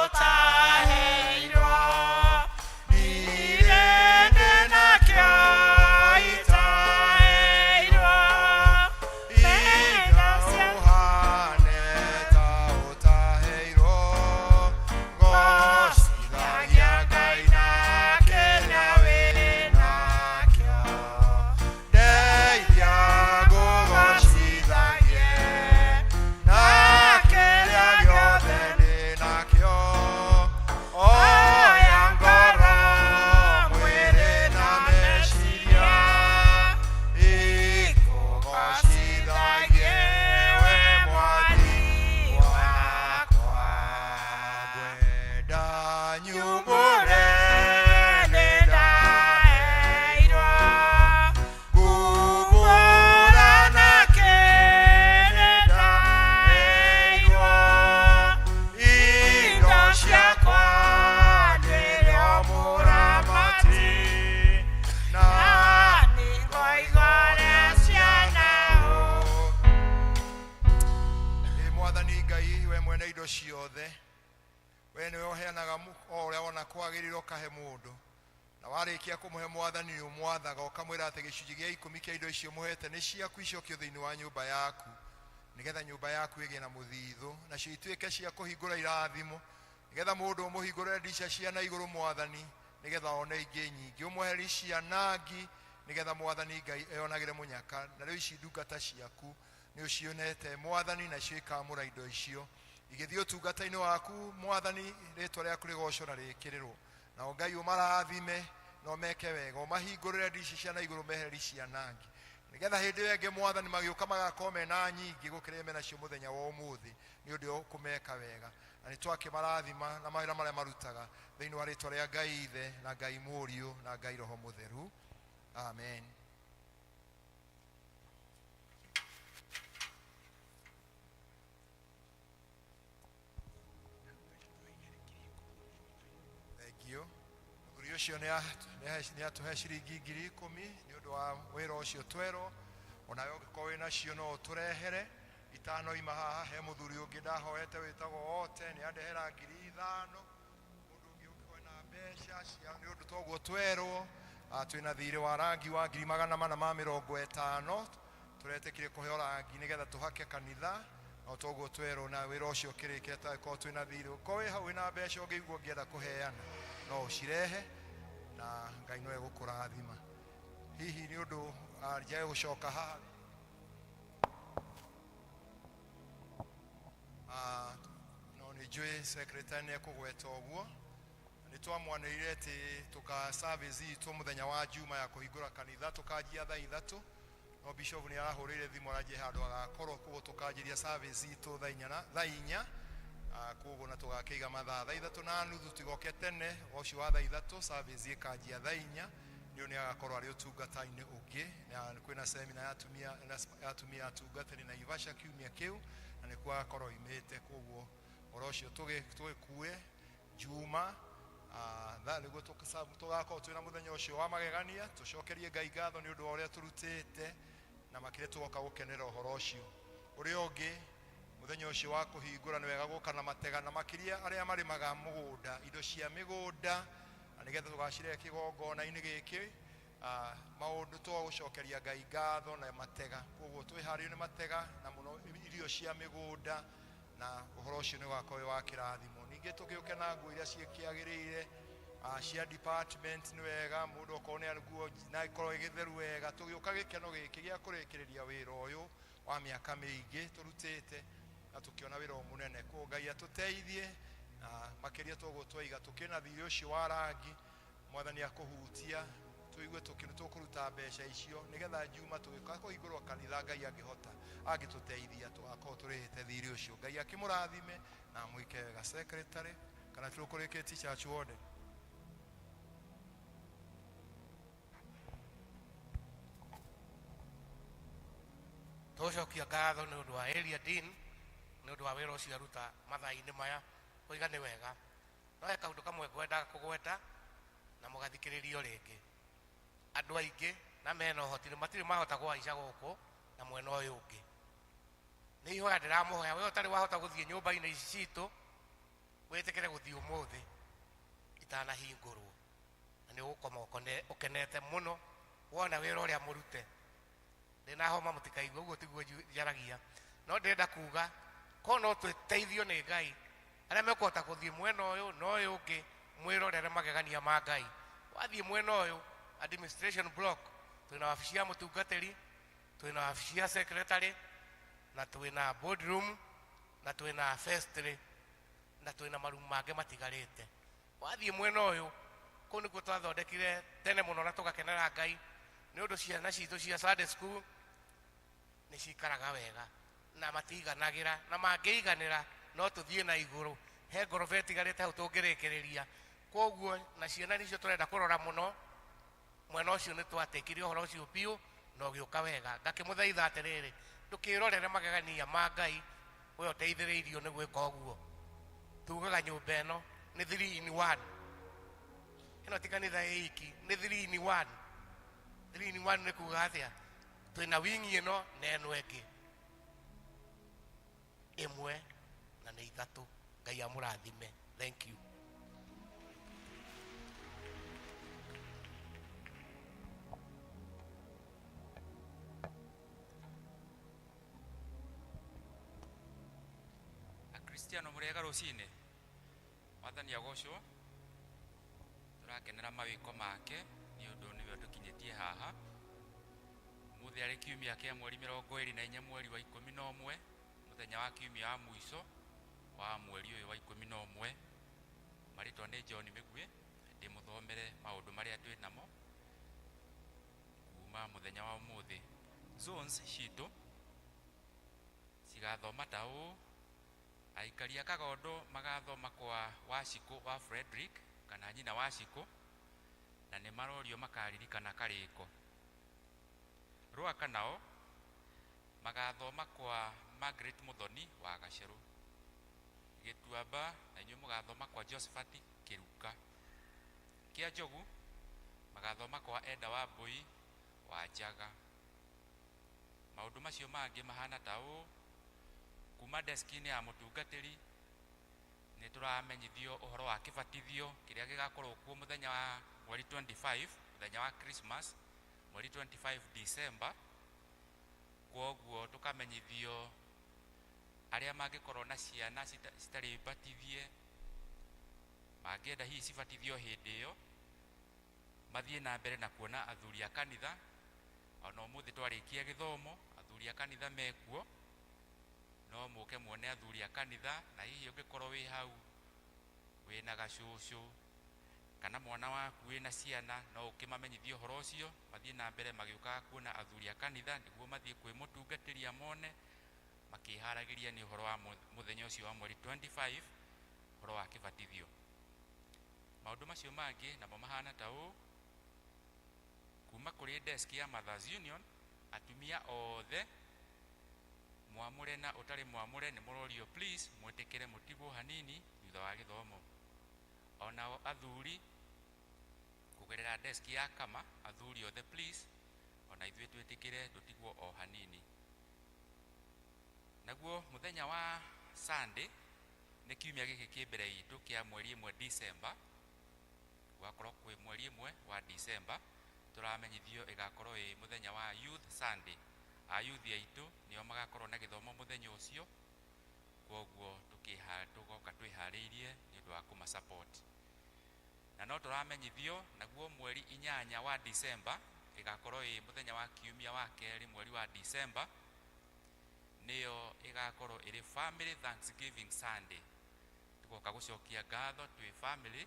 ũtaheirwo, ndirĩ nakĩo itaheirwo, mena cia Ũhane ta ũtaheirwo, gocithagia Ngai na kĩrĩa wĩnakĩo. Ndeithia ngũgocithagie na kĩrĩa gĩothe ndĩnakĩo. Oya ngoro, mwĩrĩ na meciria, ikũgocithagie we Mwathi wakwa. Ngwenda nyumbũre nĩndaheirwo, ngumbũra na kĩrĩa indo ciakwa ndĩrĩ mũramati na nĩngoigora ciana Ĩ mwathani Ngai we mwene indo ciothe, we nĩwe ũheanaga o ũrĩa wona kwagĩrĩire ũkahe mũndũ, na warĩkia kũmũhe mwathani nĩ ũmwathaga ũkamwĩra atĩ gĩcunjĩ gĩa ikũmi kĩa indo icio mũhete nĩ ciaku icokio thĩinĩ wa nyũmba yaku nĩgetha nyũmba yaku ĩgĩe na mũthithũ nacio ituĩke cia kũhingũra irathimo Nigetha mũndũ ũmũhingũrĩre ndica cia na igũrũ mwathani, nigetha one ingĩ nyingĩ. Ũmweherie cianangi, nigetha mwathani Ngai eyonagĩre mũnyaka. Na rĩu ici ndungata ciaku nĩ ũcionete mwathani, nacio ikamũra indo icio igĩthiĩ ũtungata-inĩ waku mwathani, rĩtwa rĩaku rĩgocwo na rĩkĩrĩrwo. Nao Ngai ũmarathime na ũmeke wega, ũmahingũrĩre ndici cia na igũrũ, mehererie cianangi, nigetha hĩndĩ ĩyo ĩngĩ mwathani magĩũka magakorwo mena nyingĩ gũkĩra menacio mũthenya wa ũmũthĩ, nĩ ũndũ ũkũmeka wega. Na nĩ twakĩmarathima na mawĩra marĩa marutaga thĩinĩ wa rĩtwa rĩa Ngai Ithe na Ngai Mũriũ na Ngai Roho Mũtheru. Amen. Thank you. Mũthuri ũcio nĩ atũhe ciringi 10,000 nĩ ũndũ wa wĩra ũcio twerwo. Onawe ũngĩkorwo wĩ nacio no ũtũrehere. Itano ima haha he mũthuri ũngĩ ndahoete wĩtagwo Ote, nĩ andehera 5,000. Mũndũ ũngĩ ũngĩkorwo na mbeca cia nĩ ũndũ toguo twerwo. Twĩna thirĩ wa rangi wa 450,000, tũretĩkire kũheo rangi nĩgetha tũhake kanitha, no toguo twerwo na wĩra ũcio ũkĩrĩkĩre tangĩkorwo twĩna thirĩ. Ũkorwo wĩ hau wĩna mbeca ũngĩigua ũngĩenda kũheana no ũcirehe, na Ngai no egũkũrathima. Hihi nĩ ũndũ njage gũcoka haha, no nĩ njũĩ secretary nĩ ekũgweta ũguo. Nĩ twamwanĩrĩire atĩ tũka service itũ mũthenya wa Juma ya kũhingũra kanitha tũkanjia thaa 3, no bishop nĩ arahũrĩire thimũ aranjia handũ agakorwo, koguo tũkanjĩria service itũ thaa 4, koguo na tũgakĩiga mathaa thaa 3:30, tigoke tene ũcio wa thaa 3, service ĩkanjia thaa 4. Nĩ nĩ agakorwo arĩ ũtungata-inĩ ũngĩ, na kwĩna semina ya atumia, ya atumia atungatĩri na Naivasha kiumia kĩu, na nĩkuo agakorwo oimĩte. Koguo ũhoro ũcio tũgĩkue Juma, thaa nĩguo tũgakorwo twĩna mũthenya ũcio wa magegania, tũcokerie Ngai ngatho nĩ ũndũ wa ũrĩa tũrutĩte, na makĩria tũgoka gũkenera ũhoro ũcio. Ũrĩa ũngĩ, mũthenya ũcio wa kũhingũra nĩ wega gũka na matega, na makĩria arĩa marĩmaga mũgũnda, indo cia mĩgũnda, na nĩgetha tũgacirehe kĩgongona-inĩ gĩkĩ. Maũndũ tũgũcokeria Ngai ngatho na matega. Koguo twĩharĩrio nĩ matega na mũno irio cia mĩgũnda, na ũhoro ũcio nĩ ũgakorwo wĩ wa kĩrathimo. Ningĩ tũgĩũke na nguo iria ciĩkĩagĩrĩire, cia department nĩ wega mũndũ okorwo nĩ nguo na ĩkorwo ĩgĩtheru wega. Tũgĩũka gĩkeno gĩkĩ gĩa kũrĩkĩrĩria wĩra ũyũ wa mĩaka mĩingĩ tũrutĩte, na tũkĩona wĩra ũyũ mũnene. Koguo Ngai atũteithie, na makĩria toguo twaiga tũkĩna thirĩ ũcio wa rangi, mwathani akũhutia tũigue tũkũruta mbeca icio, nĩgetha Juma tũgĩũka kũhingũrwo kanitha Ngai angĩhota angĩtũteithia tũgakorwo tũrĩhĩte thirĩ ũcio. Ngai akĩmũrathime na amwĩke wega. Secretary, kana tũkũrĩkĩtie church warden? Tũcokia ngatho nĩ ũndũ wa area dean, nĩ ũndũ wa wĩra ũcio aruta mathaa-inĩ maya, kũiga nĩ wega. No he kaũndũ kamwe ngwendaga kũgweta na mũgathikĩrĩrio rĩngĩ. Andũ aingĩ na mena ũhoti nĩ matirĩ mahota kũhaica gũkũ na mwena ũyũ ũngĩ. Nĩ ihoya ndĩramũhoya, we ũtarĩ wahota gũthiĩ nyũmba-inĩ ici citũ, wĩtĩkĩre gũthiĩ ũmũthĩ itanahingũrwo, na nĩ ũgũkoma ũkenete mũno wona wĩra ũrĩa mũrute. Ndĩna homa mũtikaigua ũguo tiguo njaragia, no ndĩrenda kuga ko no twĩteithio nĩ Ngai, arĩa mekũhota gũthiĩ mwena ũyũ na ũyũ ũngĩ, mwĩrorere magegania ma Ngai. Wathiĩ mwena ũyũ administration block, twĩna wabici ya mũtungatĩri, twĩna wabici ya secretary, na twĩna boardroom, na twĩna vestry, na twĩna marumu mangĩ matigarĩte. Wathiĩ mwena ũyũ, kũu nĩkuo twathondekire tene mũno na tũgakenera Ngai, nĩ ũndũ ciana citũ cia Sunday school nĩ cikaraga wega na matiiganagĩra, na mangĩiganĩra no tũthiĩ na igũrũ. He ngoroba ĩtigarĩte hau tũngĩrĩkĩrĩria. Koguo na ciana nicio tũrenda kũrora mũno, mwena ũcio nĩ twatĩkirie ũhoro ũcio biũ na ũgĩũka wega. Ngakĩmũthaitha atĩrĩrĩ, ndũkĩrorere magegania ma Ngai, we ũteithĩrĩirio nĩ gwĩka ũguo. Tugaga nyũmba ĩno nĩ 3 in 1. Ĩno ti kanitha ĩ iki, nĩ 3 in 1. 3 in 1 nĩ kuga atĩa? Twĩna wingi ĩno na ĩno ĩngĩ ĩmwe na nĩ ithatũ. Ngai amũrathime. Thank you. Akristiano mũrĩega rũcinĩ. Mwathani agocwo. Tũrakenera mawĩko make nĩ ũndũ nĩwe ũtũkinyĩtie haha. Mũthĩ arĩ kiumia kĩa mweri 24 mweri wa 11, mũthenya wa kiumia wa mũico wa mweri ũyũ wa 11. Marĩtwa nĩ John Mĩguĩ, ndĩmũthomere maũndũ marĩa twĩ namo kuma mũthenya wa ũmũthĩ. Zones citũ cigathoma ta ũũ: aikari a Kagondo magathoma kwa Wacikũ wa Frederick kana nyina Wacikũ, na nĩ marorio makaririkana karĩko. Rwaka nao magathoma kwa Margaret Muthoni wa Gacerũ. Gĩtuamba na inyuĩ mũgathoma kwa Josephat Kĩruka. Kĩa Njogu magathoma kwa Enda wa Mbui wa Njaga. Maũndũ macio mangĩ mahana ta ũũ: kuma deski-inĩ ya mũtungatĩri nĩ tũramenyithio ũhoro wa kĩbatithio kĩrĩa gĩgakorwo kuo mũthenya wa mweri 25, mũthenya wa Christmas, mweri 25 December. Kwoguo tũkamenyithio arĩa mangĩkorwo na ciana citarĩ batithie, mangĩenda hihi cibatithio hĩndĩ ĩyo, mathiĩ na mbere na kuona athuri a kanitha. Ona ũmũthĩ twarĩkia gĩthomo, athuri a kanitha mekuo, no mũke muone athuri a kanitha. Na hihi ũngĩkorwo wĩ hau wĩna gacũcũ kana mwana waku wĩna ciana, no ũkĩmamenyithie ũhoro ũcio, mathiĩ na mbere magĩũkaga kuona athuri a kanitha nĩguo mathiĩ kwĩ mũtungatĩri amone makĩharagĩria nĩ ũhoro wa mũthenya ũcio wa mweri 25, ũhoro wa kĩbatithio. Maũndũ macio mangĩ namo mahana ta ũũ: kuma kũrĩ desk ya Mothers Union, atumia othe mwamũre na ũtarĩ mwamũre nĩ mũrorio please mwĩtĩkĩre mũtigwo hanini thutha wa gĩthomo. Onao athuri kũgerera desk ya kama, athuri othe please ona ithuĩ twĩtĩkĩre tũtigwo o hanini. Naguo mũthenya wa Sunday nĩ kiumia gĩkĩ kĩ mbere itũ kĩa mweri 1 December, gwakorwo kwĩ mweri 1 wa December, tũramenyithio ĩgakorwo ĩ mũthenya wa Youth Sunday. Ayuthi aitũ nĩo magakorwo na gĩthomo mũthenya ũcio, kwoguo tũgoka twĩharĩirie nĩ ũndũ wa kũma support. Na no tũramenyithio naguo mweri 8 wa December ĩgakorwo ĩ mũthenya wa kiumia wa kerĩ mweri wa December, nĩyo ĩgakorwo ĩrĩ Family Thanksgiving Sunday. Tũgoka gũcokia ngatho twĩ family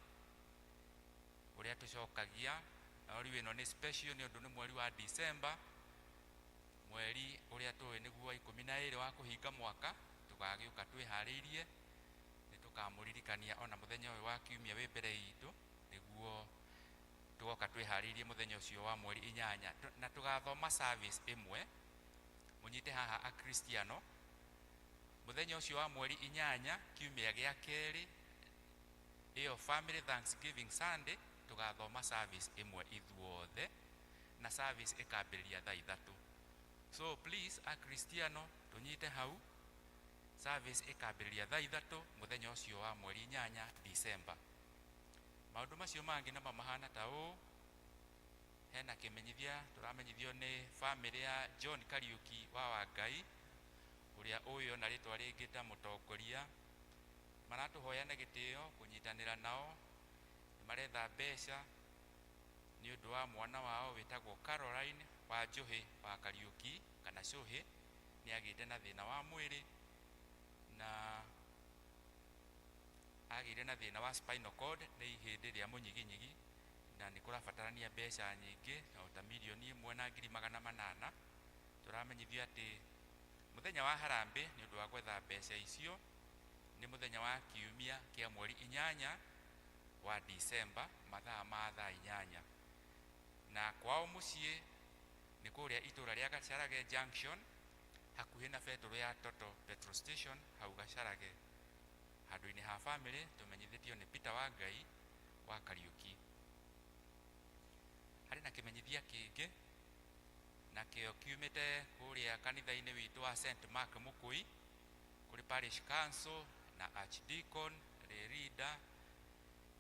ũrĩa tũcokagia, na rĩu ĩno nĩ special nĩ ũndũ nĩ mweri wa December, mweri ũrĩa tũĩ nĩguo wa 12 wa kũhinga mwaka. Tũgagĩũka twĩharĩirie, nĩ tũkamũririkania ona mũthenya ũyũ wa kiumia wĩ mbere itũ, nĩguo tũgoka twĩharĩirie mũthenya ũcio wa mweri 8, na tũgathoma service ĩmwe. Mũnyite haha akristiano, mũthenya ũcio wa mweri 8 kiumia gĩa kerĩ, ĩyo Family Thanksgiving Sunday, tũgathoma service ĩmwe ithuothe, na service ĩkambĩrĩria thaa 3. So please akristiano tũnyite hau, service ĩkambĩrĩria thaa 3 mũthenya ũcio wa mweri 8 December. Maũndũ macio mangĩ namo mahana ta ũũ: hena kĩmenyithia tũramenyithio nĩ family ya John Kariuki wa Wangai, ũrĩa ũyũ na rĩtwa rĩngĩ ta mũtongoria. Maratũhoya na gĩtĩo kũnyitanĩra nao, nĩ maretha mbeca nĩ ũndũ wa mwana wao wĩtagwo Caroline wa Njũhĩ wa Kariuki kana Cũhĩ. Nĩ agĩte na thĩna wa mwĩrĩ na agĩire na thĩna wa spinal cord, nĩ ihĩndĩ rĩa mũnyiginyigi, na nĩ kũrabatarania mbeca nyingĩ o ta 1,800,000. Tũramenyithio atĩ mũthenya wa harambĩ nĩ ũndũ wa gwetha mbeca icio nĩ mũthenya wa kiumia kĩa mweri 8 wa December, mathaa ma thaa 8. Na kwao mũciĩ nĩ kũrĩa itũra rĩa Gacharage Junction, hakuhĩ na betũrũ ya Total petrol station hau Gacharage, handũ-inĩ ha family. Tũmenyithĩtio nĩ Peter wa Ngai wa Kariuki. Harĩ na kĩmenyithia kĩngĩ nakĩo kiumĩte kũrĩa kanitha-inĩ witũ wa St Mark Mũkũi, kũrĩ parish council na archdeacon Lerida,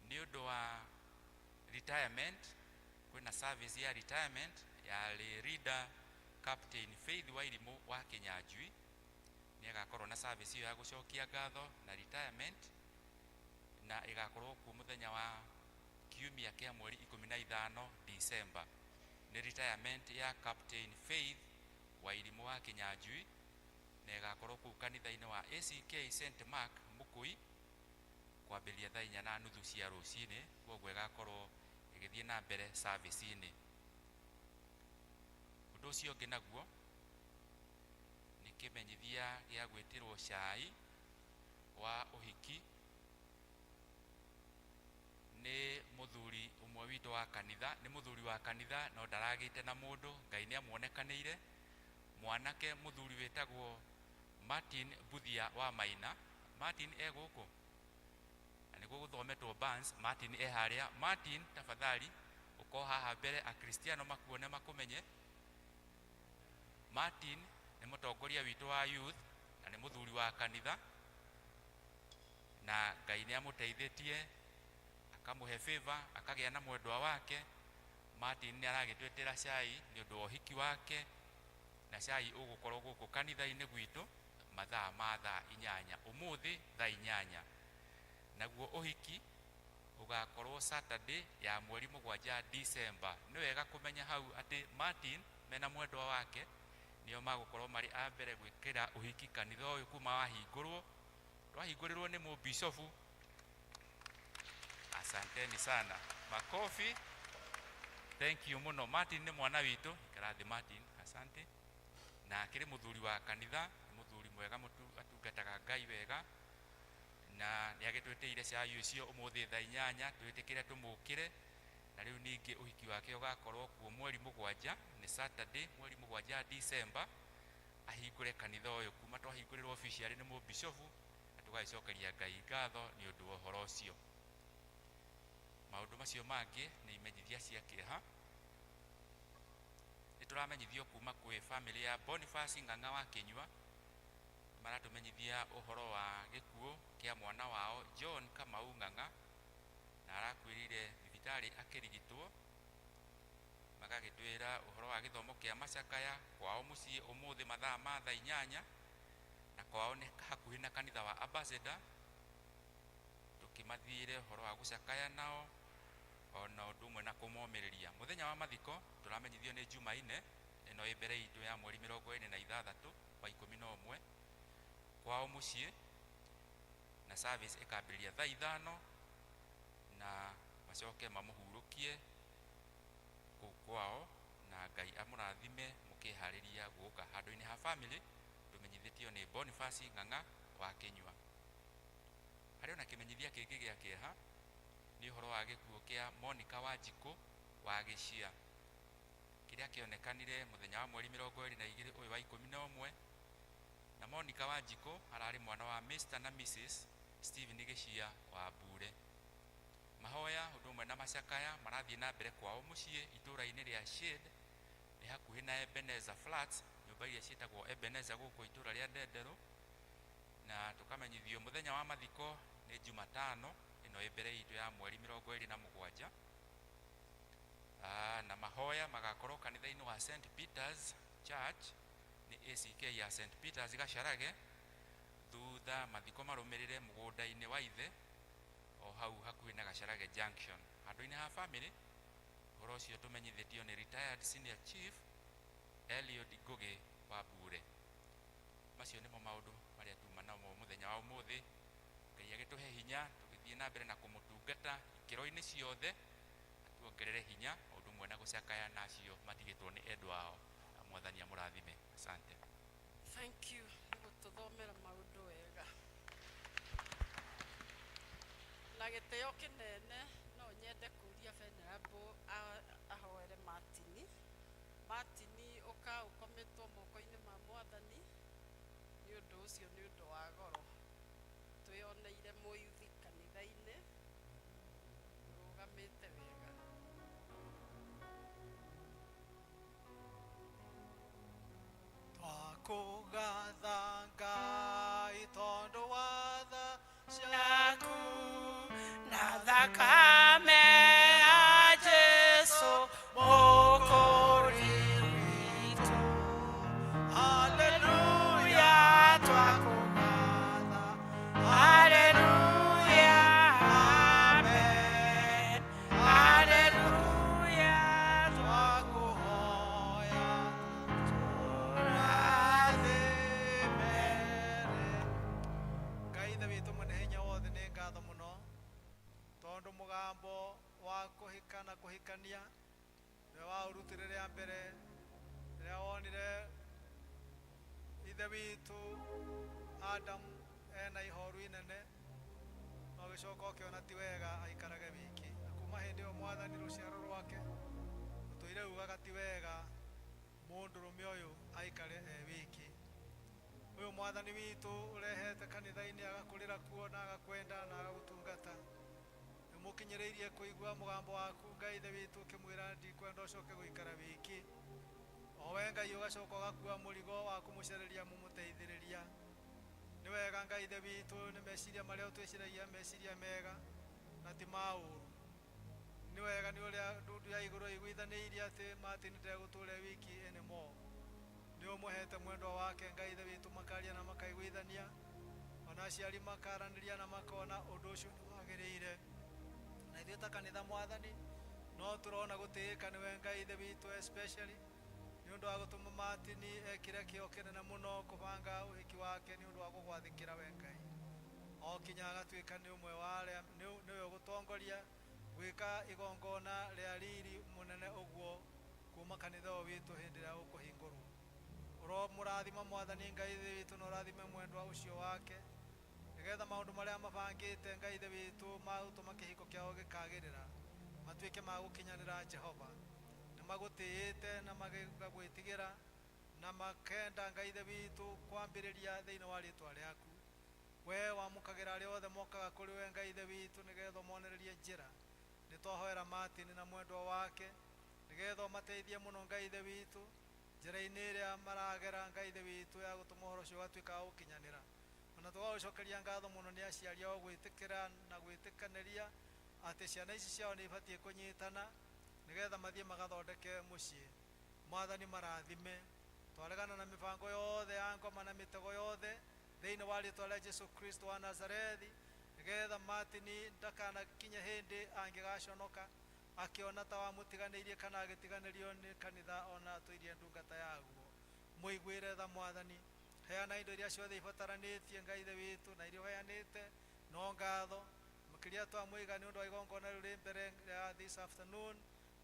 nĩ ũndũ wa retirement. Kwĩna service ya retirement ya Lerida Captain Faith Wairimũ wa Kĩnyanjui. Nĩ agakorwo na service ĩyo ya gũcokia ngatho na retirement. Na ĩgakorwo kuo mũthenya wa kiumia kĩa mweri 15 December. Nĩ retirement ya Captain Faith Wairimũ wa Kinyanjui, na ĩgakorwo kũu kanitha-inĩ wa ACK St Mark Mukui kwambĩrĩria thaa 4:30 cia rũcinĩ. Koguo ĩgakorwo ĩgĩthiĩ na mbere service-inĩ. Ũndũ ũcio ũngĩ naguo nĩ kĩmenyithia gĩa gwĩtĩrwo cai wa ũhiki nĩ mũthuri ũmwe witũ wa kanitha. Nĩ mũthuri wa kanitha no ndaragĩte na mũndũ, Ngai nĩ amuonekanĩire. Mwanake mũthuri wĩtagwo Martin Buthia wa Maina. Martin e gũkũ na nĩguo gũthometwo Barnes. Martin e harĩa. Martin, tafadhali ũko haha mbere akristiano makuone makũmenye. Martin nĩ mũtongoria witũ wa youth na nĩ mũthuri wa kanitha, na Ngai nĩ amũteithĩtie akamũhe favor akagĩa na mwendwa wake. Martin nĩ aragĩtwĩtĩra cai nĩ ũndũ wa ũhiki wake, na cai ũgũkorwo gũkũ kanitha-inĩ gwitũ mathaa ma thaa 8 ũmũthĩ thaa 8. Naguo ũhiki ũgakorwo Saturday ya mweri 7 December. Nĩ wega kũmenya hau atĩ Martin mena mwendwa wake nĩo magũkorwo marĩ a mbere gwĩkĩra ũhiki kanitha ũyũ kuma wahingũrwo. Twahingũrĩrwo nĩ mũbishofu. Asanteni sana, makofi. Thank you mũno. Martin nĩ mwana witũ. Ikara thĩ Martin, asante. Na akĩrĩ mũthuri wa kanitha, nĩ mũthuri mwega, atungataga Ngai wega, na nĩ agĩtwĩtĩire cai ũcio ũmũthĩ thaa 8 twĩtĩkĩre tũmũkĩre. Na rĩu ningĩ ũhiki wake ũgakorwo kuo mweri 7, nĩ Saturday mweri 7 December, ahingũre kanitha ũyũ kuma twahingũrĩrwo officially nĩ mũbishofu, na tũgagĩcokeria Ngai ngatho nĩ ũndũ wa ũhoro ũcio. Maũndũ macio mangĩ nĩ imenyithia cia kĩeha. Nĩ tũramenyithio kuma kwĩ family ya Boniface Ng'ang'a wa Kĩnyua, maratũmenyithia ũhoro wa gĩkuũ kĩa mwana wao John Kamau Ng'ang'a, na arakuĩrĩire thibitarĩ akĩrigitwo. Magagĩtwĩra ũhoro wa gĩthomo kĩa macakaya kwao mũciĩ ũmũthĩ mathaa ma thaa 8, na kwao nĩ hakuhĩ na kanitha wa Ambassador. Tũkĩmathiĩre ũhoro wa gũcakaya nao ona ũndũ ũmwe na kũmomĩrĩria. Mũthenya wa mathiko tũramenyithio nĩ Jumaine ĩno ĩ mbere itũ ya mweri 26 wa 11 kwao mũciĩ, na service ĩkambĩrĩria thaa 5, na macoke mamũhurũkie kũu kwao, na Ngai amũrathime mũkĩharĩria gũka handũ-inĩ ha family. Tũmenyithĩtio nĩ Boniface Ng'ang'a wa Kĩnyua. Harĩ ona kĩmenyithia kĩngĩ gĩa kĩeha, nĩ ũhoro wa gĩkuũ kĩa Monica Wanjikũ wa Gĩcia, kĩrĩa kĩonekanire mũthenya wa mweri 22 ũyũ wa 11. Na Monica Wanjikũ ararĩ mwana wa Mr na Mrs Stephen Gĩcia wa Mbure. Mahoya ũndũ ũmwe na macakaya marathiĩ na mbere kwao mũciĩ itũũra-inĩ rĩa Shade, nĩ hakuhĩ na Ebenezer Flats, nyũmba iria ciĩtagwo Ebenezer gũkũ itũũra rĩa Ndenderũ. Na tũkamenyithio mũthenya wa mathiko nĩ Jumatano ĩno ĩ mbere itũ ya mweri 27. Na mahoya magakorwo kanitha-inĩ wa St Peters Church, nĩ ACK ya St Peters Gacarage. Thutha mathiko marũmĩrĩre mũgũnda-inĩ wa ithe o hau hakuhĩ na Gacarage Junction. Handũ-inĩ ha family, ũhoro ũcio tũmenyithĩtio nĩ retired senior chief Eliud Ngugi wa Mbure. Macio nĩmo maũndũ marĩa tuma namo mũthenya wa ũmũthĩ. Ngai agĩtũhe hinya tũgĩthiĩ na mbere na kũmũtungata ikĩro-inĩ ciothe, atuongerere hinya ũndũ ũmwe na gũcakaya na acio matigĩtwo nĩ endwa ao. Mwathani amũrathime. Asante. Thank you nĩ gũtũthomera maũndũ wega. Na gĩtĩo kĩnene no nyende kũria Venerable ahoere Martini. Martini, ũka ũkometwo moko-inĩ ma Mwathani. Nĩ ũndũ ũcio nĩ ũndũ wa goro. Twĩoneire mũyuthi kanitha-inĩ ũrũgamĩte wega. Twakũgatha Ngai tondũ wa tha ciaku na thakame ya Jesu Mwokozi witũ. Haleluya, twakũgatha. Haleluya, Kũhikania nĩwe waũrutire rĩa mbere rĩrĩa wonire ithe witũ Adamu ena ihoru inene na ũgĩcoka ũkĩona ti wega aikarage wiki. Na kuma hĩndĩ ĩyo, Mwathani, rũciaro rwake ũtũire ugaga ti wega mũndũrũme ũyũ aikare e wiki. Ũyũ Mwathani witũ ũrehete kanitha-inĩ agakũrĩra kuo na agakwenda na agagũtungata, nĩmũkinyĩrĩirie kũigua mũgambo waku, Ngai ithe witũ, ũkĩmwĩra ndikwenda ũcoke gũikara wiki. O we Ngai ũgacoka ũgakua mũrigo wa kũmũcereria mũmũteithĩrĩria. Nĩ wega, Ngai ithe witũ, nĩ meciria marĩa ũtwĩciragia, meciria mega na ti ma ũũru. Nĩ wega nĩ ũrĩa ndundu ya igũrũ ĩiguithanĩirie atĩ Martin ndegũtũra wiki anymore. Nĩ ũmũhete mwendwa wake, Ngai ithe witũ, makaria na makaiguithania, ona aciari makaranĩria na makona ũndũ ũcio nĩ wagĩrĩire. Na ithuĩ ta kanitha, Mwathani, no tũrona gũtĩĩka nĩwe, Ngai ithe witũ, especially nĩ ũndũ wa gũtũma Martin ekĩre kĩo kĩnene mũno kũbanga ũhiki wake nĩ ũndũ wa gũgwathĩkĩra we Ngai, o kinya agatuĩka nĩ ũmwe wa arĩa nĩwe ũgũtongoria gwĩka igongona rĩa riri mũnene ũguo kuma kanitha ũyũ witũ hĩndĩ ĩrĩa ũkũhingũrwo. Ũromũrathima, Mwathani Ngai ithe witũ, na ũrathime mwendwa ũcio wake, nĩgetha maũndũ marĩa mabangĩte, Ngai ithe witũ, ma gũtũma kĩhiko kĩao gĩkagĩrĩra matuĩke ma gũkinyanĩra. Jehova, nĩ magũtĩĩte na magagwĩtigĩra na makenda, Ngai ithe witũ, kwambĩrĩria thĩinĩ wa rĩtwa rĩaku. We wamũkagĩra arĩa othe mokaga kũrĩ we, Ngai ithe witũ, nĩgetha ũmonererie njĩra. Nĩ twahoera Martin na mwendwa wake nĩgetha ũmateithie mũno, Ngai ithe witũ, njĩra-inĩ ĩrĩa maragera, Ngai ithe witũ, ya gũtũma ũhoro ũcio ũgatuĩka wa gũkinyanĩra. Ona tũgagũcokeria ngatho mũno nĩ aciari ao gwĩtĩkĩra na gwĩtĩkanĩria atĩ ciana ici ciao nĩ ibatiĩ kũnyitana nĩgetha mathiĩ magathondeke mũciĩ. Mwathani, marathime. Twaregana na mĩbango yothe ya ngoma na mĩtego yothe thĩinĩ wa rĩtwa rĩa Jesu Kristo wa Nazarethi, nĩgetha Martin ndakanakinye hĩndĩ angĩgaconoka akĩona ta wamũtiganĩirie kana agĩtiganĩrio nĩ kanitha ona atũirie ndungata yaguo. Mũiguĩre tha, Mwathani. Heana indo iria ciothe ibataranĩtie, Ngai ithe witũ, na iria ũheanĩte no ngatho makĩria twamũiga nĩ ũndũ wa igongona rĩu rĩ mbere rĩa this afternoon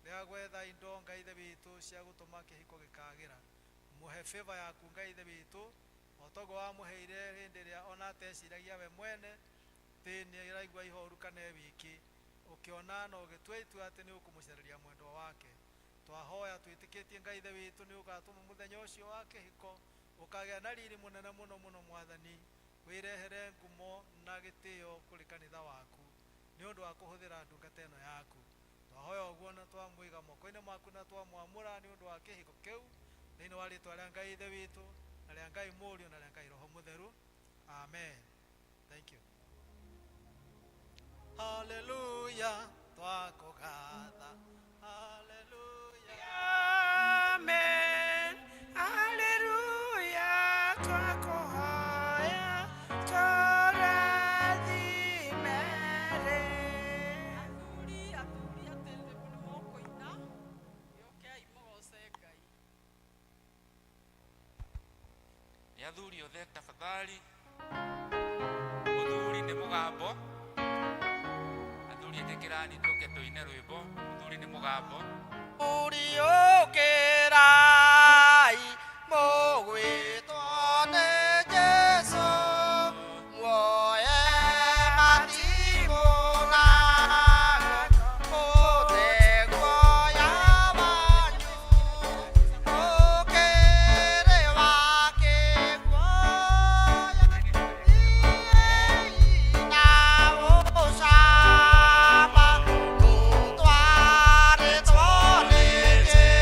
rĩa gwetha indo, Ngai ithe witũ, cia gũtũma kĩhiko gĩkagĩra. Mũhe favor yaku, Ngai ithe witũ, o toguo wamũheire hĩndĩ ĩrĩa ona ateciragia we mwene atĩ nĩ araigua ihoru kana e wiki, ũkĩona na ũgĩtua itua atĩ nĩ ũkũmũcereria mwendwa wake. Twahoya twĩtĩkĩtie, Ngai ithe witũ, nĩ ũgatũma mũthenya ũcio wa kĩhiko ũkagĩa na riri mũnene mũno mũno. Mwathani, wĩrehere ngumo na gĩtĩo kũrĩ kanitha waku nĩ ũndũ wa kũhũthĩra ndungata ĩno yaku. Twahoya ũguo na twamũiga moko-inĩ maku na twamwamũra nĩ ũndũ wa kĩhiko kĩu thĩinĩ wa rĩtwa rĩa Ngai ithe witũ na rĩa Ngai Mũriũ na rĩa Ngai Roho Mũtheru. Amen. Thank you. Haleluya, twakũgatha. Haleluya. Amen. Haleluya, twakuhoya tũrathime rĩ. Athuri, athuri, atĩ nĩ mũkũina, gĩũkei mũgoce Ngai. Nĩ athuri othe tafadhali. Mũthuri nĩ mũgambo. Athuri, ĩtĩkĩrani tũke tũine rwĩmbo. Mũthuri nĩ mũgambo. Uriũkĩrai mũgwĩtwo nĩ Jesũ, muoye matimũ na mũteguoya wanyu, ũkĩrĩ wa kĩguoya na ũcamba, mũtwarĩtwo nĩ Jesũ.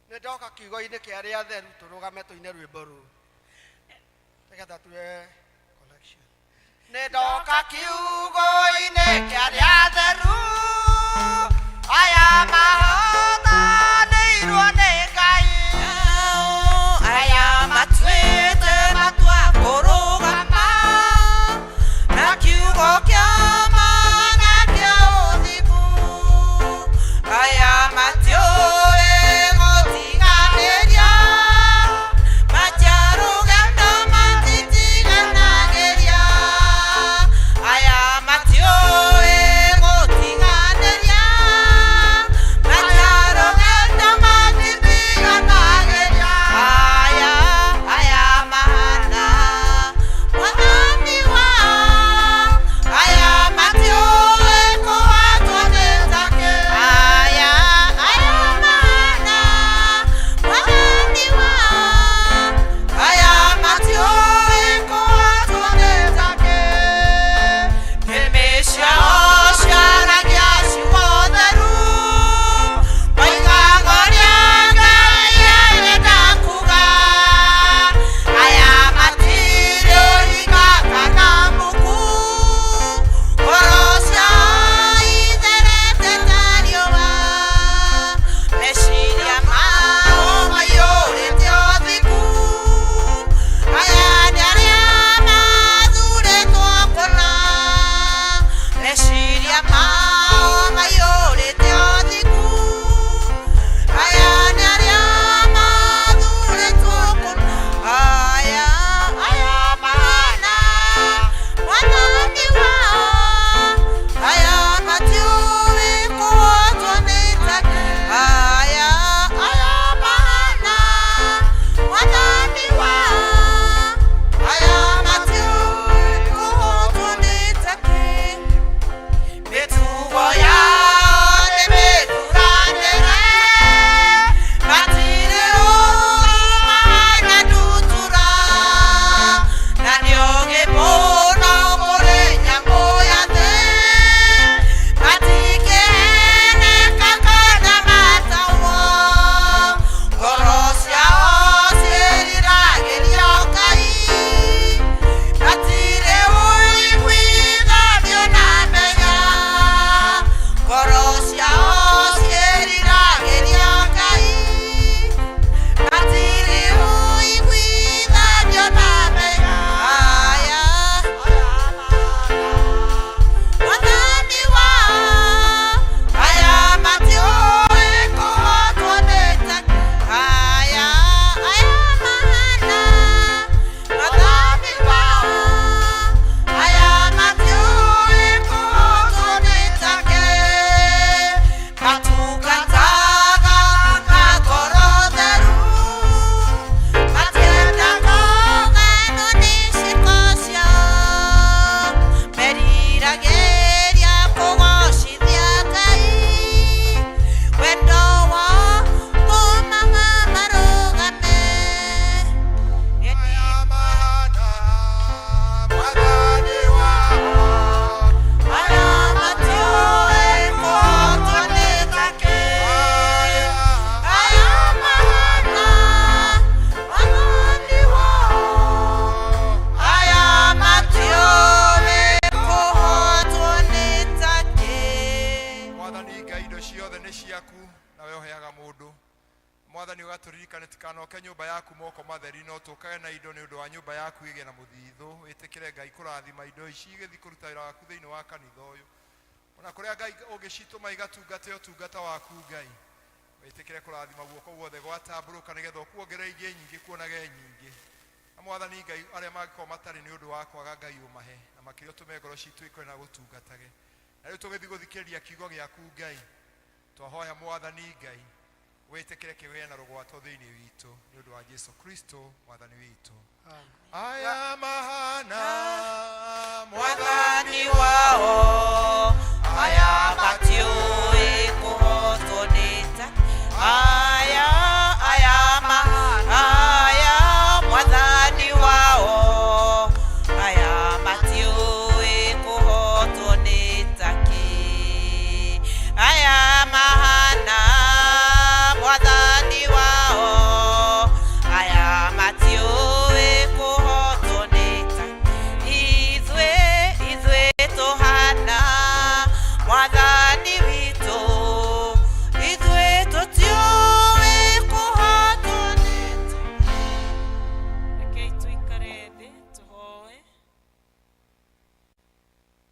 Nĩ ndoka kiugo-inĩ kĩa arĩa atheru tũrũgame tũine rwĩmbo rũu nĩgetha tuwe collection. Nĩ ndoka kiugo-inĩ kĩa arĩa atheru aya mahotanĩirwo nĩ Ngai aya matuĩte matua kũrũgama na kiugo kĩa ma na kĩa ũthingu aya matiũĩ gũtiganĩria matiarũgendo matitiganagĩria aya matiũĩ gũtiganĩria matiarũgendo matitiganagĩria aya aya mahana mwathani wao aya matiũĩ kũhatwo nĩ take aya aya mahana mwathani wao aya matiũĩ kũhatwo nĩ take nĩmĩ ciao ciaragia ciugo theru moigaga ũrĩa Ngai arenda kuga aya matirĩ ũhinga kana muku ngoro ciao itherete ta riũa meciria mao maiyũrĩte ũthingu aya nĩ arĩa mathurĩtwo kũna meciria mao maiyũrĩte ũthingu aya nĩ arĩa mathurĩtwo kũna aya aya mahana mwathani wao aya matiũĩ kũhotwo nĩ take aya aya mahana mwathani wao aya matiũĩ kũhotwo nĩ take mĩtugo yao nĩ mĩthuranĩre matirĩ ũũru mahana ndutura na nĩ ũgĩ mũno kũrĩ nyamũ ya thĩ matingĩheneka kana mataũo ngoro ciao ciĩriragĩria Ngai matirĩ ũiguithanio na menya ngoro ciao ciĩriragĩria Ngai matirĩ ũiguithanio na menya aya mwathani wao aya matiũĩ kũhotwo nĩ take aya aya mahana mwathani wao aya matiũĩ kũhotwo nĩ take matungataga na ngoro theru matiendaga ng'ano nĩ ciĩko ciao meriragĩria kũgocithia Ngai wendo wao tũmaga marũgame Mwathani wao aya matiũĩ kũhotwo nĩ take aya mahana mwathani wao aya matiũĩ kũhotwo nĩ take Mwathani Ngai indo ciothe nĩ ciaku nawe ũheaga mũndũ mwathani ũgatũririkane tikanoke nyũmba yaku moko matheri no tũkage na indo nĩ ũndũ wa nyũmba yaku ĩgĩe na mũthithũ wĩtĩkĩre Ngai kũrathima indo ici igĩthiĩ kũruta wĩra waku thĩinĩ wa kanitha ũyũ ona kũrĩa Ngai ũngĩcitũma igatungate ũtungata waku Ngai wĩtĩkĩre kũrathima guoko guothe gwatambũrũka nĩgetha ũkuongerere ingĩ nyingĩ kuonage nyingĩ na mwathani Ngai arĩa mangĩkorwo matarĩ nĩ ũndũ wa kwaga Ngai ũmahe na makĩria ũtũme ngoro citũ ikorwo na gũtungatage na rĩu tũgĩthiĩ gũthikĩrĩria kiugo gĩaku Ngai twahoya mwathani Ngai wĩtĩkĩre kĩgĩe na rũgwato thĩinĩ witũ nĩ ũndũ wa Jesu Kristo mwathani witũ aya mahana mwathani wao aya matiũĩ kũhotwo nĩ take aya aya ma aya mwathani wao aya matiũĩ kũhotwo nĩ take aya mahana mwathani wao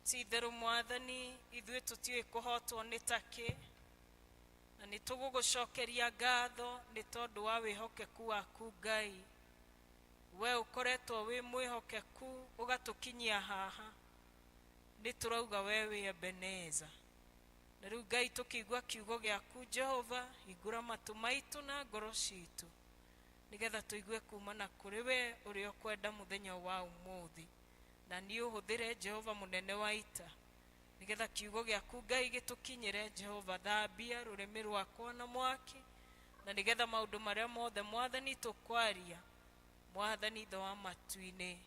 Ti itherũ Mwathani, ithuĩ tũtiũĩ kũhotwo nĩ takĩ, na nĩ tũgũgũcokeria ngatho nĩ tondũ wa wĩhokeku waku Ngai. We ũkoretwo wĩ mwĩhokeku ũgatũkinyia haha, nĩ tũrauga we wĩ Ebeneza. Na rĩu Ngai tũkĩigua kiugo gĩaku Jehova, hingũra matũ maitũ na ngoro citũ, nĩgetha tũigue kumana kũrĩ we ũrĩa ũkwenda mũthenya wa ũmũthĩ. Na niĩ ũhũthĩre Jehova mũnene wa ita, nĩgetha kiugo gĩaku Ngai gĩtũkinyĩre. Jehova, thambia rũrĩmĩ rwakwa na mwaki, na nĩgetha maũndũ marĩa mothe Mwathani tũkwaria, Mwathani Ithe wa matu-inĩ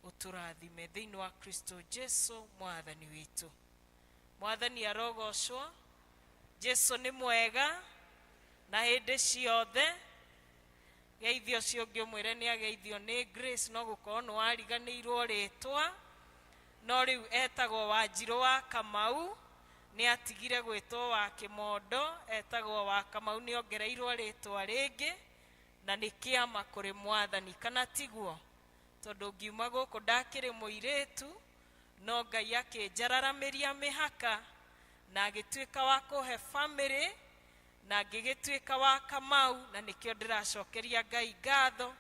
ũtũrathime thĩinĩ wa Kristo Jesu Mwathani witũ. Mwathani arogocwo. Jesu nĩ mwega na hĩndĩ ciothe. Geithio ũcio ũngĩ ũmwĩre nĩ ageithio nĩ Grace, no gũkorwo nĩ wariganĩirwo rĩtwa, no rĩu etagwo Wanjirũ wa Kamau, nĩ atigire gwĩtwo wa Kĩmondo, etagwo wa Kamau, nĩ ongereirwo rĩtwa rĩngĩ, na nĩ kĩama kũrĩ Mwathani, kana tiguo? Tondũ ngiuma gũkũ ndakĩrĩ mũirĩtu, no Ngai akĩnjararamĩria mĩhaka na agĩtuĩka wa kũhe famĩlĩ, na ngĩgĩtuĩka wa Kamau, na nĩkĩo ndĩracokeria Ngai ngatho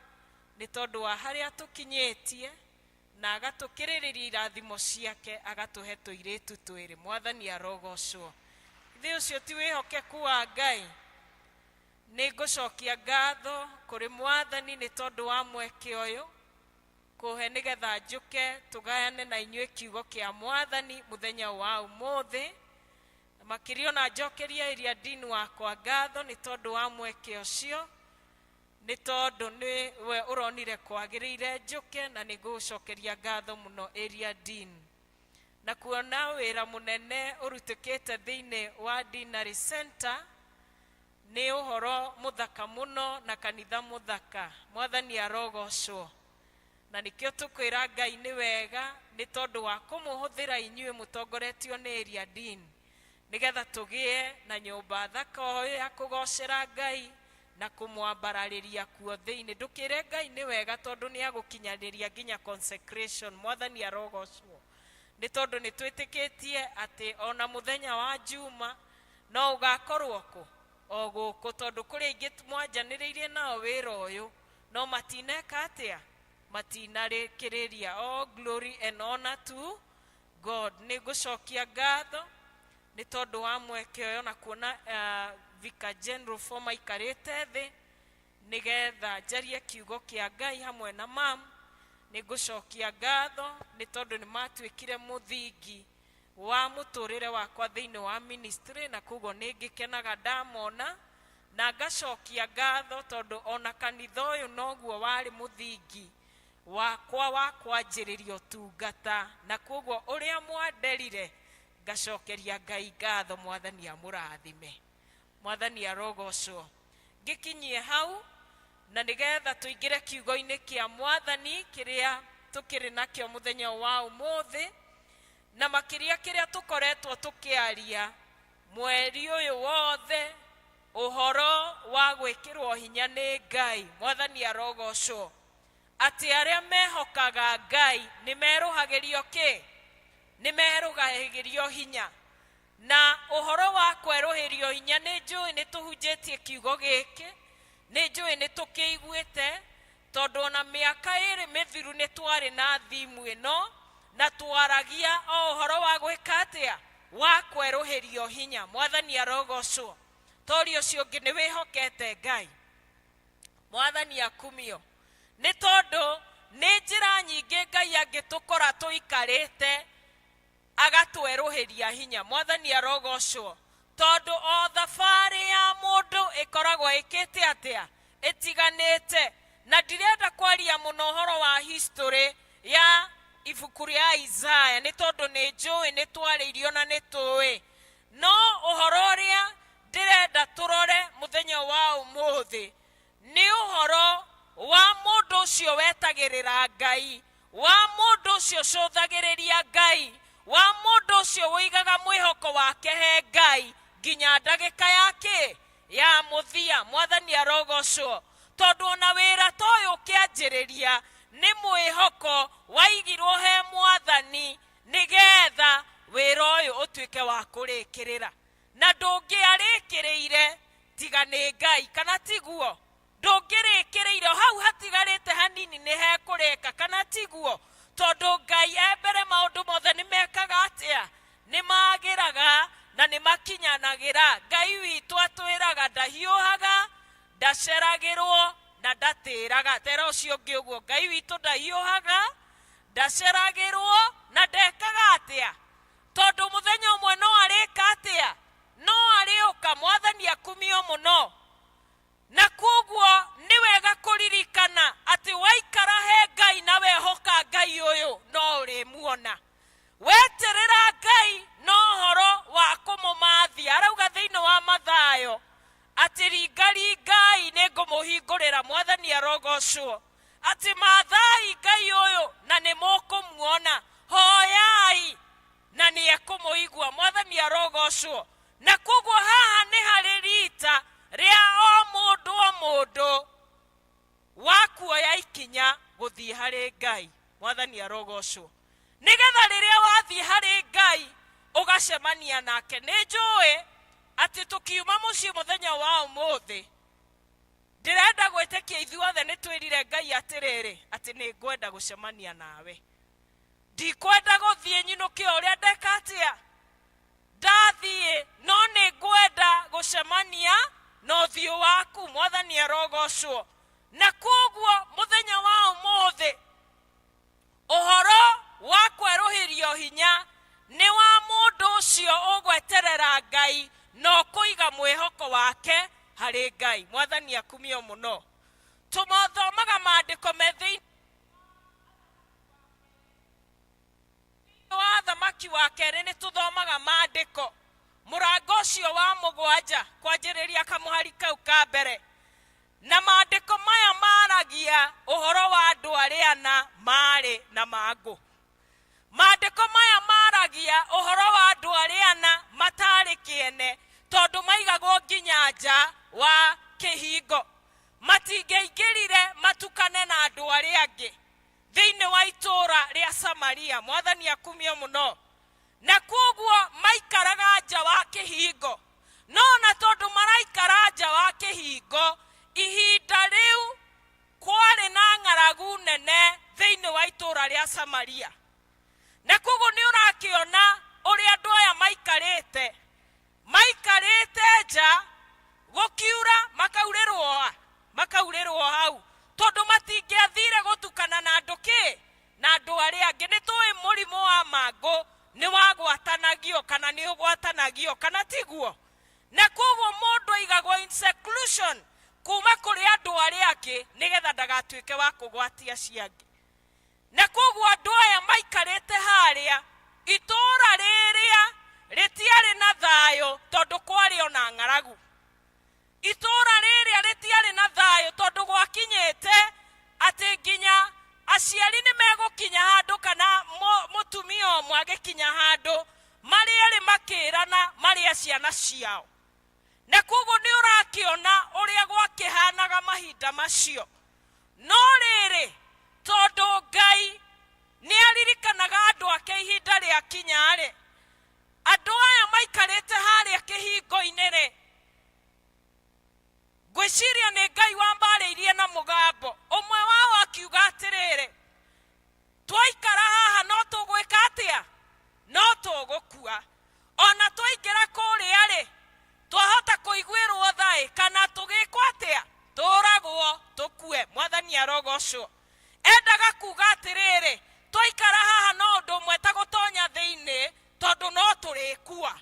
nĩ tondũ wa harĩa tũkinyĩtie, na agatũkĩrĩrĩria irathimo ciake, agatũhe tũirĩtu twĩrĩ. Mwathani arogocwo. Ithe ũcio ti wĩhokeku wa Ngai? Nĩ ngũcokia ngatho kũrĩ Mwathani nĩ tondũ wa mweke ũyũ kũhe nĩgetha njũke tũgayane na inyuĩ kiugo kĩa Mwathani mũthenya wa ũmũthĩ. Na makĩria ona njokeria area dean wakwa ngatho nĩ tondũ wa mweke ũcio, nĩ tondũ nĩwe ũronire kwagĩrĩire njũke, na nĩ ngũgũcokeria ngatho mũno area dean. Na kuona wĩra mũnene ũrutĩkĩte thĩinĩ wa Deanery Center nĩ ũhoro mũthaka mũno na kanitha mũthaka. Mwathani arogocwo. Na nĩkĩo tũkwĩra Ngai nĩ wega nĩ tondũ wa kũmũhũthĩra inyuĩ mũtongoretio nĩ area dean, nĩgetha tũgĩe na nyũmba thaka ũyũ ya kũgocera Ngai na kũmwambararĩria kuo thĩinĩ. Ndũkĩre Ngai nĩ wega tondũ nĩ agũkinyanĩria nginya consecration. Mwathani arogocwo. Nĩ tondũ nĩ twĩtĩkĩtie atĩ ona mũthenya wa Juma no ũgakorwo kũ o gũkũ, tondũ kũrĩ aingĩ mwanjanĩrĩirie nao wĩra ũyũ no matineka atĩa, matinarĩkĩrĩria. All glory and honor to God. Nĩ ngũcokia ngatho nĩ tondũ wa mweke ũyũ na kuona Vicar General Former aikarĩte thĩ nĩgetha njarie kiugo kĩa Ngai hamwe na mam. Nĩ ngũcokia ngatho nĩ tondũ nĩ matuĩkire mũthingi wa mũtũrĩre wakwa thĩinĩ wa ministry, na koguo nĩ ngĩkenaga ndamona, na ngacokia ngatho tondũ ona kanitha ũyũ noguo warĩ mũthingi wakwa wa kwanjĩrĩria ũtungata, na koguo ũrĩa mwanderire ngacokeria Ngai ngatho. Mwathani amũrathime. Mwathani arogocwo. Ngĩkinyie hau na nĩgetha tũingĩre kiugo-inĩ kĩa Mwathani kĩrĩa tũkĩrĩ nakĩo mũthenya wa ũmũthĩ, na makĩria kĩrĩa tũkoretwo tũkĩaria mweri ũyũ wothe, ũhoro wa gwĩkĩrwo hinya nĩ Ngai. Mwathani arogocwo. Atĩ arĩa mehokaga Ngai nĩ merũhagĩrio kĩ? Nĩ merũhagĩrio hinya. Na ũhoro wa kwerũhĩrio hinya, nĩ njũĩ nĩ tũhunjĩtie kiugo gĩkĩ, nĩ njũĩ nĩ tũkĩiguĩte, tondũ ona mĩaka ĩrĩ mĩthiru nĩ twarĩ na thimu ĩno, na twaragia o ũhoro wa gwĩka atĩa? Wa kwerũhĩrio hinya. Mwathani arogocwo. Tori ũcio ũngĩ nĩ wĩhokete Ngai. Mwathani akumio. Nĩ tondũ nĩ njĩra nyingĩ Ngai angĩtũkora tũikarĩte agatwerũhĩria hinya. Mwathani arogocwo. Tondũ o thabarĩ ya mũndũ ĩkoragwo ĩkĩte atĩa? Ĩtiganĩte. Na ndirenda kwaria mũno ũhoro wa history ya ibuku rĩa Isaiah, nĩ tondũ nĩ njũĩ nĩ twarĩirio na nĩ tũĩ. No ũhoro ũrĩa ndĩrenda tũrore mũthenya wa ũmũthĩ nĩ ũhoro wa mũndũ ũcio wetagĩrĩra Ngai, wa mũndũ ũcio ũcũthagĩrĩria Ngai, wa mũndũ ũcio ũigaga mwĩhoko wake he Ngai nginya ndagĩka ya kĩ? Ya mũthia. Mwathani arogocwo. Tondũ ona wĩra ta ũyũ ũkĩanjĩrĩria nĩ mwĩhoko waigirwo he Mwathani. Nĩgetha wĩra ũyũ ũtuĩke wa kũrĩkĩrĩra. Na ndũngĩarĩkĩrĩire tiga nĩ Ngai, kana tiguo? Ndũngĩrĩkĩrĩire hau hatigarĩte hanini nĩ hekũrĩka, kana tiguo? Tondũ Ngai e mbere maũndũ mothe nĩ mekaga atĩa? Nĩ magĩraga na nĩ makinyanagĩra. Ngai witũ atwĩraga ndahiũhaga, ndaceragĩrwo na ndatĩraga. Tera ũcio ũngĩ ũguo, Ngai witũ ndahiũhaga, ndaceragĩrwo na ndekaga atĩa? Tondũ mũthenya ũmwe no arĩka atĩa? No arĩũka. Mwathani akumio mũno. Na kwoguo nĩ wega kũririkana atĩ waikara he Ngai na wehoka Ngai ũyũ no ũrĩmuona. Weterera Ngai no ũhoro wa kũmũmathia. Arauga thĩinĩ wa Mathayo atĩ ringaringai nĩ ngũmũhingũrĩra. Mwathani arogocwo. Atĩ mathai Ngai ũyũ na nĩ mũkũmuona. Hoyai na nĩ ekũmũigua. Mwathani arogocwo. Na kwoguo haha nĩ harĩ rita rĩa o mũndũ o mũndũ wa kuoya ikinya gũthiĩ harĩ Ngai. Mwathani arogocwo. Nĩgetha rĩrĩa wathiĩ harĩ Ngai ũgacemania nake. Nĩ njũĩ atĩ tũkiuma mũciĩ mũthenya wa ũmũthĩ, ndĩrenda gwĩtĩkia ithuothe nĩ twĩrire Ngai atĩrĩrĩ, atĩ nĩ ngwenda gũcemania nawe. Ndikwenda gũthiĩ nyinũke o ũrĩa ndeka atĩa? Ndathiĩ, no nĩ ngwenda gũcemania na ũthiũ waku. Mwathani arogocwo. Na kwoguo mũthenya wa ũmũthĩ, ũhoro wa kwerũhĩrio hinya nĩ wa mũndũ ũcio ũgweterera Ngai na ũkũiga mwĩhoko wake harĩ Ngai. Mwathani akumio mũno. Tũmathomaga maandĩko me thĩinĩ wa Thamaki wa kerĩ, nĩ tũthomaga maandĩko mũrango ũcio wa mũgwanja kwanjĩrĩria kamũhari kau ka mbere. Na maandĩko maya maragia ũhoro wa andũ arĩa ana maarĩ na mangũ. Maandĩko maya maragia ũhoro wa andũ arĩa ana matarĩ kĩene, tondũ maigagwo nginya nja wa kĩhingo. Matingĩaingĩrire matukane na andũ arĩa angĩ thĩinĩ wa itũũra rĩa Samaria. Mwathani akumio mũno. Na kwoguo maikaraga nja wa kĩhingo. No na tondũ maraikara nja wa kĩhingo, ihinda rĩu kwarĩ na ng'aragu nene thĩinĩ wa itũũra rĩa Samaria. Na kwoguo nĩ ũrakĩona ũrĩa andũ aya maikarĩte. Maikarĩte nja, gũkiura makaurĩrwo a? Makaurĩrwo hau. Tondũ matingĩathire gũtukana na andũ kĩ? Na andũ arĩa angĩ. Nĩ tũĩ mũrimũ wa mangũ nĩ wagwatanagio kana nĩ ũgwatanagio, kana tiguo? Na kwoguo mũndũ aigagwo in seclusion kuma kũrĩ andũ arĩa angĩ nĩgetha ndagatuĩke wa kũgwatia acio angĩ. Na kwoguo andũ aya maikarĩte harĩa, itũũra rĩrĩa rĩtiarĩ na thayũ tondũ kwarĩ o na ng'aragu. Itũũra rĩrĩa rĩtiarĩ na thayũ tondũ gwakinyĩte atĩ nginya aciari nĩ megũkinya handũ kana mũtumia ũmwe agĩkinya handũ marĩ erĩ makĩrana marĩe ciana ciao. Na kwoguo nĩ ũrakĩona ũrĩa gwakĩhanaga mahinda macio. No rĩrĩ, tondũ Ngai nĩ aririkanaga andũ ake ihinda rĩakinya-rĩ, andũ aya maikarĩte harĩa kĩhingo-inĩ-rĩ, ngwĩciria nĩ Ngai wamarĩirie na mũgambo. Ũmwe wao akiuga atĩrĩrĩ, twaikara haha no tũgwĩka atĩa? No tũgũkua. Ona twaingĩra kũrĩa-rĩ, twahota kũiguĩrwo tha-ĩ, kana tũgĩkwo atĩa? Tũragwo, tũkue. Mwathani arogocwo. Endaga kuga atĩrĩrĩ, twaikara haha no ũndũ ũmwe ta gũtonya thĩinĩ, tondũ no tũrĩkua.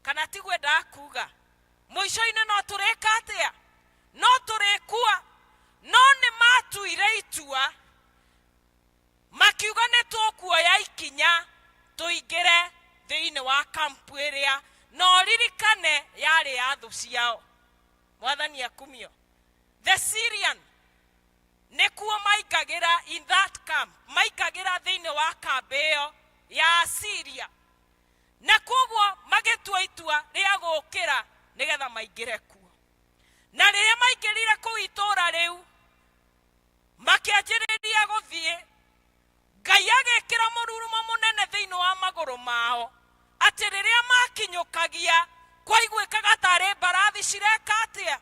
Kana tiguo endaga kuga? Mũico-inĩ no tũrĩka atĩa? No tũrĩkua. No nĩ matuire itua, makiuga nĩ tũkuoya ikinya tũingĩre thĩinĩ wa kampu ĩrĩa, na ũririkane yarĩ ya thũ ciao. Mwathani akumio. The Syrian nĩkuo maingagĩra in that camp, maingagĩra thĩinĩ wa kambĩ ĩyo ya Syria, na kwoguo magĩtua itua rĩa gũkĩra nĩgetha maingĩre kuo. Na rĩrĩa maingĩrire kũu itũũra rĩu, makĩanjĩrĩria gũthiĩ, Ngai agĩkĩra mũrurumo mũnene thĩinĩ wa magũrũ mao atĩ rĩrĩa makinyũkagia kwaiguĩkaga tarĩ mbarathi cireka atĩa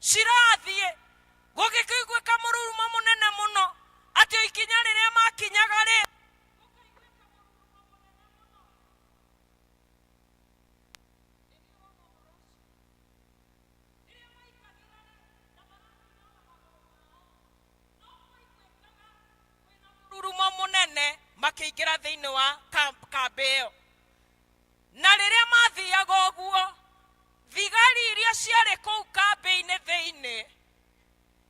cirathiĩ gũgĩkĩiguĩka mũrurumo mũnene mũno atĩ o ikinya rĩrĩa makinyaga rĩ mũrurumo mũnene makĩingĩra thĩinĩ wa kambĩ ĩyo na rĩrĩa mathiaga ũguo thigari iria ciarĩ kũu kambĩ-inĩ thĩinĩ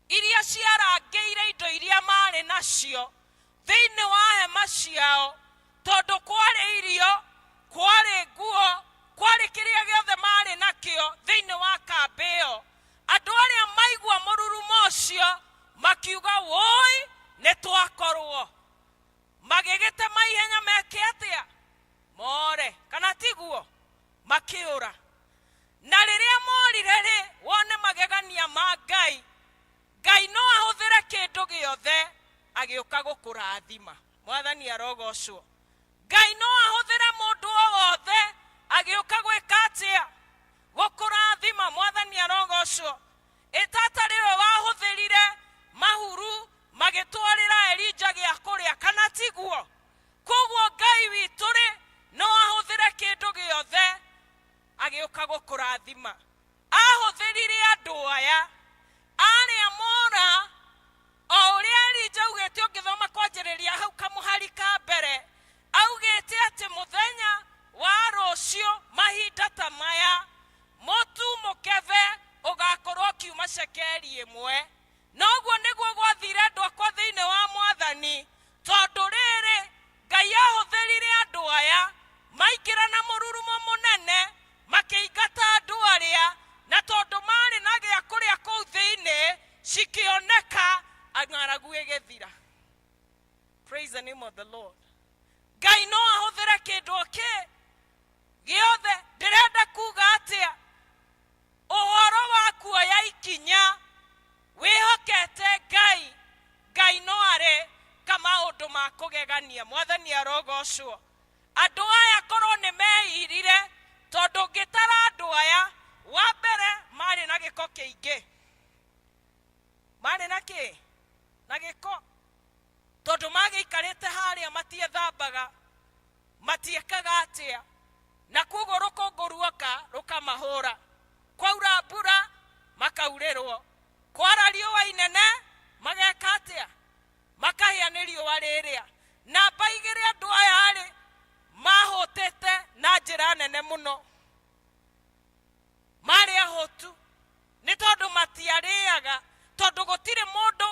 iria ciarangĩire indo iria marĩ nacio thĩinĩ wa hema ciao tondũ kwarĩ irio kwarĩ nguo kwarĩ kĩrĩa gĩothe marĩ nakĩo thĩinĩ wa kambĩ ĩyo andũ arĩa maigua mũrurumo ũcio makiuga wũi nĩ twakorwo magĩgĩtema ihenya meke atĩa more kana tiguo makĩũra na rĩrĩa morire rĩ wone magegania ma ngai ngai no ahũthĩre kĩndũ gĩothe agĩũka gũkũrathima mwathani arogocwo ngai no ahũthĩre mũndũ o wothe agĩũka gwĩka atĩa gũkũrathima mwathani arogocwo ĩtata rĩwe wahũthĩrire mahuru magĩtwarĩra elija gĩa kũrĩa kana tiguo koguo ngai witũ rĩ no ahũthĩre kĩndũ gĩothe agĩũka gũkũrathima ahũthĩrire andũ aya arĩa mora o ũrĩa elija augĩte ũngĩthoma kwanjĩrĩria hau kamũhari ka mbere augĩte atĩ mũthenya wa rũciũ mahinda ta maya mũtu mũkebe ũgakorwo ũkiuma cekeri ĩmwe noguo nĩguo gwathire andũ akwa thĩinĩ wa mwathani tondũ rĩrĩ ngai ahũthĩrire andũ aya maingĩra na mũrurumo mũnene makĩingata andũ arĩa na tondũ marĩ na gĩa kũrĩa kũu thĩinĩ cikĩoneka ng'aragu ĩgĩthira praise the name of the lord ngai no ahũthĩre kĩndũ o kĩ gĩothe ndĩrenda kuga atĩa ũhoro wa kuoya ikinya wĩhokete ngai ngai no arĩ ka maũndũ ma kũgegania mwathani arogocwo andũ aya korwo nĩ meirire tondũ ngĩtara andũ aya wa mbere marĩ na gĩko kĩingĩ marĩ na kĩ na gĩko tondũ magĩikarĩte harĩa matiethambaga matiĩkaga atĩa na koguo rũkũngũ ruoka rũkamahũra kwaura mbura makaurĩrwo kwara riũa inene mageka atĩa makahĩa nĩ riũa rĩrĩa namba igĩrĩ andũ aya rĩ mahũtĩte na njĩra nene mũno marĩ ahũtu nĩ tondũ matiarĩaga tondũ gũtirĩ mũndũ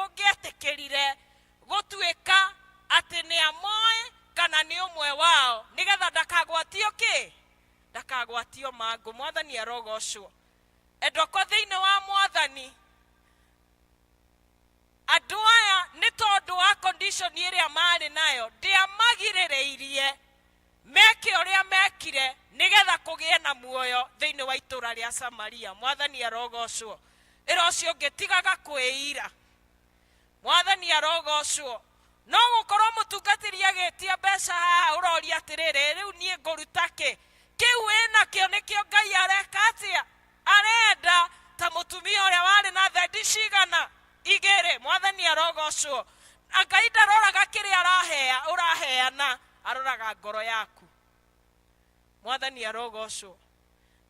ũngĩetĩkĩrire gũtuĩka atĩ nĩ amoĩ kana nĩ ũmwe wao nĩgetha ndakagwatio kĩ ndakagwatio mangũ mwathani arogocwo endwa akwa thĩinĩ wa mwathani andũ aya nĩ tondũ wa condition ĩrĩa marĩ nayo ndĩamagirĩrĩirie meke ũrĩa mekire nĩgetha kũgĩe na muoyo thĩinĩ wa itũra rĩa samaria mwathani arogocwo ĩra ũcio ũngĩ tigaga kwĩira mwathani arogocwo no gũkorwo mũtungatĩri agĩtia mbeca haha ũroria atĩrĩrĩ rĩu niĩ ngũruta kĩ kĩu wĩnakĩo nĩkĩo ngai areka atĩa arenda ta mũtumia ũrĩa warĩ na thendi cigana igĩrĩ mwathani arogocwo na ngai ndaroraga kĩrĩa arahea ũraheana aroraga ngoro yaku mwathani arogocwo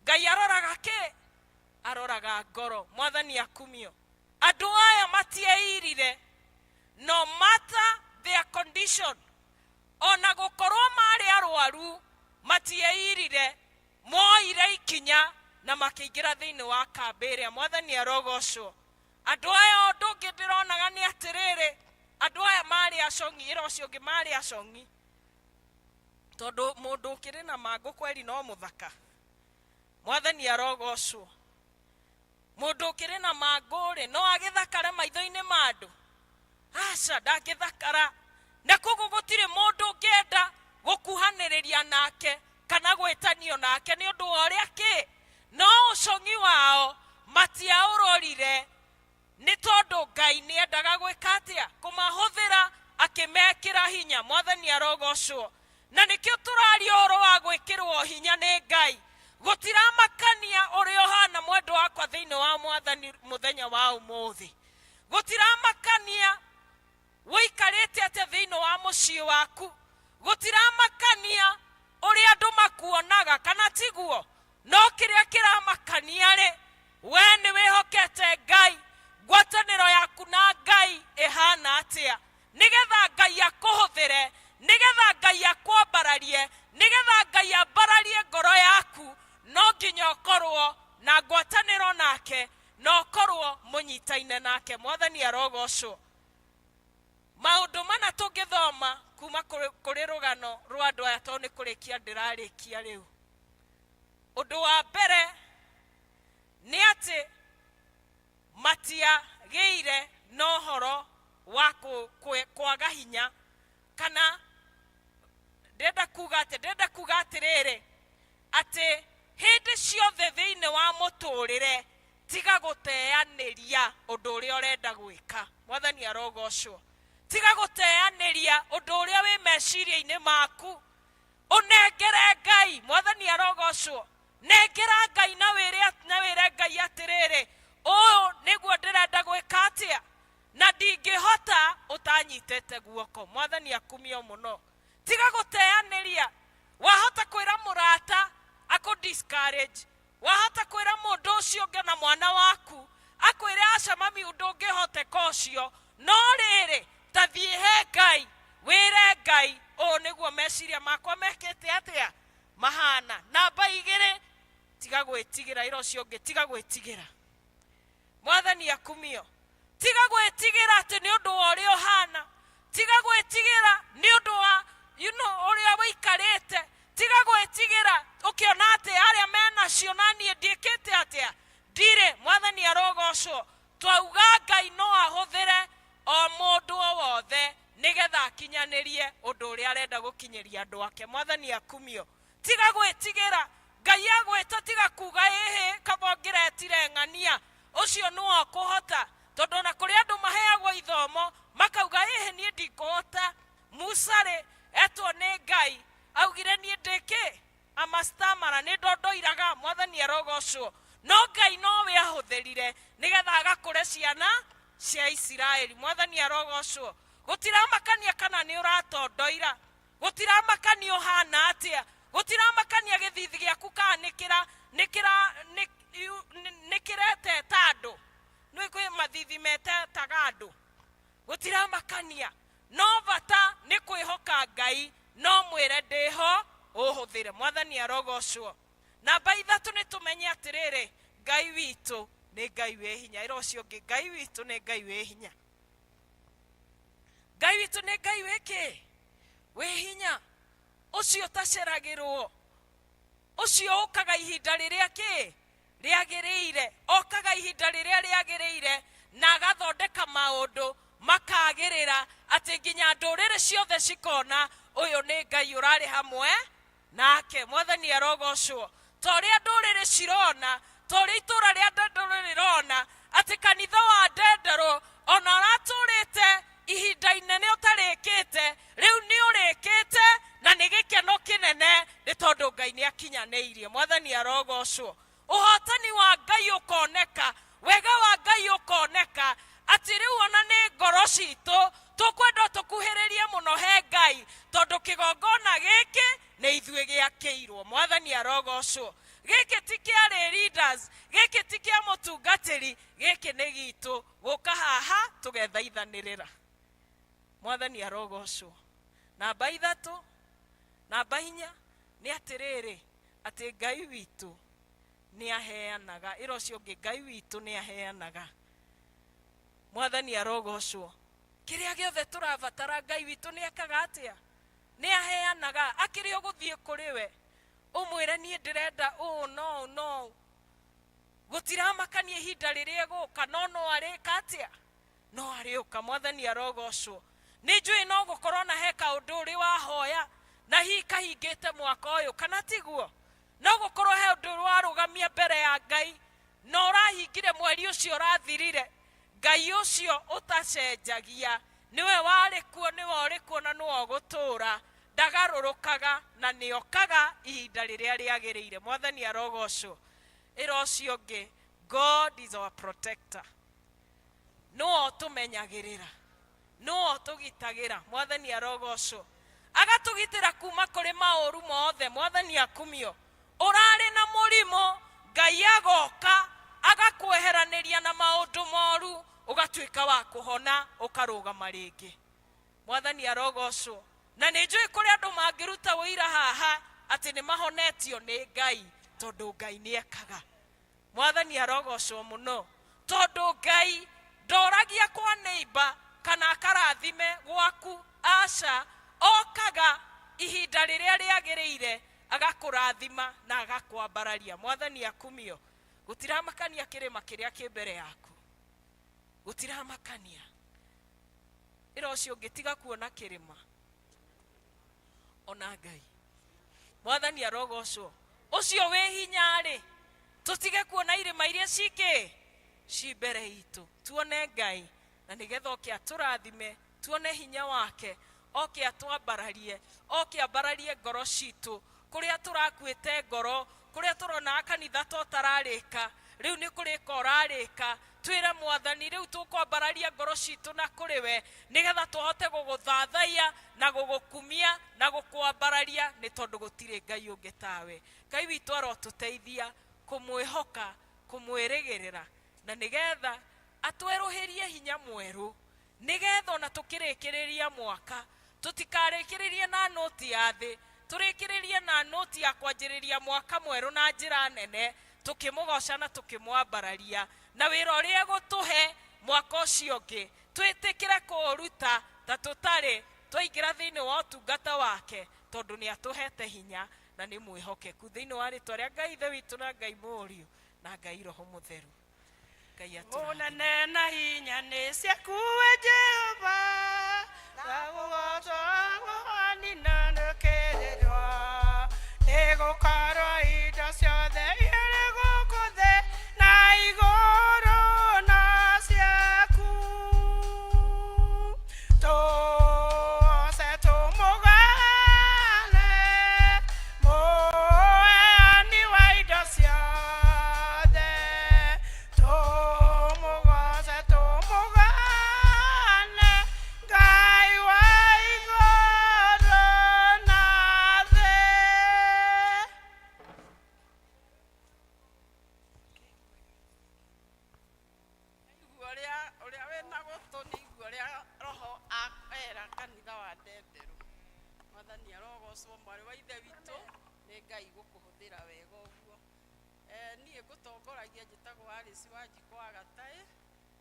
ngai aroraga kĩ aroraga ngoro mwathani akumio andũ aya matieirire no matter their condition ona gũkorwo marĩ arwaru matieirire moire ikinya na makĩingĩra thĩinĩ wa kambĩ ĩrĩa mwathani arogocwo andũ aya ũndũ ũngĩ ndĩronaga nĩ atĩrĩrĩ andũ aya marĩ acong'i ĩra ũcio ũngĩ marĩ acong'i tondũ mũndũ ũkĩrĩ na mangũ kweri no mũthaka mwathani arogocwo mũndũ ũkĩrĩ na mangũ rĩ no agĩthakare maitho-inĩ ma andũ aca ndangĩthakara na koguo gũtirĩ mũndũ ũngĩenda gũkuhanĩrĩria nake kana gwĩtanio nake nĩ ũndũ wa ũrĩa kĩ no ũcong'i wao matiaũrorire nĩ tondũ ngai nĩ endaga gwĩka atĩa kũmahũthĩra akĩmekĩra hinya mwathani arogocwo Na nĩkĩo tũraria ũhoro wa gwĩkĩrwo hinya nĩ Ngai. Gũtiramakania ũrĩa ũhana, mwendwa wakwa thĩinĩ wa Mwathani, mũthenya wa ũmũthĩ. Gũtiramakania ũikarĩte atĩa thĩinĩ wa mũciĩ waku. Gũtiramakania ũrĩa andũ makuonaga, kana tiguo? No kĩrĩa kĩramakania rĩ, we nĩ wĩhokete Ngai. Ngwatanĩro yaku na Ngai ĩhana atĩa, nĩgetha Ngai akũhũthĩre, nĩgetha Ngai akwambararie, nĩgetha Ngai ambararie ngoro yaku? No nginya ũkorwo na ngwatanĩro nake na ũkorwo mũnyitaine nake. Mwathani arogocwo. Maũndũ mana tũngĩthoma kuma kũrĩ rũgano rwa andũ aya, tondũ nĩ kũrĩkia ndĩrarĩkia rĩu. Ũndũ wa mbere nĩ atĩ matiagĩire na ũhoro wa kwaga hinya. Kana ndĩrenda kuga atĩ, ndĩrenda kuga atĩrĩrĩ, atĩ hĩndĩ ciothe thĩinĩ wa mũtũrĩre tiga gũteanĩria ũndũ ũrĩa ũrenda gwĩka. Mwathani arogocwo. Tiga gũteanĩria ũndũ ũrĩa wĩ meciria-inĩ maku, ũnengere Ngai. Mwathani arogocwo. Nengera Ngai na wĩre, na wĩre Ngai atĩrĩrĩ, ũyũ nĩguo ndĩrenda gwĩka atĩa, na ndingĩhota ũtanyitĩte guoko. Mwathani akumio mũno. Tiga gũteanĩria. Wahota kwĩra mũrata akũ discourage, wahota kwĩra mũndũ ũcio ũngĩ na mwana waku akwĩre, aca mami, ũndũ ũngĩhoteka ũcio. No rĩrĩ, ta thiĩ he Ngai, wĩre Ngai, ũũ nĩguo meciria makwa mekĩte atĩa, mahana. Namba 2, tiga gwĩtigĩra. Ĩra ũcio ũngĩ, tiga gwĩtigĩra. Mwathani akumio. Tiga gwĩtigĩra atĩ nĩ ũndũ wa ũrĩa ũhana. Tiga gwĩtigĩra nĩ ũndũ wa ũrĩa wĩikarĩte. Tiga gwĩtigĩra ũkĩona atĩ arĩa menacio na niĩ ndiĩkĩte atĩa, ndirĩ. Mwathani arogocwo. Twauga Ngai no ahũthĩre o mũndũ o wothe nĩgetha akinyanĩrie ũndũ ũrĩa arenda gũkinyĩria andũ ake. Mwathani akumio. Tiga gwĩtigĩra. Ngai agwĩta, tiga kuga, ĩhĩ, kaba ũngĩretire ng'ania ũcio nĩwe ũkũhota. Tondũ ona kũrĩ andũ maheagwo ithomo makauga, ĩhĩ, niĩ ndikũhota. Musa rĩ, etwo nĩ Ngai, augire, niĩ ndĩkĩ amastamara, nĩ ndondoiraga. Mwathani arogocwo. No Ngai nowe ahũthĩrire nĩgetha agakũre ciana cia Isiraeli. Mwathani arogocwo. Gũtiramakania kana nĩ ũratondoira, gũtiramakania ũhana atĩa, gũtiramakania gĩthithi gĩaku kana nĩ kĩreteta andũ. Nĩ kwĩ mathithi metetaga andũ. Gũtiramakania, no bata nĩ kwĩhoka Ngai, no mwĩre, ndĩho ũhũthĩre. Mwathani arogocwo. Namba 3, nĩ tũmenye atĩrĩrĩ, Ngai witũ nĩ Ngai wĩ hinya. Ĩra ũcio ũngĩ, Ngai witũ nĩ Ngai wĩ hinya. Ngai witũ nĩ Ngai wĩ kĩ? Wĩ hinya. Ũcio ũtaceragĩrwo, ũcio ũkaga ihinda rĩrĩa kĩ rĩagĩrĩire, okaga ihinda rĩrĩa rĩagĩrĩire na agathondeka maũndũ makagĩrĩra atĩ nginya ndũrĩrĩ ciothe cikona ũyũ nĩ Ngai ũrarĩ hamwe nake. Mwathani arogocwo. Ta ũrĩa ndũrĩrĩ cirona, ta ũrĩa itũũra rĩa Ndenderũ rĩrona atĩ kanitha wa Ndenderũ ona ũratũrĩte ihinda inene ũtarĩkĩte, rĩu nĩ ũrĩkĩte, na nĩ gĩkeno kĩnene nĩ tondũ Ngai nĩ akinyanĩirie. Mwathani arogocwo. Ũhotani wa Ngai ũkoneka, wega wa Ngai ũkoneka, atĩ rĩu ona nĩ ngoro citũ tũkwenda tũkuhĩrĩrie mũno he Ngai, tondũ kĩgongona gĩkĩ nĩ ithuĩ gĩakĩirwo. Mwathani arogocwo. Gĩkĩ ti kĩa leaders, gĩkĩ ti kĩa mũtungatĩri, gĩkĩ nĩ gitũ gũka haha tũgethaithanĩrĩra. Mwathani arogocwo. Namba 3, namba 4 nĩ atĩrĩrĩ, atĩ Ngai witũ nĩ aheanaga. Ĩra ũcio ũngĩ, Ngai witũ nĩ aheanaga. Mwathani arogocwo. Kĩrĩa gĩothe tũrabatara, Ngai witũ nĩ ekaga atĩa? Nĩ aheanaga. Akĩrĩ ũgũthiĩ kũrĩ we ũmwĩre, niĩ ndĩrenda ũũ no ũũ no ũũ, gũtiramakania ihinda rĩrĩa ĩgũka, no no arĩka atĩa? No arĩũka. Mwathani arogocwo. Nĩ njũĩ no gũkorwo na he kaũndũ ũrĩ wahoya na hihi kahingĩte mwaka ũyũ, kana tiguo? No gũkorwo he ũndũ warũgamia mbere ya Ngai na ũrahingire mweri ũcio ũrathirire. Ngai ũcio ũtacenjagia, nĩwe warĩ kuo, nĩwe ũrĩ kuo, na nĩwe ũgũtũũra. Ndagarũrũkaga na nĩokaga ihinda rĩrĩa rĩagĩrĩire. Mwathani arogocwo. Ĩra ũcio ũngĩ, God is our protector. Nĩwe ũtũmenyagĩrĩra, nĩwe ũtũgitagĩra. Mwathani arogocwo. Agatũgitĩra kuma kũrĩ maũru mothe. Mwathani akumio. Ũrarĩ na mũrimũ, Ngai agoka agakweheranĩria na maũndũ moru, ũgatuĩka wa kũhona, ũkarũgama rĩngĩ. Mwathani arogocwo. Na nĩ njũĩ kũrĩ andũ mangĩruta ũira haha atĩ nĩ mahonetio nĩ Ngai, tondũ Ngai nĩ ekaga. Mwathani arogocwo mũno, tondũ Ngai ndoragia kwa neighbor kana akarathime gwaku, aca, okaga ihinda rĩrĩa rĩagĩrĩire agakũrathima na agakwambararia. Mwathani akumio. Gũtiramakania kĩrĩma kĩrĩa kĩ mbere yaku, gũtiramakania. Ĩra ũcio ũngĩ, tiga kuona kĩrĩma, ona Ngai. Mwathani arogocwo. Ũcio wĩ hinya rĩ, tũtige kuona irĩma iria cikĩ ci mbere itũ, tuone Ngai, na nĩgetha oke atũrathime, tuone hinya wake, oke atwambararie, oke ambararie ngoro citũ kũrĩa tũrakuĩte ngoro, kũrĩa tũrona kanitha to tararĩka, rĩu nĩ kũrĩka ũrarĩka. Twĩre Mwathani, rĩu tũkwambararia ngoro citũ na kũrĩ we, nĩgetha tũhote gũgũthathaiya na gũgũkumia na gũkwambararia, nĩ tondũ gũtirĩ Ngai ũngĩ tawe. Ngai witũ arotũteithia kũmwĩhoka, kũmwĩrĩgĩrĩra, na nĩgetha atwerũhĩrie hinya mwerũ, nĩgetha ona tũkĩrĩkĩrĩria mwaka tũtikarĩkĩrĩrie na noti ya thĩ, tũrĩkĩrĩrie na noti ya kwanjĩrĩria mwaka mwerũ na njĩra nene, tũkĩmũgoca na tũkĩmwambararia, na wĩra ũrĩa egũtũhe mwaka ũcio ũngĩ twĩtĩkĩre kũũruta ta tũtarĩ twaingĩra thĩinĩ wa ũtungata wake, tondũ nĩ atũhete hinya na nĩ mwĩhokeku. Thĩinĩ wa rĩtwa rĩa Ngai Ithe witũ na Ngai Mũriũ na Ngai Roho Mũtheru, Ngai atũrathime. Ũnene na hinya nĩ ciaku we Jehova, na gũgocwo gũhanina nĩkĩrĩrwo, nĩgũkorwo indo ciothe irĩ gũkũ thĩ na igũrũ no ciaku. Tũgoce tũmũgane, mũheani wa indo ciothe, tũmũgoce tũmũgane, Ngai wa igũrũ na thĩ. Igua ũrĩa ũrĩa wĩna gũtũ nĩ igua ũrĩa Roho era kanitha wa Ndenderũ. Mwathani arogocwo. Mwarĩ wa ithe witũ, nĩ Ngai gũkũhũthĩra wega ũguo. Niĩ ngũtongoragia njĩtagwo Alice Wanjikũ wa Gataĩ,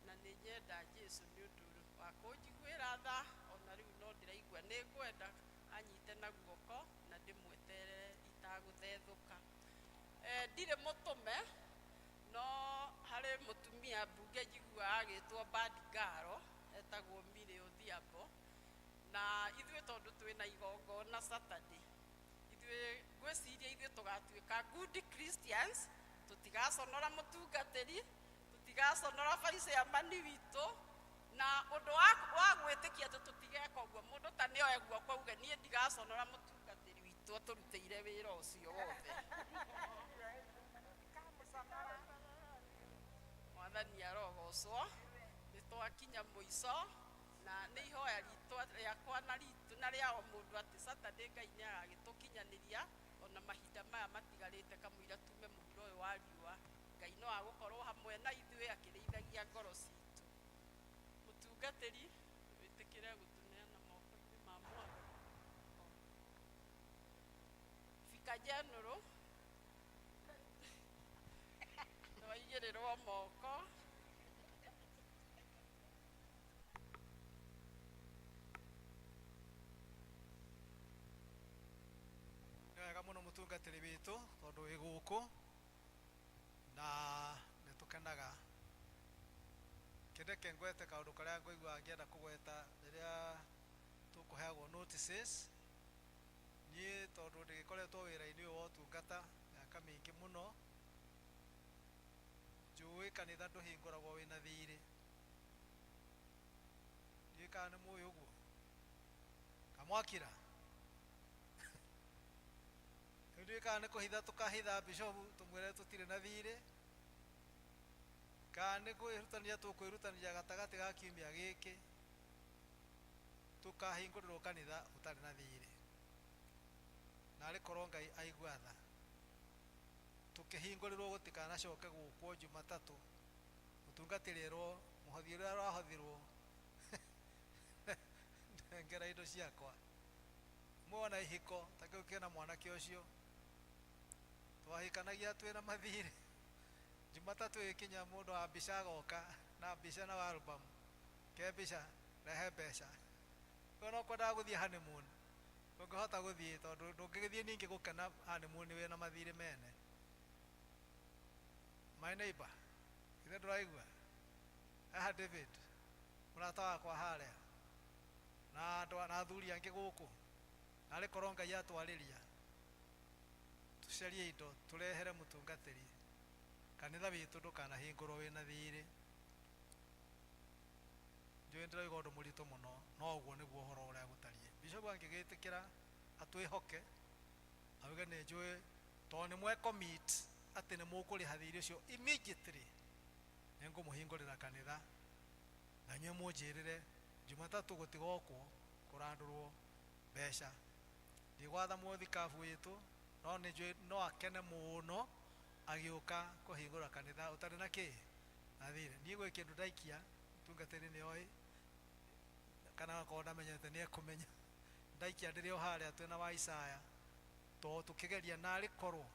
na nĩ nyenda Jesu nĩ ũndũ wa kũnjiguĩra tha, ona rĩu no ndĩraigua nĩ ngwenda anyite na guoko na ndĩmweterere itagũthethũka. Ndirĩ mũtũme, no harĩ mũtumia mbunge njiguaga agĩtwo Bad Girl, etagwo Mary Odhiambo, na ithuĩ tondũ twĩna igongona Saturday, ithuĩ ngwĩciria ithuĩ tũgatuĩka good Christians, tũtigaconora mũtungatĩri, tũtigaconora vice chairman witũ, na ũndũ wa gwĩtĩkia atĩ tũtigeka ũguo, mũndũ ta nĩoe guoko auge niĩ ndigaconora mũtungatĩri witũ atũrutĩire wĩra ũcio wothe. Mwathani arogocwo. Nĩ twakinya mũico, na nĩ ihoya ritũ rĩakwa na ritũ na rĩa o mũndũ atĩ Saturday Ngai nĩ agagĩtũkinyanĩria ona mahinda maya matigarĩte kamũira tume mũhuro ũyũ wa riũa. Ngai no agũkorwo hamwe na ithuĩ akĩrĩithagia ngoro citũ. Mũtungatĩri, wĩtĩkĩre gũtũneana moko-inĩ ma Mwathani. Vicar General nĩwaigĩrĩrwo moko. Nĩ wega mũno mũtungatĩri witũ tondũ wĩ gũkũ na nĩ tũkenaga. Kĩndeke ngwete kaũndũ karĩa ngũigua ngĩenda kũgweta rĩrĩa tũkũheagwo notices. Niĩ tondũ ndĩgĩkoretwo wĩra-inĩ ũyũ wa ũtungata mĩaka mĩingĩ mũno, njũĩ kanitha ndũhingũragwo wĩna thirĩ. Ndiũĩ kana nĩ mũĩ ũguo. Kamwakira. Rĩu ndiũĩ kana nĩ kũhitha tũkahitha bishopu tũmwĩre tũtirĩ na thirĩ, kana nĩ kwĩrutanĩria tũkwĩrutanĩria gatagatĩ ga kiumia gĩkĩ tũkahingũrĩrwo kanitha ũtarĩ na thirĩ. Narĩ korwo Ngai aigua tha tũkĩhingũrĩrwo gũtikanacoke gũkwo Jumatatũ, mũtungatĩri erwo mũhothi ũrĩa ũrahothirwo nengera indo ciakwa. Mwona ihiko ta kĩu kĩna mwanake ũcio twahikanagia twĩna mathirĩ. Jumatatũ ĩkinya mũndũ wa mbica agoka na mbica na album, ke mbica rehe mbeca. We no kwendaga gũthiĩ honeymoon, ndũngĩhota gũthiĩ tondũ ndũngĩgĩthiĩ ningĩ gũkena honeymoon wĩna mathirĩ mene. My neighbor, ithe ndũraigua? Haha David, mũrata wakwa harĩa, na andũ na athuri angĩ gũkũ, narĩ korwo Ngai atwarĩria tũcarie indo tũrehere mũtungatĩri, kanitha witũ ndũkanahingũrwo wĩna thirĩ. Njũĩ ndĩrauga ũndũ mũritũ mũno, no ũguo nĩguo ũhoro ũrĩa gũtariĩ. Bishop angĩgĩtĩkĩra atwĩhoke, auge nĩ njũĩ tondũ nĩ mwe commit atĩ nĩ mũkũrĩha thirĩ ũcio immediately, nĩ ngũmũhingũrĩra kanitha na inyuĩ mũnjĩrĩre Jumatatũ gũtigokwo kũrandũrwo mbeca. Ndigwatha mũthikabu witũ, no nĩ njũĩ no akene mũno agĩũka kũhingũra kanitha ũtarĩ na kĩ na thirĩ. Niĩ gwĩ kĩndũ ndaikia, mũtungatĩri nĩ oĩ, kana akorwo ndamenyete nĩ ekũmenya. Ndaikia ndĩrĩ o harĩa twĩna wa Isaya, to tũkĩgeria narĩ korwo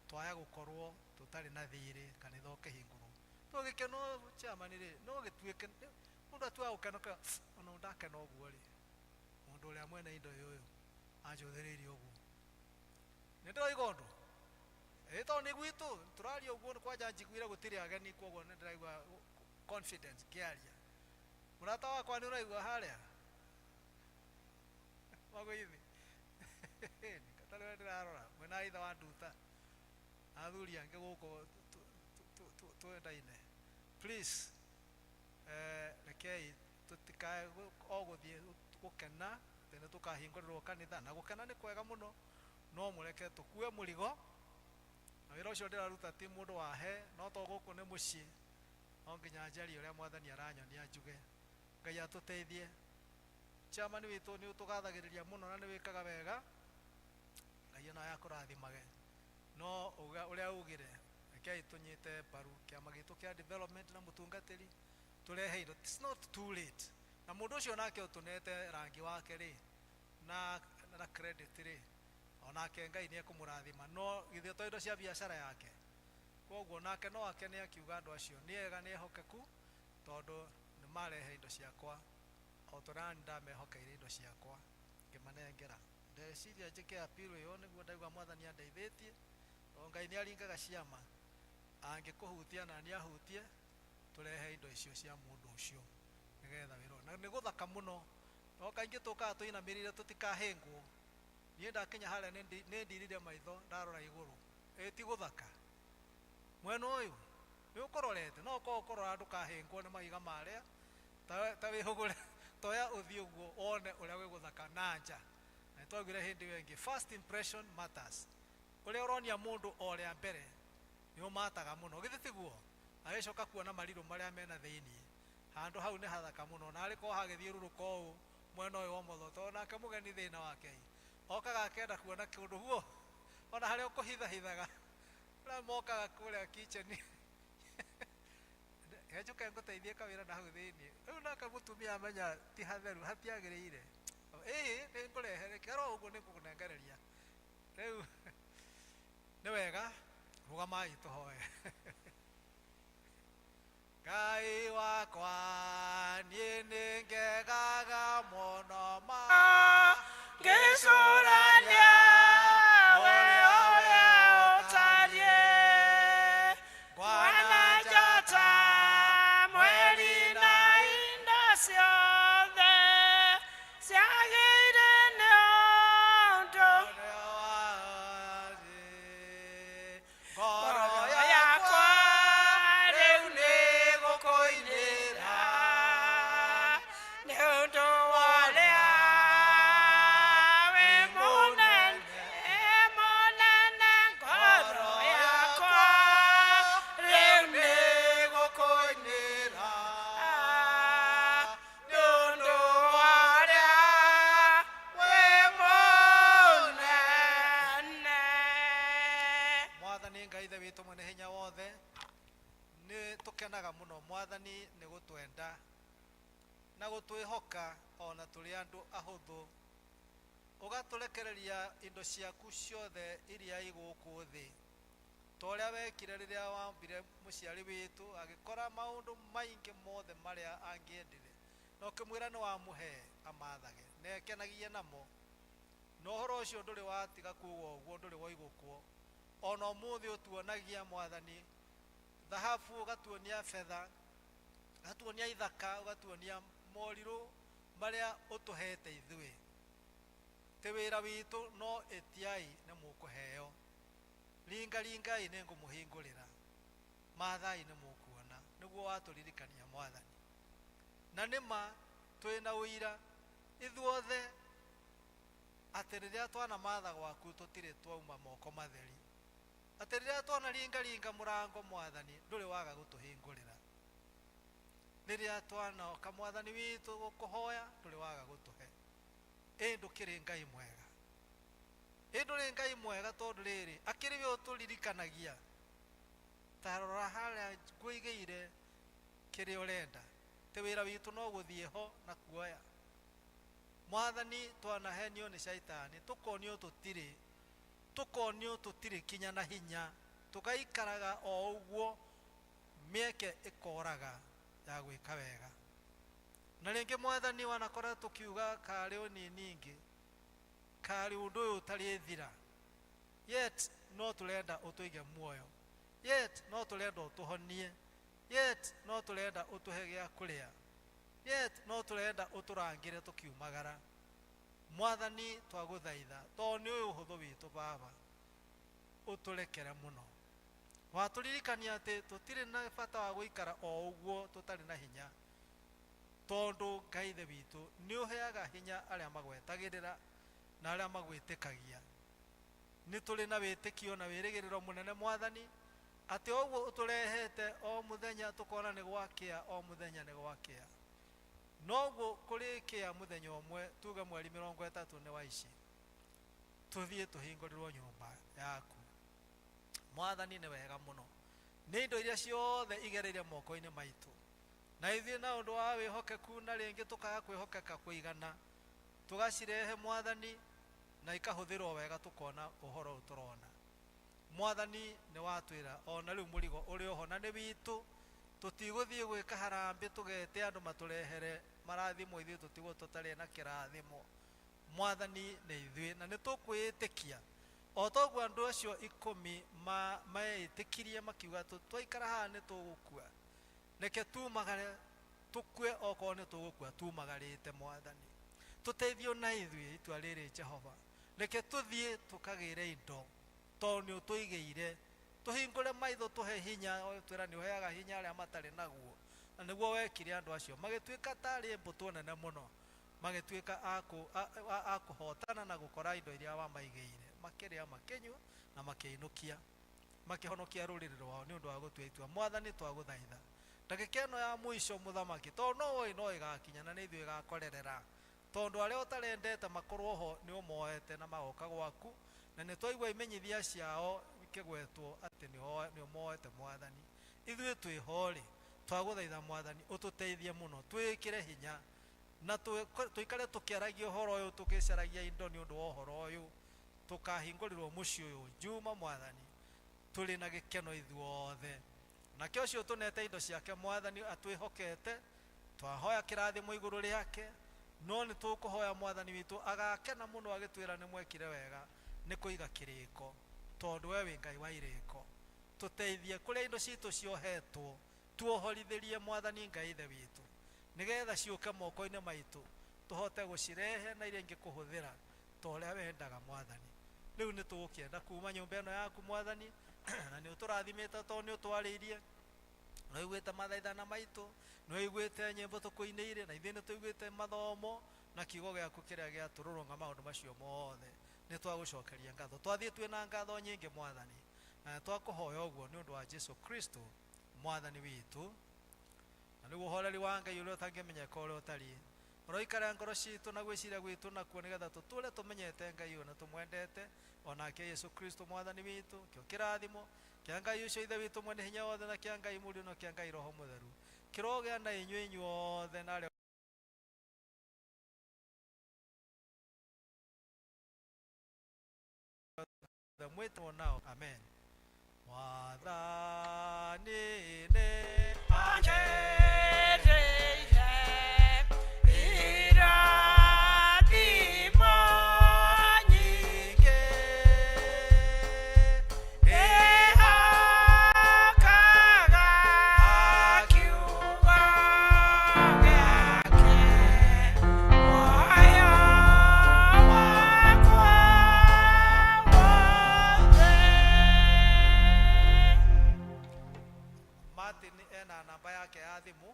twaya gũkorwo tũtarĩ na thirĩ kanitha ũkĩhingũrwo. Tũgĩkeno chairman rĩ, no gĩtuĩke mũndũ atuaga gũkena ona ndakena ũguo rĩ, mũndũ ũrĩa mwene indo ũyũ anjũthĩrĩirie ũguo. Nĩ ndĩroiga ũndũ? Ĩ tondũ nĩ gwitũ tũraria ũguo, kwanja njiguire gũtirĩ ageni, koguo nĩ ndĩraigua confidence ngĩaria. Mũrata wakwa nĩ ũraigua harĩa magũithi tarĩ we ndĩrarora mwena ithe wa nduta athuri angĩ gũkũ twendaine. Please, rekei tũtikae o gũthiĩ gũkena atĩ nĩ tũkahingũrĩrwo kanitha, na gũkena nĩ kwega mũno, no mũreke tũkue mũrigo. Na wĩra ũcio ndĩraruta ti mũndũ wahe, no to gũkũ nĩ mũciĩ, no nginya njarie ũrĩa mwathani aranyonia njuge. Ngai atũteithie. Chairman witũ nĩ ũtũgathagĩrĩria mũno na nĩ wĩkaga wega, Ngai ona akũrathimage. No ũrĩa ugire, rekei tũnyite mbaru kĩama gitũ kĩa development na mũtungatĩri, tũrehe indo. It's not too late. Na mũndũ ũcio nake ũtũnete rangi wake rĩ, na credit rĩ, onake Ngai nĩ ekũmũrathima, no githĩ to indo cia biacara yake. Koguo nake no akene akiuga andũ acio nĩ ega, nĩ ehokeku, tondũ nĩ marehe indo ciakwa o ta ũrĩa ndamehokeire indo ciakwa ngĩmanengera. Ndeciria njĩke appeal ĩyo nĩguo ndaigua mwathani andeithĩtie, tondũ Ngai nĩ aringaga ciama, angĩkũhutia na nĩ ahutie, tũrehe indo icio cia mũndũ ũcio nĩgetha wĩra ũyũ. Na nĩ gũthaka mũno, no kaingĩ tũkaga tũinamĩrĩire tũtikahĩngwo. Niĩ ndakinya harĩa nĩ ndirire maitho ndarora igũrũ, ĩ ti gũthaka. Mwena ũyũ nĩ ũkũrorete, no ũkorwo ũkũrora ndũkahĩngwo nĩ mahiga marĩa, ta wĩhũgũre, toya ũthiĩ ũguo wone ũrĩa gwĩ gũthaka na nja. Na nĩtwaugire hĩndĩ ĩyo ĩngĩ, first impression matters. Ũrĩa ũronia mũndũ o rĩa mbere nĩ ũmataga mũno, githĩ tiguo? Agĩcoka kuona marirũ marĩa mena thĩiniĩ, handũ hau nĩ hathaka mũno, na arĩ korwo hagĩthiũrũrũka ũũ mwena ũyũ wa ũmotho, tondũ nake mũgeni thĩna wake okaga akenda kuona kĩũndũ guo, ona harĩa ũkũhithahithaga, arĩa mokaga kũrĩa kitchen njuke ngũteithie kawĩra na hau thĩiniĩ. Rĩu nake mũtumia amenya ti hatheru, hatiagĩrĩire, ĩĩ nĩ ngũrehere kĩro ũguo nĩ ngũkũnengereria. Rĩu nĩ wega, rũgamai tũhoe. Ngai wakwa niĩ nĩ ngegaga mũno ma ngĩcũrania we ũrĩa ũtariĩ, ngwana njata mweri na indo ciothe ciagĩire nĩ ũndũ ngoro yakwa rĩu nĩ gũkũinĩra nĩ Mwathani nĩ gũtwenda na gũtwĩhoka ona tũrĩ andũ ahũthũ, ũgatũrekereria indo ciaku ciothe iria i gũkũ thĩ, ta ũrĩa wekire rĩrĩa wambire mũciari witũ agĩkora maũndũ maingĩ mothe marĩa angĩendire, na ũkĩmwĩra nĩ wamũhe amathage na ekenagie namo. Na ũhoro ũcio ndũrĩ watiga kuga ũguo, ndũrĩ waigũkwo. Ona ũmũthĩ ũtuonagia Mwathani thahabu, ũgatuonia betha, ũgatuonia ithaka, ũgatuonia morirũ marĩa ũtũhete ithuĩ. Ti wĩra witũ, no ĩtiai nĩ mũkũheo, ringaringai nĩ ngũmũhingũrĩra, mathai nĩ mũkuona. Nĩguo watũririkania Mwathani, na nĩma twĩna ũira ithuothe atĩ rĩrĩa twanamatha gwaku tũtirĩ twauma moko matheri, atĩ rĩrĩa twanaringaringa mũrango Mwathani ndũrĩ waga gũtũhingũrĩra, rĩrĩa twanoka Mwathani witũ gũkũhoya ndũrĩ waga gũtũhe. Ĩ ndũkĩrĩ Ngai mwega, ĩ ndũrĩ Ngai mwega, tondũ rĩrĩ akĩrĩ we ũtũririkanagia. Ta rora harĩa ngũigĩire kĩrĩa ũrenda, tĩ wĩra witũ no gũthiĩ ho na kuoya. Mwathani, twanahenio nĩ caitani, tũkonio tũtirĩ, tũkonio tũtirĩ kinya na hinya, tũgaikaraga o ũguo, mĩeke ĩkoraga ya gwĩka wega. Na rĩngĩ Mwathani wanakora tũkiuga karĩ ũnini ingĩ, karĩ ũndũ ũyũ ũtarĩthira, yet no tũrenda ũtũige muoyo, yet no tũrenda ũtũhonie, yet no tũrenda ũtũhe gĩa kũrĩa, yet no tũrenda ũtũrangĩre tũkiumagara. Mwathani, twagũthaitha tondũ nĩ ũyũ ũhũthũ witũ, Baba, ũtũrekere mũno. Watũririkania atĩ tũtirĩ na bata wa gũikara o ũguo tũtarĩ na hinya, tondũ Ngai Ithe witũ nĩ ũheaga hinya arĩa magwetagĩrĩra na arĩa magwĩtĩkagia. Nĩ tũrĩ na wĩtĩkio na wĩrĩgĩrĩro mũnene Mwathani, atĩ o ũguo ũtũrehete o mũthenya tũkona nĩ gwakĩa, o mũthenya nĩ gwakĩa, noguo kũrĩkĩa mũthenya ũmwe, tuge mweri 30 nĩ wa ici, tũthiĩ tũhingũrĩrwo nyũmba yaku. Mwathani, nĩ wega mũno nĩ indo iria ciothe igereire moko-inĩ maitũ, na ithuĩ na ũndũ wa wĩhokeku na rĩngĩ tũkaga kwĩhokeka kũigana, tũgacirehe Mwathani na ikahũthĩrwo wega, tũkona ũhoro ũyũ tũrona. Mwathani, nĩ watwĩra ona rĩu mũrigo ũrĩ oho na nĩ witũ, tũtigũthiĩ gwĩka harambĩ tũgete andũ matũrehere marathimo, ithuĩ tũtigwo tũtarĩ na kĩrathimo. Mwathani, nĩ ithuĩ na nĩ tũkwĩĩtĩkia o toguo andũ acio 10 meĩtĩkirie makiuga twaikara haha nĩ tũgũkua, reke tumagare tũkue, okorwo nĩ tũgũkua tumagarĩte. Mwathani, tũteithio na ithuĩ itua rĩrĩ Jehova, reke tũthiĩ tũkagĩre indo tondũ nĩ ũtũigĩire, tũhingũre maitho, tũhe hinya. Twĩra nĩ ũheaga hinya arĩa matarĩ naguo, na nĩguo wekire andũ acio magĩtuĩka tarĩ mbũtũ nene mũno, magĩtuĩka a kũhotana na gũkora indo iria wamaigĩire, makĩrĩa, makĩnyua na makĩinũkia, makĩhonokia rũrĩrĩ rwao nĩ ũndũ wa gũtua itua. Mwathani, twagũthaitha ndagĩka ĩno ya mũico, mũthamaki, tondũ no ũĩ no ĩgakinya na nĩ ithuĩ ĩgakorerera, tondũ arĩa ũtarendete makorwo ho nĩ ũmoete na magoka gwaku, na nĩ twaigua imenyithia ciao ikĩgwetwo atĩ nĩ ũmoete. Mwathani, ithuĩ twĩho-rĩ, twagũthaitha Mwathani ũtũteithie mũno, twĩkĩre hinya na tũikare tũkĩaragia ũhoro ũyũ, tũgĩcaragia indo nĩ ũndũ wa ũhoro ũyũ, tũkahingũrĩrwo mũciĩ ũyũ Juma. Mwathani, tũrĩ na gĩkeno ithuothe, nake ũcio tũnete indo ciake Mwathani atwĩhokete, twahoya kĩrathimo igũrũ rĩake, no nĩ tũkũhoya Mwathani witũ agakena mũno agĩtwĩra nĩ mwekire wega nĩ kũiga kĩrĩko, tondũ we wĩ Ngai wa irĩko. Tũteithie kũrĩa indo citũ ciohetwo, tuohorithĩrie Mwathani Ngai Ithe witũ, nĩgetha ciũke moko-inĩ maitũ tũhote gũcirehe na iria ingĩ kũhũthĩra ta ũrĩa wendaga. Mwathani, rĩu nĩ tũgũkĩenda kuma nyũmba ĩno yaku Mwathani, na nĩ ũtũrathimĩte tondũ nĩ ũtwarĩirie, nĩ ũiguĩte mathaithana maitũ, nĩ ũiguĩte nyĩmbo tũkũinĩire, na ithuĩ nĩ tũiguĩte mathomo na kiugo gĩaku kĩrĩa gĩatũrũrũnga maũndũ macio mothe. Nĩ twagũcokeria ngatho, twathiĩ twĩna ngatho nyingĩ Mwathani, na twakũhoya ũguo nĩ ũndũ wa Jesu Kristo Mwathani witũ. Na nĩguo ũhoreri wa Ngai ũrĩa ũtangĩmenyeka ũrĩa ũtariĩ ũroikara ngoro citũ na gwĩciria gwitũ nakuo, nĩgetha tũtũre tũmenyete Ngai ũyũ na tũmwendete, onake Yesu Kristo Mwathani witũ. Kĩo kĩrathimo kĩa Ngai ũcio Ithe witũ mwene hinya wothe, na kĩa Ngai Mũriũ, na kĩa Ngai Roho Mũtheru. Kĩrogĩa na inyuĩ inyuothe na arĩa othe mwĩtwo nao. Amen. Mwathani nĩ Anjĩrĩire irathimo nyingĩ, ndĩhokaga kiugo gĩake, muoyo wakwa wothe. Martin ena namba yake ya thimũ,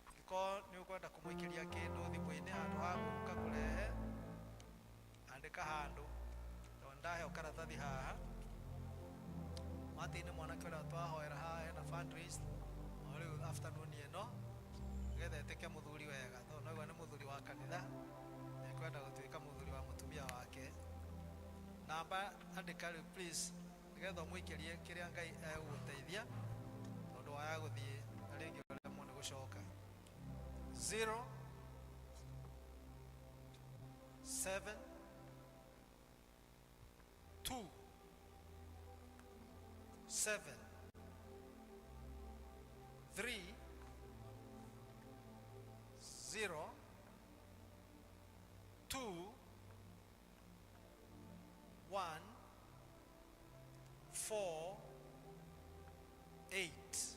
angĩkorwo nĩ ũkwenda kũmũikĩria kĩndũ thimũ-inĩ handũ ha gũka kũrehe, andĩka handũ, tondũ ndaheo karatathi haha. Martin nĩ mwanake ũrĩa twahoera haha ena fundraise o rĩu afternoon ĩno, nĩgetha ĩtĩke mũthuri wega, tondũ naigua nĩ mũthuri wa kanitha, ekwenda gũtuĩka mũthuri wa mũtumia wake. Namba andĩka rĩu please, nĩgetha ũmũikĩrie kĩrĩa Ngai egũgũteithia, tondũ waya gũthiĩ na rĩngĩ ũremwo nĩ gũcoka. 0 7 2 7 3 0 2 1 4 8.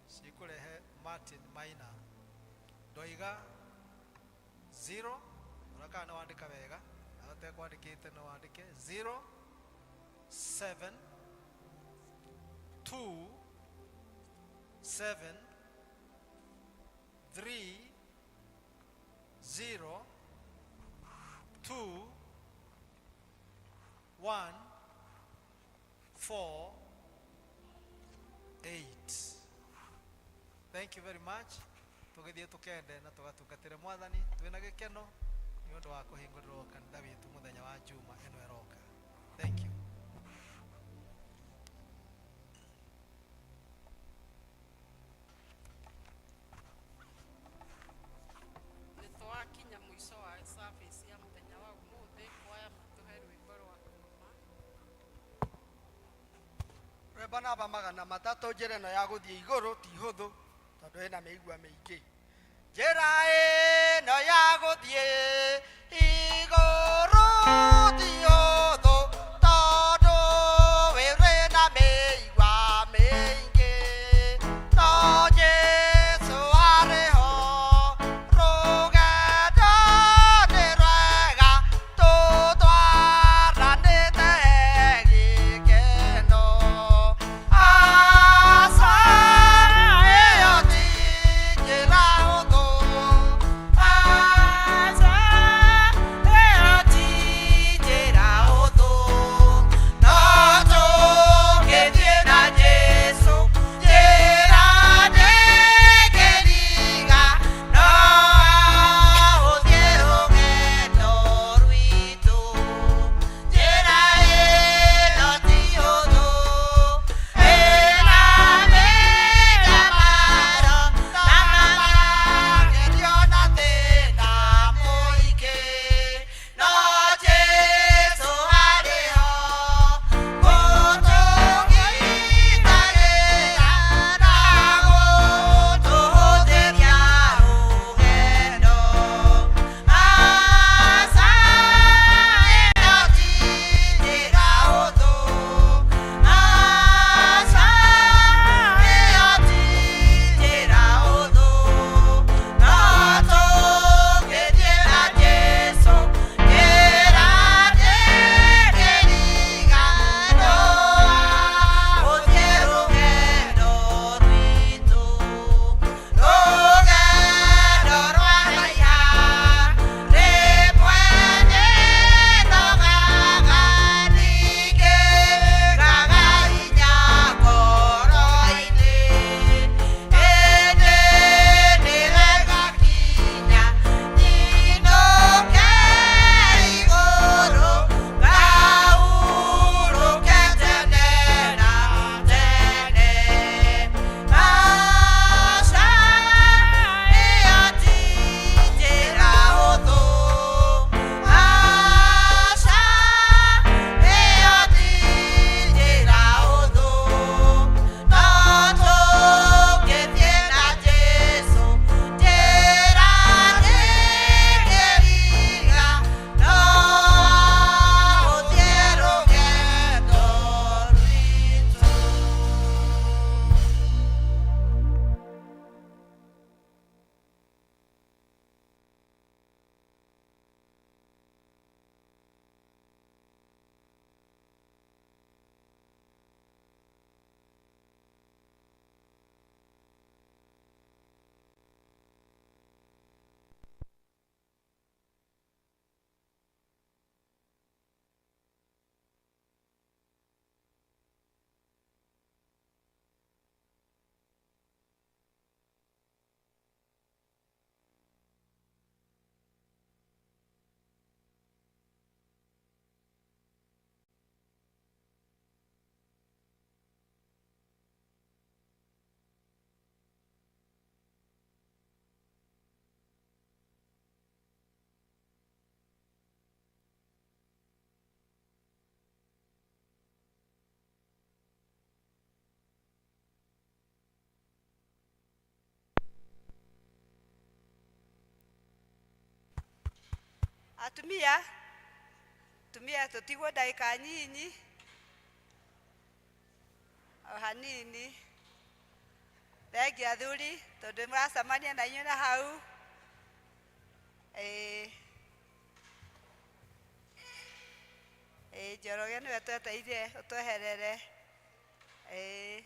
Cikũrehe Martin Maina. Ndoiga 0, ona kana nĩ wandĩka wega, na ũtekwandĩkĩte no wandĩke 0 7 2 7 3 0 2 1 4 8. Thank you very much. Tũgĩthiĩ tũkende na tũgatungatĩre Mwathani twĩna gĩkeno nĩ ũndũ wa kũhingũrĩrwo kanitha witũ mũthenya wa Juma ĩno ĩroka. Thank you. Nĩ twakinya mũico wa service ya mũthenya wa ũmũthĩ. Kwaya matũhe rwĩmbo rwa kuma. Rwĩmbo namba 300, njĩra ĩno ya gũthiĩ igũrũ ti hũthũ tondũ ĩna mĩigua mĩingĩ. Njĩra ĩno ya gũthiĩ igũrũ ti hũthũ tondũ wĩrĩ na mĩigua mĩingĩ, no Jesũ arĩ ho, rũgendo nĩ rwega tũtwaranĩte gĩkeno. Aca, ĩyo ti njĩra hũthũ. Aca, Atumia, atumia tũtigwo ndagĩka nyinyi o hanini. Thengiũ athuri tondũ mũracemania na inyuĩ na hau. Ĩĩ. Ĩĩ Njoroge nĩwe twetereire ũtweherere. Ĩĩ.